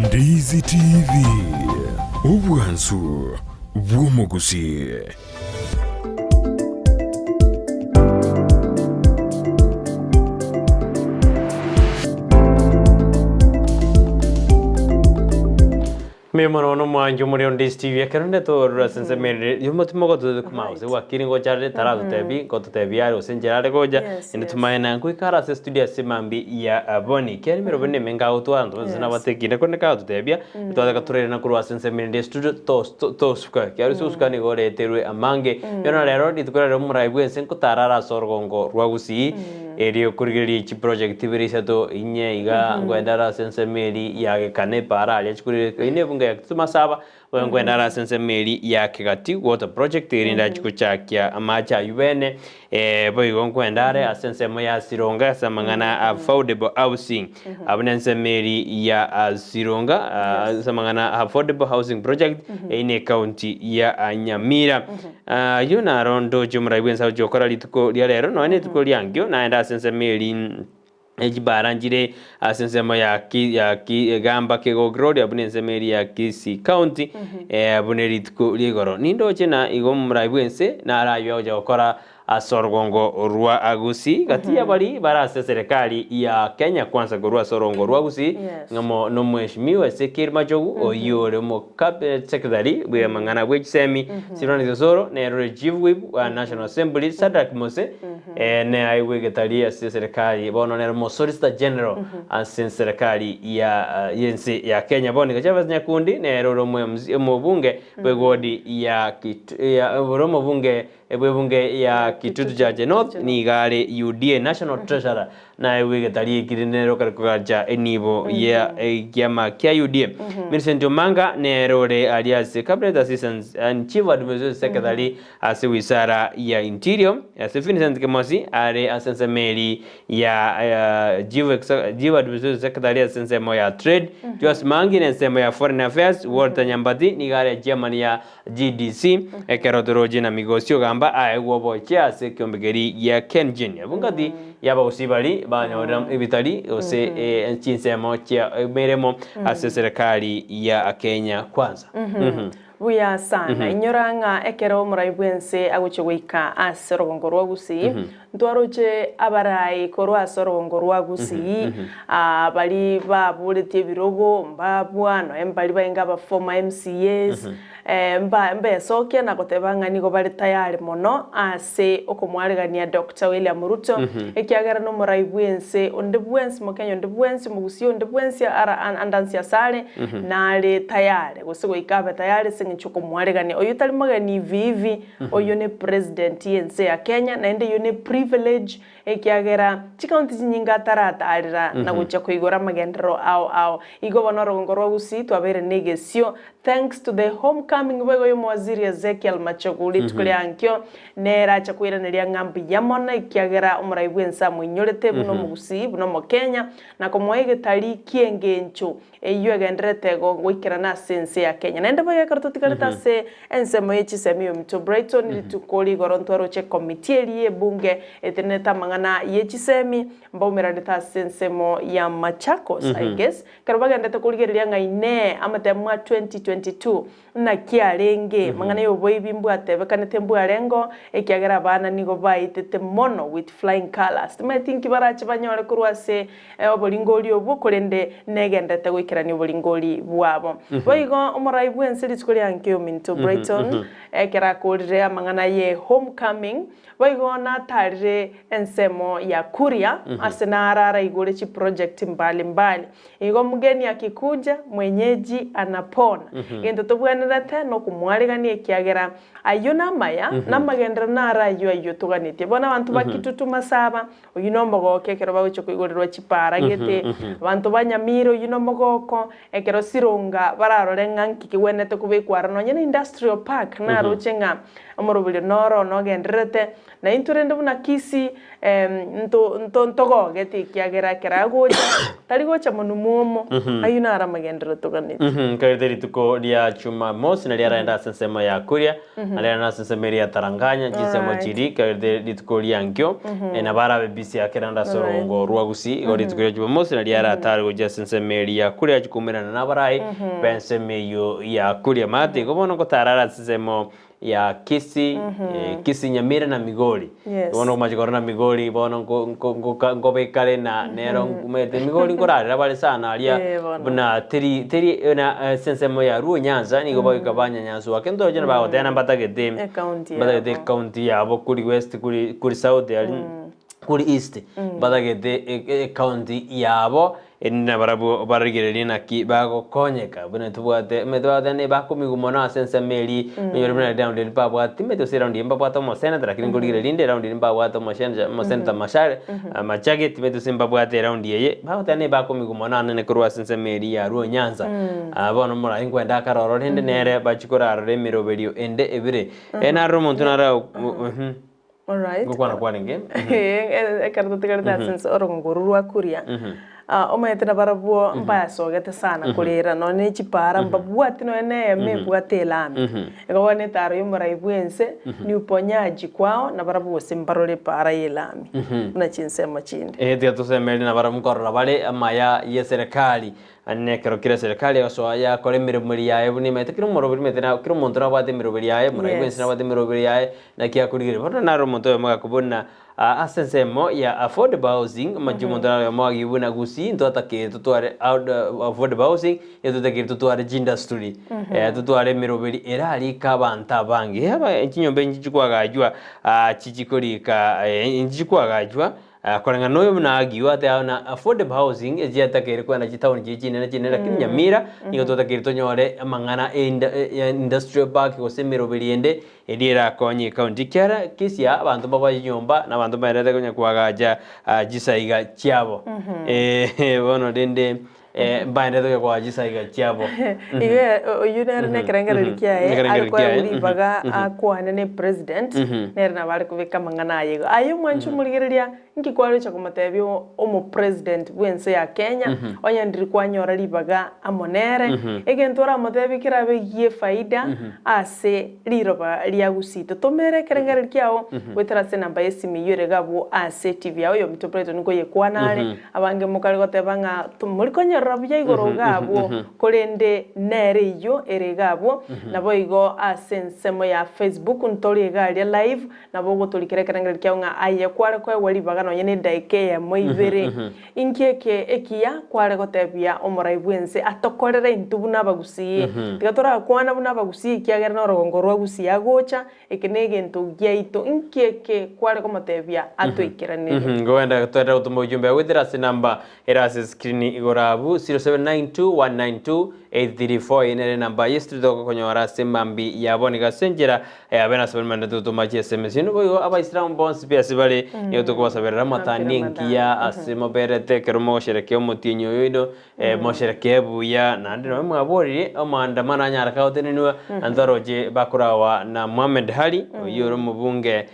Ndizi TV, obwansu bw'omogusii. Mimono nomwancho muri on Ndizi TV ekero nde torora ase ensemerere yomotima ogototebi kumausa wakiri ngocha are taratotebi ngototebi are gose enchera are gocha Yes, ende yes. tumaye na nkoikara ase studio ase mambi ya boni keri mirobo neme ngagotwara ntobe nabatekire konde kagototebia Twataka torairana korwa ase ensemo erinde estudio tosuka, ekiagera ase ogosuka nigo oreterwe amange. Bono rero rituko riarero omorai bw'ense nkotara are ase orogongo rwa Gusii, erio korigereria chiproject ibere isato inye iga nkoenda are ase ensemo eria ya Gekana epaara aria chikorire eyio na ebunge ya Kitutu Masaba, boigo nkoenda are ase ensemo eria ya Kegati water project erinde achie gochakia amache aywo bene. Boigo nkwenda are ase ensemo ya Sironga ase amang'ana a affordable housing. Abwo nensemo eri ya Sironga ase amang'ana a affordable housing project eyio ne county ya Nyamira. Ayio naro ndoche omorai bwense agochia gokora rituko ria rero nonya ne rituko riankio naende ase ensemo eri. Ne chibaara nchire ase ensemo ya Ki- ya Ki- egamba Kegogi Road abwo nensemo eria ya Kisii County, abwo ne rituko ria igoro. Nindoche na igo omorai bw'ense naro ayio agocha gokora ase orogongo rwa Gusii, gati y'abaria bare ase eserekari ya Kenya Kwanza korwa ase orogongo rwa Gusii, ng'amo nomweshimiwa Ezekiel Machogu, oyio ore omo cabinet secretary bw'amang'ana bw'echisemi, Silvanus Osoro, nere ore chief whip wa National Assembly, Shadrack Mose, Ne aigwe egetari ase eserekari bono nere omosolicitor general ase eserekari ya y'ense ya Kenya. Bono iga Chavez Nyakundi nere ore omobunge bw'ewodi ya ya ore omobunge bw'ebunge ya Kitutu Chache North nigo are UDA National Treasurer naegwe egetari eki rende nere okare kogacha enibo ya ekiama kia UDA. Millicent Omanga nere ore aria ase Cabinet Assistant and Chief Administrative Secretary Ase wizara ya Interior, ase Vincent Kemosi are ase ensemo eri ya Chief Administrative Secretary ase ensemo ya Trade, Joash Mangi nensemo ya Foreign Affairs, Walter Nyambati nigo are chairman ya GDC, ekero toroche na Migosi Ogamba aegwe obochie ase ekiombekeri gia Kengen. Abwo ngati y'abagusii baria banyorire ebitari gose chinsemo chia emeremo ase serikali ya Kenya Kwanza. Buya sana. Inyora ng'a ekero omorai bw'ense agochia goika ase orogongo rwa Gusii, ntwaroche abarai korwa ase orogongo rwa Gusii, baria baboretie ebirogo, mbabwa, nonya mbaria baenge aba former MCAs, mba mbesokia na goteba ng'a nigo bare tayari mono ase okomwaregania Doctor William Ruto, ekiagera nomorai bw'ense onde bwensi, Mokenya onde bwensi, Omogusii onde bwensi ara andansi asare, nare tayare, gose goika abe tayare ase eng'encho okomwaregania. Oyio tari mogeni hivi hivi, oyio ne president y'ense ya Kenya, naende eyio ne privilege ekiagera chicounty chinyinge ataratarera na gochia koigora amagenderero ao ao. Igo bono orogongo rwa Gusii twabeire na egesio thanks to the homecoming boigo y'omowaziri Ezekiel Machogu rituko ria ankio nere acha koiraneria ng'a mbuya mono ekiagera omorai bw'ense amoinyorete buna omogusii buna omokenya na komoa egetari ki'engencho Eyio egendererete goikerana ase ense ya Kenya. Naende boigo ekero totigarete ase ensemo ye chisemi ominto Brighton rituko rigoro ntwaroche ekomiti eria y'ebunge etenenete amang'ana. amang'ana ye chisemi mbaumeranete ase ensemo ya Machakos I guess ekero bagendete korigereria ng'a inee amatemo a 2022 naki arenge amang'ana ya oboibi mbwatebekanete mbwarengo ekiagera abana nigo baitete mono with flying colours timanyeti nki barache banyore korwa ase oboringori obwo korende negenderete goikerania oboringori bwabo. Boigo omorai bw'ense rituko ria nkio ominto Brighton ekero akorire amang'ana ye homecoming Boigo natarire ensemo ya Kuria, ase naro araigure chiproject mbali mbali. Igo mgeni akikuja, mwenyeji anapona. Egento tobwenerete nokomwarigania ekiagera ayio namaya, namagenderero naro ayio ayio toganetie. Bono abanto ba Kitutu Masaba, oyio nomogooko ekero bagochia koigorerwa chipara gete, abanto ba Nyamira oyio nomogooko ekero Sironga bararore ng'a nki kegwenerete kobekwa aro nonye na Industrial Park naroche ng'a Omoroberio noro nogendererete, na intwe rende buna Kisii nto nto ntogogete ekiagera ekero agocha, tari gocha monwe mwomo, ayio naro amagenderero toganetie. Nkairete rituko ria Jumamosi nario araende ase ensemo ya Kuria, nario araende ase ensemo eria ya Taranganya, chinsemo chiria, nkairete rituko ria nkio, nabo arabe busy ake naende ase orogongo rwa Gusii, igo rituko ria Jumamosi nario aratare gochia ase ensemo eria ya Kuria achie koumerana nabarai b'ensemo eyio ya Kuria. Maate igo bono ngotara are ase ensemo ya Kisii, Kisii Nyamira na Migori. Yes. Bono okomacha korora na Migori bono nko- nko- nkoka- nkobekare na nero omanyete Migori nkorarera bare sana aria Eh, bono. buna teri teri na ase ensemo ya Luo Nyanza nigo bagoika banyanyanswa ake ntoroche nabagoteba mbatagete Ecounty mbatagete yabo. ecounty yabo kori west kori kori south aria kori east mbatagete e- ecounty yabo Erinde nabarabwo barigererie naki bagokonyeka, buna tobwate omanyete bagoteba ne bakomigwa mono ase ensemo eria, onyore buna round eria mbabwate timanyeti gose eround eye mbabwate omosenator lakini nkorigereria rinde eround eria mbabwate omoshencha omosenator Machare Machage timanyeti gose mbabwate eround eye, bagoteba ne bakomigwa mono anene korwa ase ensemo eria ya Luo Nyanza. Bono morai nkwenda akare ororo rende nere bachie korarora emeroberio ende ebere. Narora omonto nara Alright. Ngokwana kwarenge. Ekero totigarete ase ense orogongo orwo rwa Kuria, omanyete nabarabwo mbayasogete sana korera nonye ne chipara mbabwati nonye na eyemo ebwate elami. Igo bono etaro ya omorai bwense ni uponyaji kwao nabarabwo gose mbarore epara ya elami buna chinsemo chinde. Eeh tiga tosemerie nabarabwo nkorora bare amaya yeserekari Naende nekero kera eserekari egosoa yakora emeremo eria yaye buna emaete, kera omoroberi omanyete na kera omonto nabwate emeroberi yaye, morai bwensi Yes. nabwate emeroberi yaye, naki akorigereria. Bono naro omonto oyomo agakobua buna ase ensemo ya affordable housing, omonche omonto naro oyomo agiwe buna gusii ntwatakeire totware out affordable housing, nigo totakeire totware chiindustry, totware emeroberi erarike abanto abange. Aba chinyomba echi chikwagachwa chichikorika nchikwagachwa Koreng'ana noyo buna agiwe ate ao na affordable housing echiatakeire kwenda chitown chiria chinene chinene lakini Nyamira nigo twatakeire tonyore amang'ana e ya industrial park gose emeroberi ende eria erakonye ecounty ekiagera kisia abanto mbabwate chinyomba na abanto mbaenderete konya koagacha chisaiga chiabo bono rende mbaenderete konya koagacha chisaiga chiabo. Igo oyio nere nekerengererio kiaye Nekerengererio are koegwa kiaye, ribaga akwane ne president nere nabo are kobeka amang'ana aye igo. Aye omwanchi omorigereria nki kwaroche komotebia omopresident bwense ya Kenya onye ndiri kwanyora ribaga amo nere egento oramotebie kerabe gie faida ase riroba ria Gusii. Totomere ekerengererio kiao goetera ase enamba y'esimi eyio ere iga abwo ase TV yao oyominto Brighton nkoyekwana are Abange mokare goteba ng'a timori konyerora buya igoro iga abwo, korende nere eyio ere iga abwo. Naboigo ase ensemo ya Facebook ntori iga aria live, nabo ogotorikera ekerengererio kiao ng'a aye kware koegwa ribaga nonye ne edaika eyemo ibere. Inki eke ekiya kware gotebia omorai bw'ense atokorere intwe buna abagusii? Tiga torakwana buna abagusii ekiagera norogongo rwa Gusii agocha, Eke negento giaito, inki eke kware komotebia atoikeranerie? Ngogenda twende gotoma ojumbe goetera ase namba ere ase screen igoro abwo 0792192834 eye nere namba ye street ogokonyora ase mambi ya bono iga ase enchera yabe nase baria mande totoma chi sms ino boigo abaisilamu bonsi pi ase bare nigo tokobasaberera amatani engiya ase moberete ekero mogosherekea omotienyi oyo oino Mosherekee buya, naende nonya mwaboririe amaandamano anyare kagotenenigwa, na ntwaroche bakorawa na Mohamed Hali, oyio ore omobunge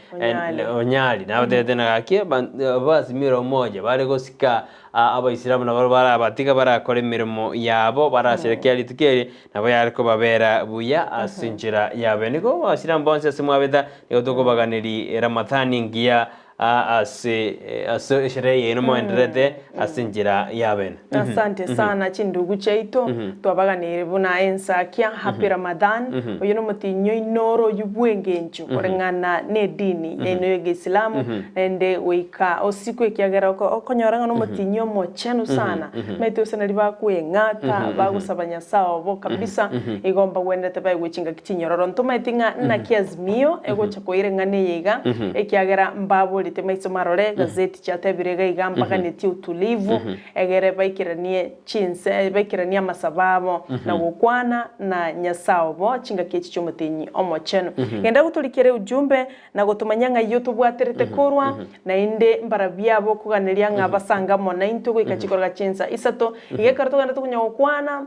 Onyali, nabatebete na gaki Abaazimio la Umoja bare gosika Abaisilamu nabo barabatiga barakore emeremo yabo barasherekea rituko eri, nabo yare kobabera buya ase enchera yabe. Nigo Abaisilamu bonsi ase mwabeta, nigo tokobaganeri Ramadhani engiya. Ase ase esherehe yaino moendererete ase enchera y'abene. Asante sana chindugu chiaito, twabaganeirie buna ensakia, Happy Ramadhan, oyio nomotinyi oino ore oyio bw'engencho koreng'ana n'edini yaino y'egeisilamu, naende goika osikwe ekiagera okonyora ng'a nomotinyi omochenu sana, omanyete gose naria bakweng'ata, bagosaba Nyasae obo kabisa, igo mbagwenerete baegwe chingaki chinyororo. Ntomaeti ng'a naki Azimio egocha koira eng'ana eye iga, ekiagera mbaborete maiso marore, gazeti chiatebire iga iga mbaganetie utulivu, egere baikeranie chinse baikeranie amasabo abo, na gokwana na Nyasae obo chingaki echi chi'omotenyi omochenu. Genda gotorikere ujumbe na gotomanyia ng'ai otobwaterete korwa, naende mbarabwo abo okoganeria ng'a basange amo naintwe goika chikoroga chinsa isato. Iga ekero togenderete konya gokwana,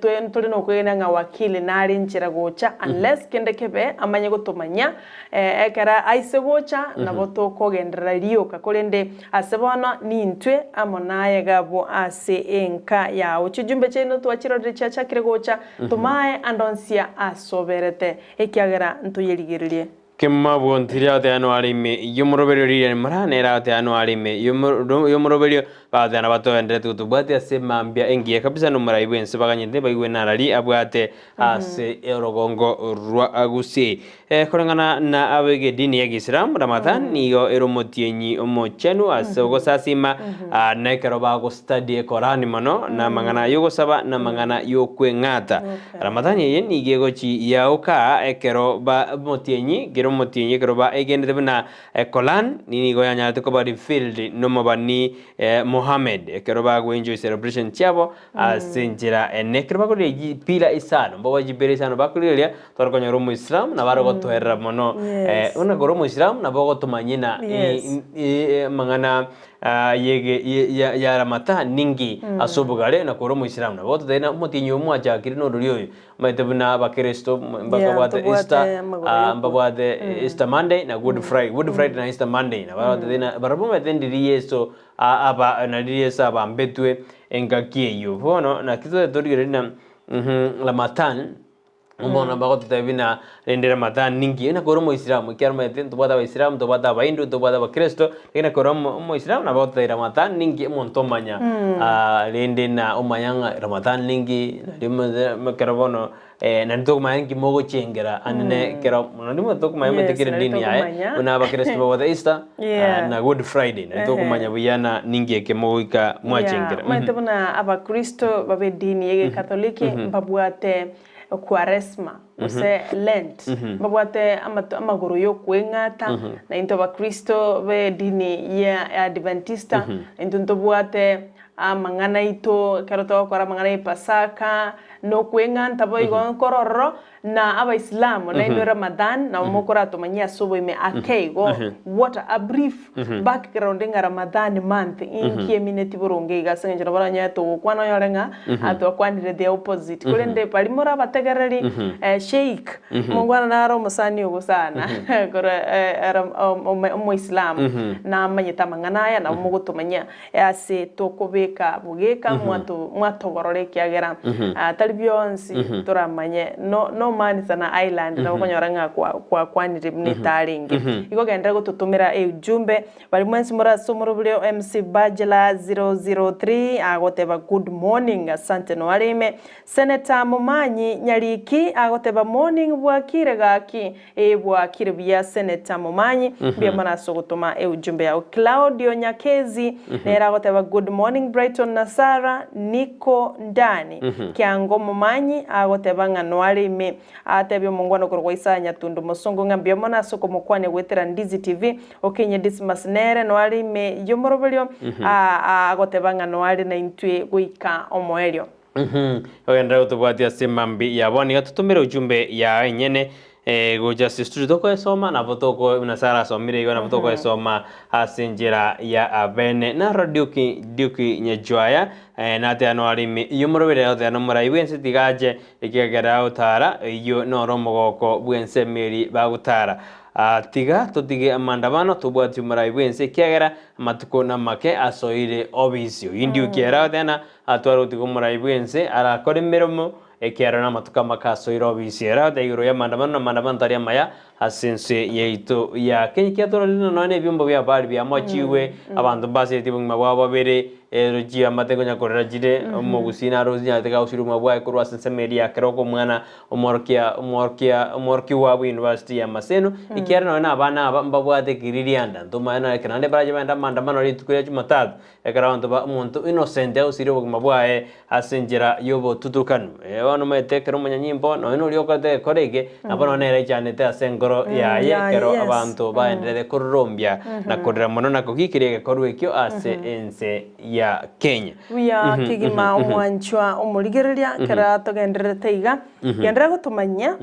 twe ntore nokwegena ng'a wakili nare enchera gocha unless kende kebe amanye gotomanyia, ekero aise gocha nabo tokogenderera rioka, korende ase bono nintwe amo naye iga abwo ase enka yao. Chijumbe chiaino twachirorire chiachakire gocha, tomae ande onsi asoberete, ekiagera ntoyerigererie. Kemabwo ntiri agoteanwa are ime y'omoroberio riria rimura, nere agoteanwa are ime y'omoroberio, bagoteana batogendererete gotobwatia ase mambia engiya kabisa nomorai bw'ense baganyete baigwe narari abwate ase orogongo rwa Gusii. Koreng'ana na ab'egedini ya Gisilamu, Ramadhan nigo ere omotienyi omochenu ase ogosasima na ekero bagostudy Ekorani mono na amang'ana y'ogosaba na amang'ana y'okweng'ata. Ramadhani eye nigo egochi yaoka ekero ba omotienyi kera omotienyi ekero ba egenete buna Koran nigo yanyarete koba revealed nomobani Mohammed ekero bago enjoy celebration chiabo ase enchera ene ekero bakorigia chipira isano mbogo chipira isano bakorigereria tware konyora omoislamu nabo are gotoerera mono buna kore omoislamu nabo ogotomanyia na amang'ana yege ya Ramadhan ninki ase obogare na kore omoislamu nabo ogototebia ng'a omotienyi oyo mwachakire norori oyo omanyete buna abakristo mbakabwate Easter mbabwate Easter Monday na Good Friday, Good Friday na Easter Monday nabo bagototebia ng'a barabwo omanyete ndiri Yeso aba nari Yeso abambetwe engaki eyio. Bono naki totagete torigereria ng'a Ramadhan Bono bagototebia buna rende Ramadhan ninki? Onye kore omoislamu ekiagera omanyete ntobwate abaisilamu, ntobwate abahindu, ntobwate abakristo, lakini kore omoislamu nabo agototebia Ramadhan ninki omonto omanya rende na omanya ng'a Ramadhan ninki nario omanyete ekero bono naende tokomanya ninki mogochengera ande ekero naende omanyete tokomanya omanyete Yes, kera nario edini yaye tokomanya. buna abakristo babwate Easter Yeah. na Good Friday nario tokomanya buya na ninki eke mogoika mwachengera. Yeah, omanyete buna abakristo babe edini ya egekatholiki mbabwate Kwaresma, gose Lent, mbabwate amato amagoro y'okweng'ata, na intwe abakristo b'edini ya Adventista, intwe ntobwate amang'ana aito ekero togokora amang'ana y'Epasaka, na okweng'anta boigo nkoro ororo, na Abaisilamu nainwe Ramadhan nabo mokoratomanyie ase oboime ake igo, what a brief Background ng'a Ramadhan month inki emineti boronge iga ase eng'encho nabo oranyore togokwana onyore ng'a twakwanire the opposite korende baria more abategereri sheikh omongwana nare omosani ogo sana korwa omoislamu namanyete amang'ana aya nabo mogotomanyia ase tokobeka bogeka mwatogorora ekiagera tari bionsi toramanye no nomanisa na island nabo okonyora ng'a kwakwanire buna etarenge. Igo genderera gototomera eujumbe baria mwensi more ase omorobori o MC Bajela 003 agoteba good morning asante noare ime. Senator Momanyi Nyariki agoteba morning bwakire gaki Ee bwakire buya Senator Momanyi, mbuya mono ase ogotoma eujumbe yao. Claudio Nyakezi nere agoteba good morning Brighton na Sarah, niko ndani. Kiango Momanyi agoteba ng'a noare ime atebie omongwana okorokwa Isaya Nyatundu Mosongo ng'a mbuya mono ase okomokwania goetera Ndizi TV. Okinye Dismas nere noare ime y'omoroberio agoteba ng'a noare naintwe goika omoerio. Ogenderere gotobwatia ase mambi ya bono iga totomere ujumbe yao enyene gocha ase studio tokoesoma nabo toko buna Sarah asomire igo nabo tokoesoma ase enchera ya abene. Naro Duke Duke Nyachwaya nateba noare ime y'omorobere agoteba nomorai bwense tiga ache ekiagera agotara eyio noro omogoko bwense emeri bagotara. Tiga totige amandamano tobwatie omorai bwense ekiagera amatuko namake asoire obisi. Oyio Duke ere agoteba na Atware gotiga omorai bw'ense arakore emeremo, ekiagera namatuko amake asoire obisi. Ere agoteeba igoro y'amandamano, na amandamano tari amaya. ase ense yaito ya Kenya. Kiatororire na nonya na ebiombo bia habari biamochigwe, abanto mbasereti obogima bwabo babere, ero chiamate konya korera chire, omogusii naro onyarete gagosira obogima bwaye korwa ase ensemo eria ya Keroka omwana omworokia omworokia omworokigwa bwe university ya Maseno, ekiagera nonya na abana aba mbabwate ekiririanda, ntomanye nonye ekero naende barache bagende amaandamano rituko ria jumatatu, Ekero abanto ba omonto innocent agosiria obogima bwaye ase enchera y'obotutukanu. Eh, bono omanyete ekero omonyanyimbo nonya noria okorete egekora eke, nabo nonya nere aichanete ase enkoro yaye ekero abanto baenderete kororombia na korera mono na kogiikeria egekorwa ekio ase ense ya Kenya. Buya kegima omwanchwa omorigereria ekero togendererete iga, genderera gotomanyia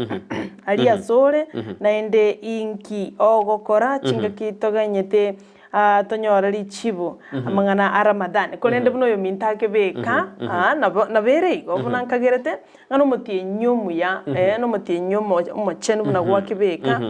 aria asore, naende inki ogokora chingaki togenyete tonyore richibu amang'ana a Ramadhani. Korende buna oyominto akebeka, nabo nabo ere igo buna nkagerete, ng'a nomotienyi omuya, nomotienyi omochenu buna gwakebeka,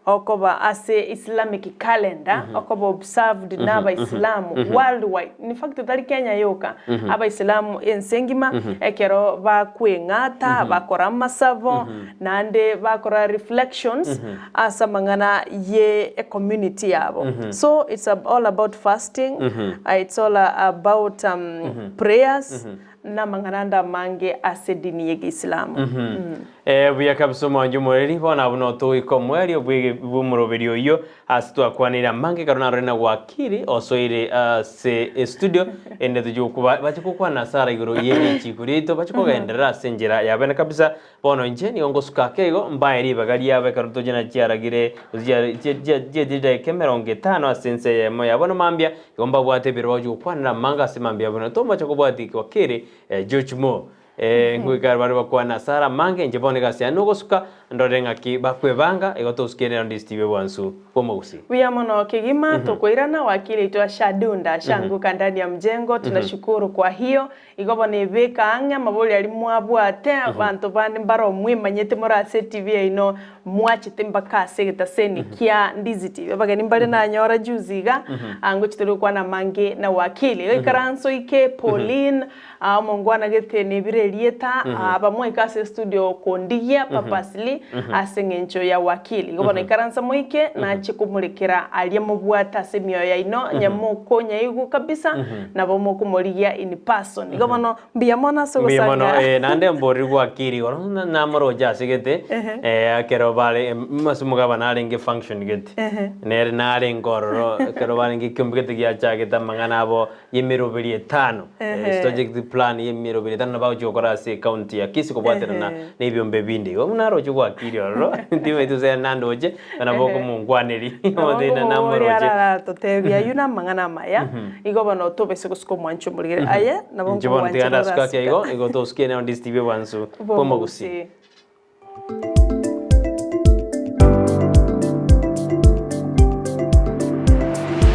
okoba ase Islamic calendar, okoba observed na abaisilamu worldwide, in fact tari Kenya yoka, abaisilamu ense engima, ekero bakweng'ata, bakora amasabo, naende bakora reflections ase amang'ana ye ecommunity yabo. So it's all about fasting, it's all about prayers, na amang'ana ande amange ase edini y'egeisilamu. Eh, buya kabisa omwancho omoreri, bono abwo notogoika omoerio bw'ege- bw'omoroberi oyio ase twakwanire amange ekero narore na wakili osoire ase estudio ende tochie gokuba bache gokwana ase ara igoro ye richiko riaito bache kogenderera ase enchera ya bene kabisa. Bono inche nigo ngosuka ake igo, mbae ribaga riabo ekero tochia na chiaragire, gose chiaetire chidakika emerongo etano ase ense eyemo ya bono mambia, igo mbabwate ebiro bagochia gokwanera amanga ase mambia buna tomocha kobwatia ekewa kere George Moore. Ngoika bare bakwane ase are amange, inche bono egasi yane nogosuka, ndore ng'aki bakwebanga, igo tosuke nero ndi Steve Bwansu bw'omogusii. Buya mono kegima, tokoirana wakili oito ashadunda ashanguka ndani ya mjengo, tunashukuru kwa hiyo. Igo bono ebeka ang'e amabori aria mwabwate, abanto bande mbare mwemanyete more ase etibi yaino, mwachete mpaka ase egetaseni kia Ndizi TV. Abageni mbare nanyora juzi iga, ngochia tore gokwana amange na wakili. Iga ikaranso ike Pauline, omongwana gete nebire erieta, abamwaika ase estudio kondigia purposely ase eng'encho ya wakili. Igo bono ikaransa moike, nache komorekera aria mobwate ase emioyo yaino, onye mokonyaigwa kabisa, Nabo mokomorigia in person. Igo bono mbuya mono ase Mbuya mono ogosanga. eh, naende mboriri gwakiri igoro na- namoroche ase gete Ehe. eh, ekero bare em, ase omogabana arenge function gete Ehe. nere narenge ororo ekero barenge ekiombe gete giachagete amang'ana abo ya emeroberi etano Ehe. strategic plan ya emeroberi etano nabagochia gokora ase ecounty ya Kisii kobwaterana Ehe. na ebiombe binde igo buna naroche gwakiri ororo timanyeti gose nandoche nabo Ehe. okomongwaneri Nabo omonto ngomoboria namoroche araratotebia ayio namang'ana amaya, igo bono tobese gosuka omwancho omorigere. Aye nabo Inche bono tiga nkogwanchera ndasuke ake orasuka. igo, igo tosukie nero ndisitibie bwansu bw'omogusii. Bw'omogusii.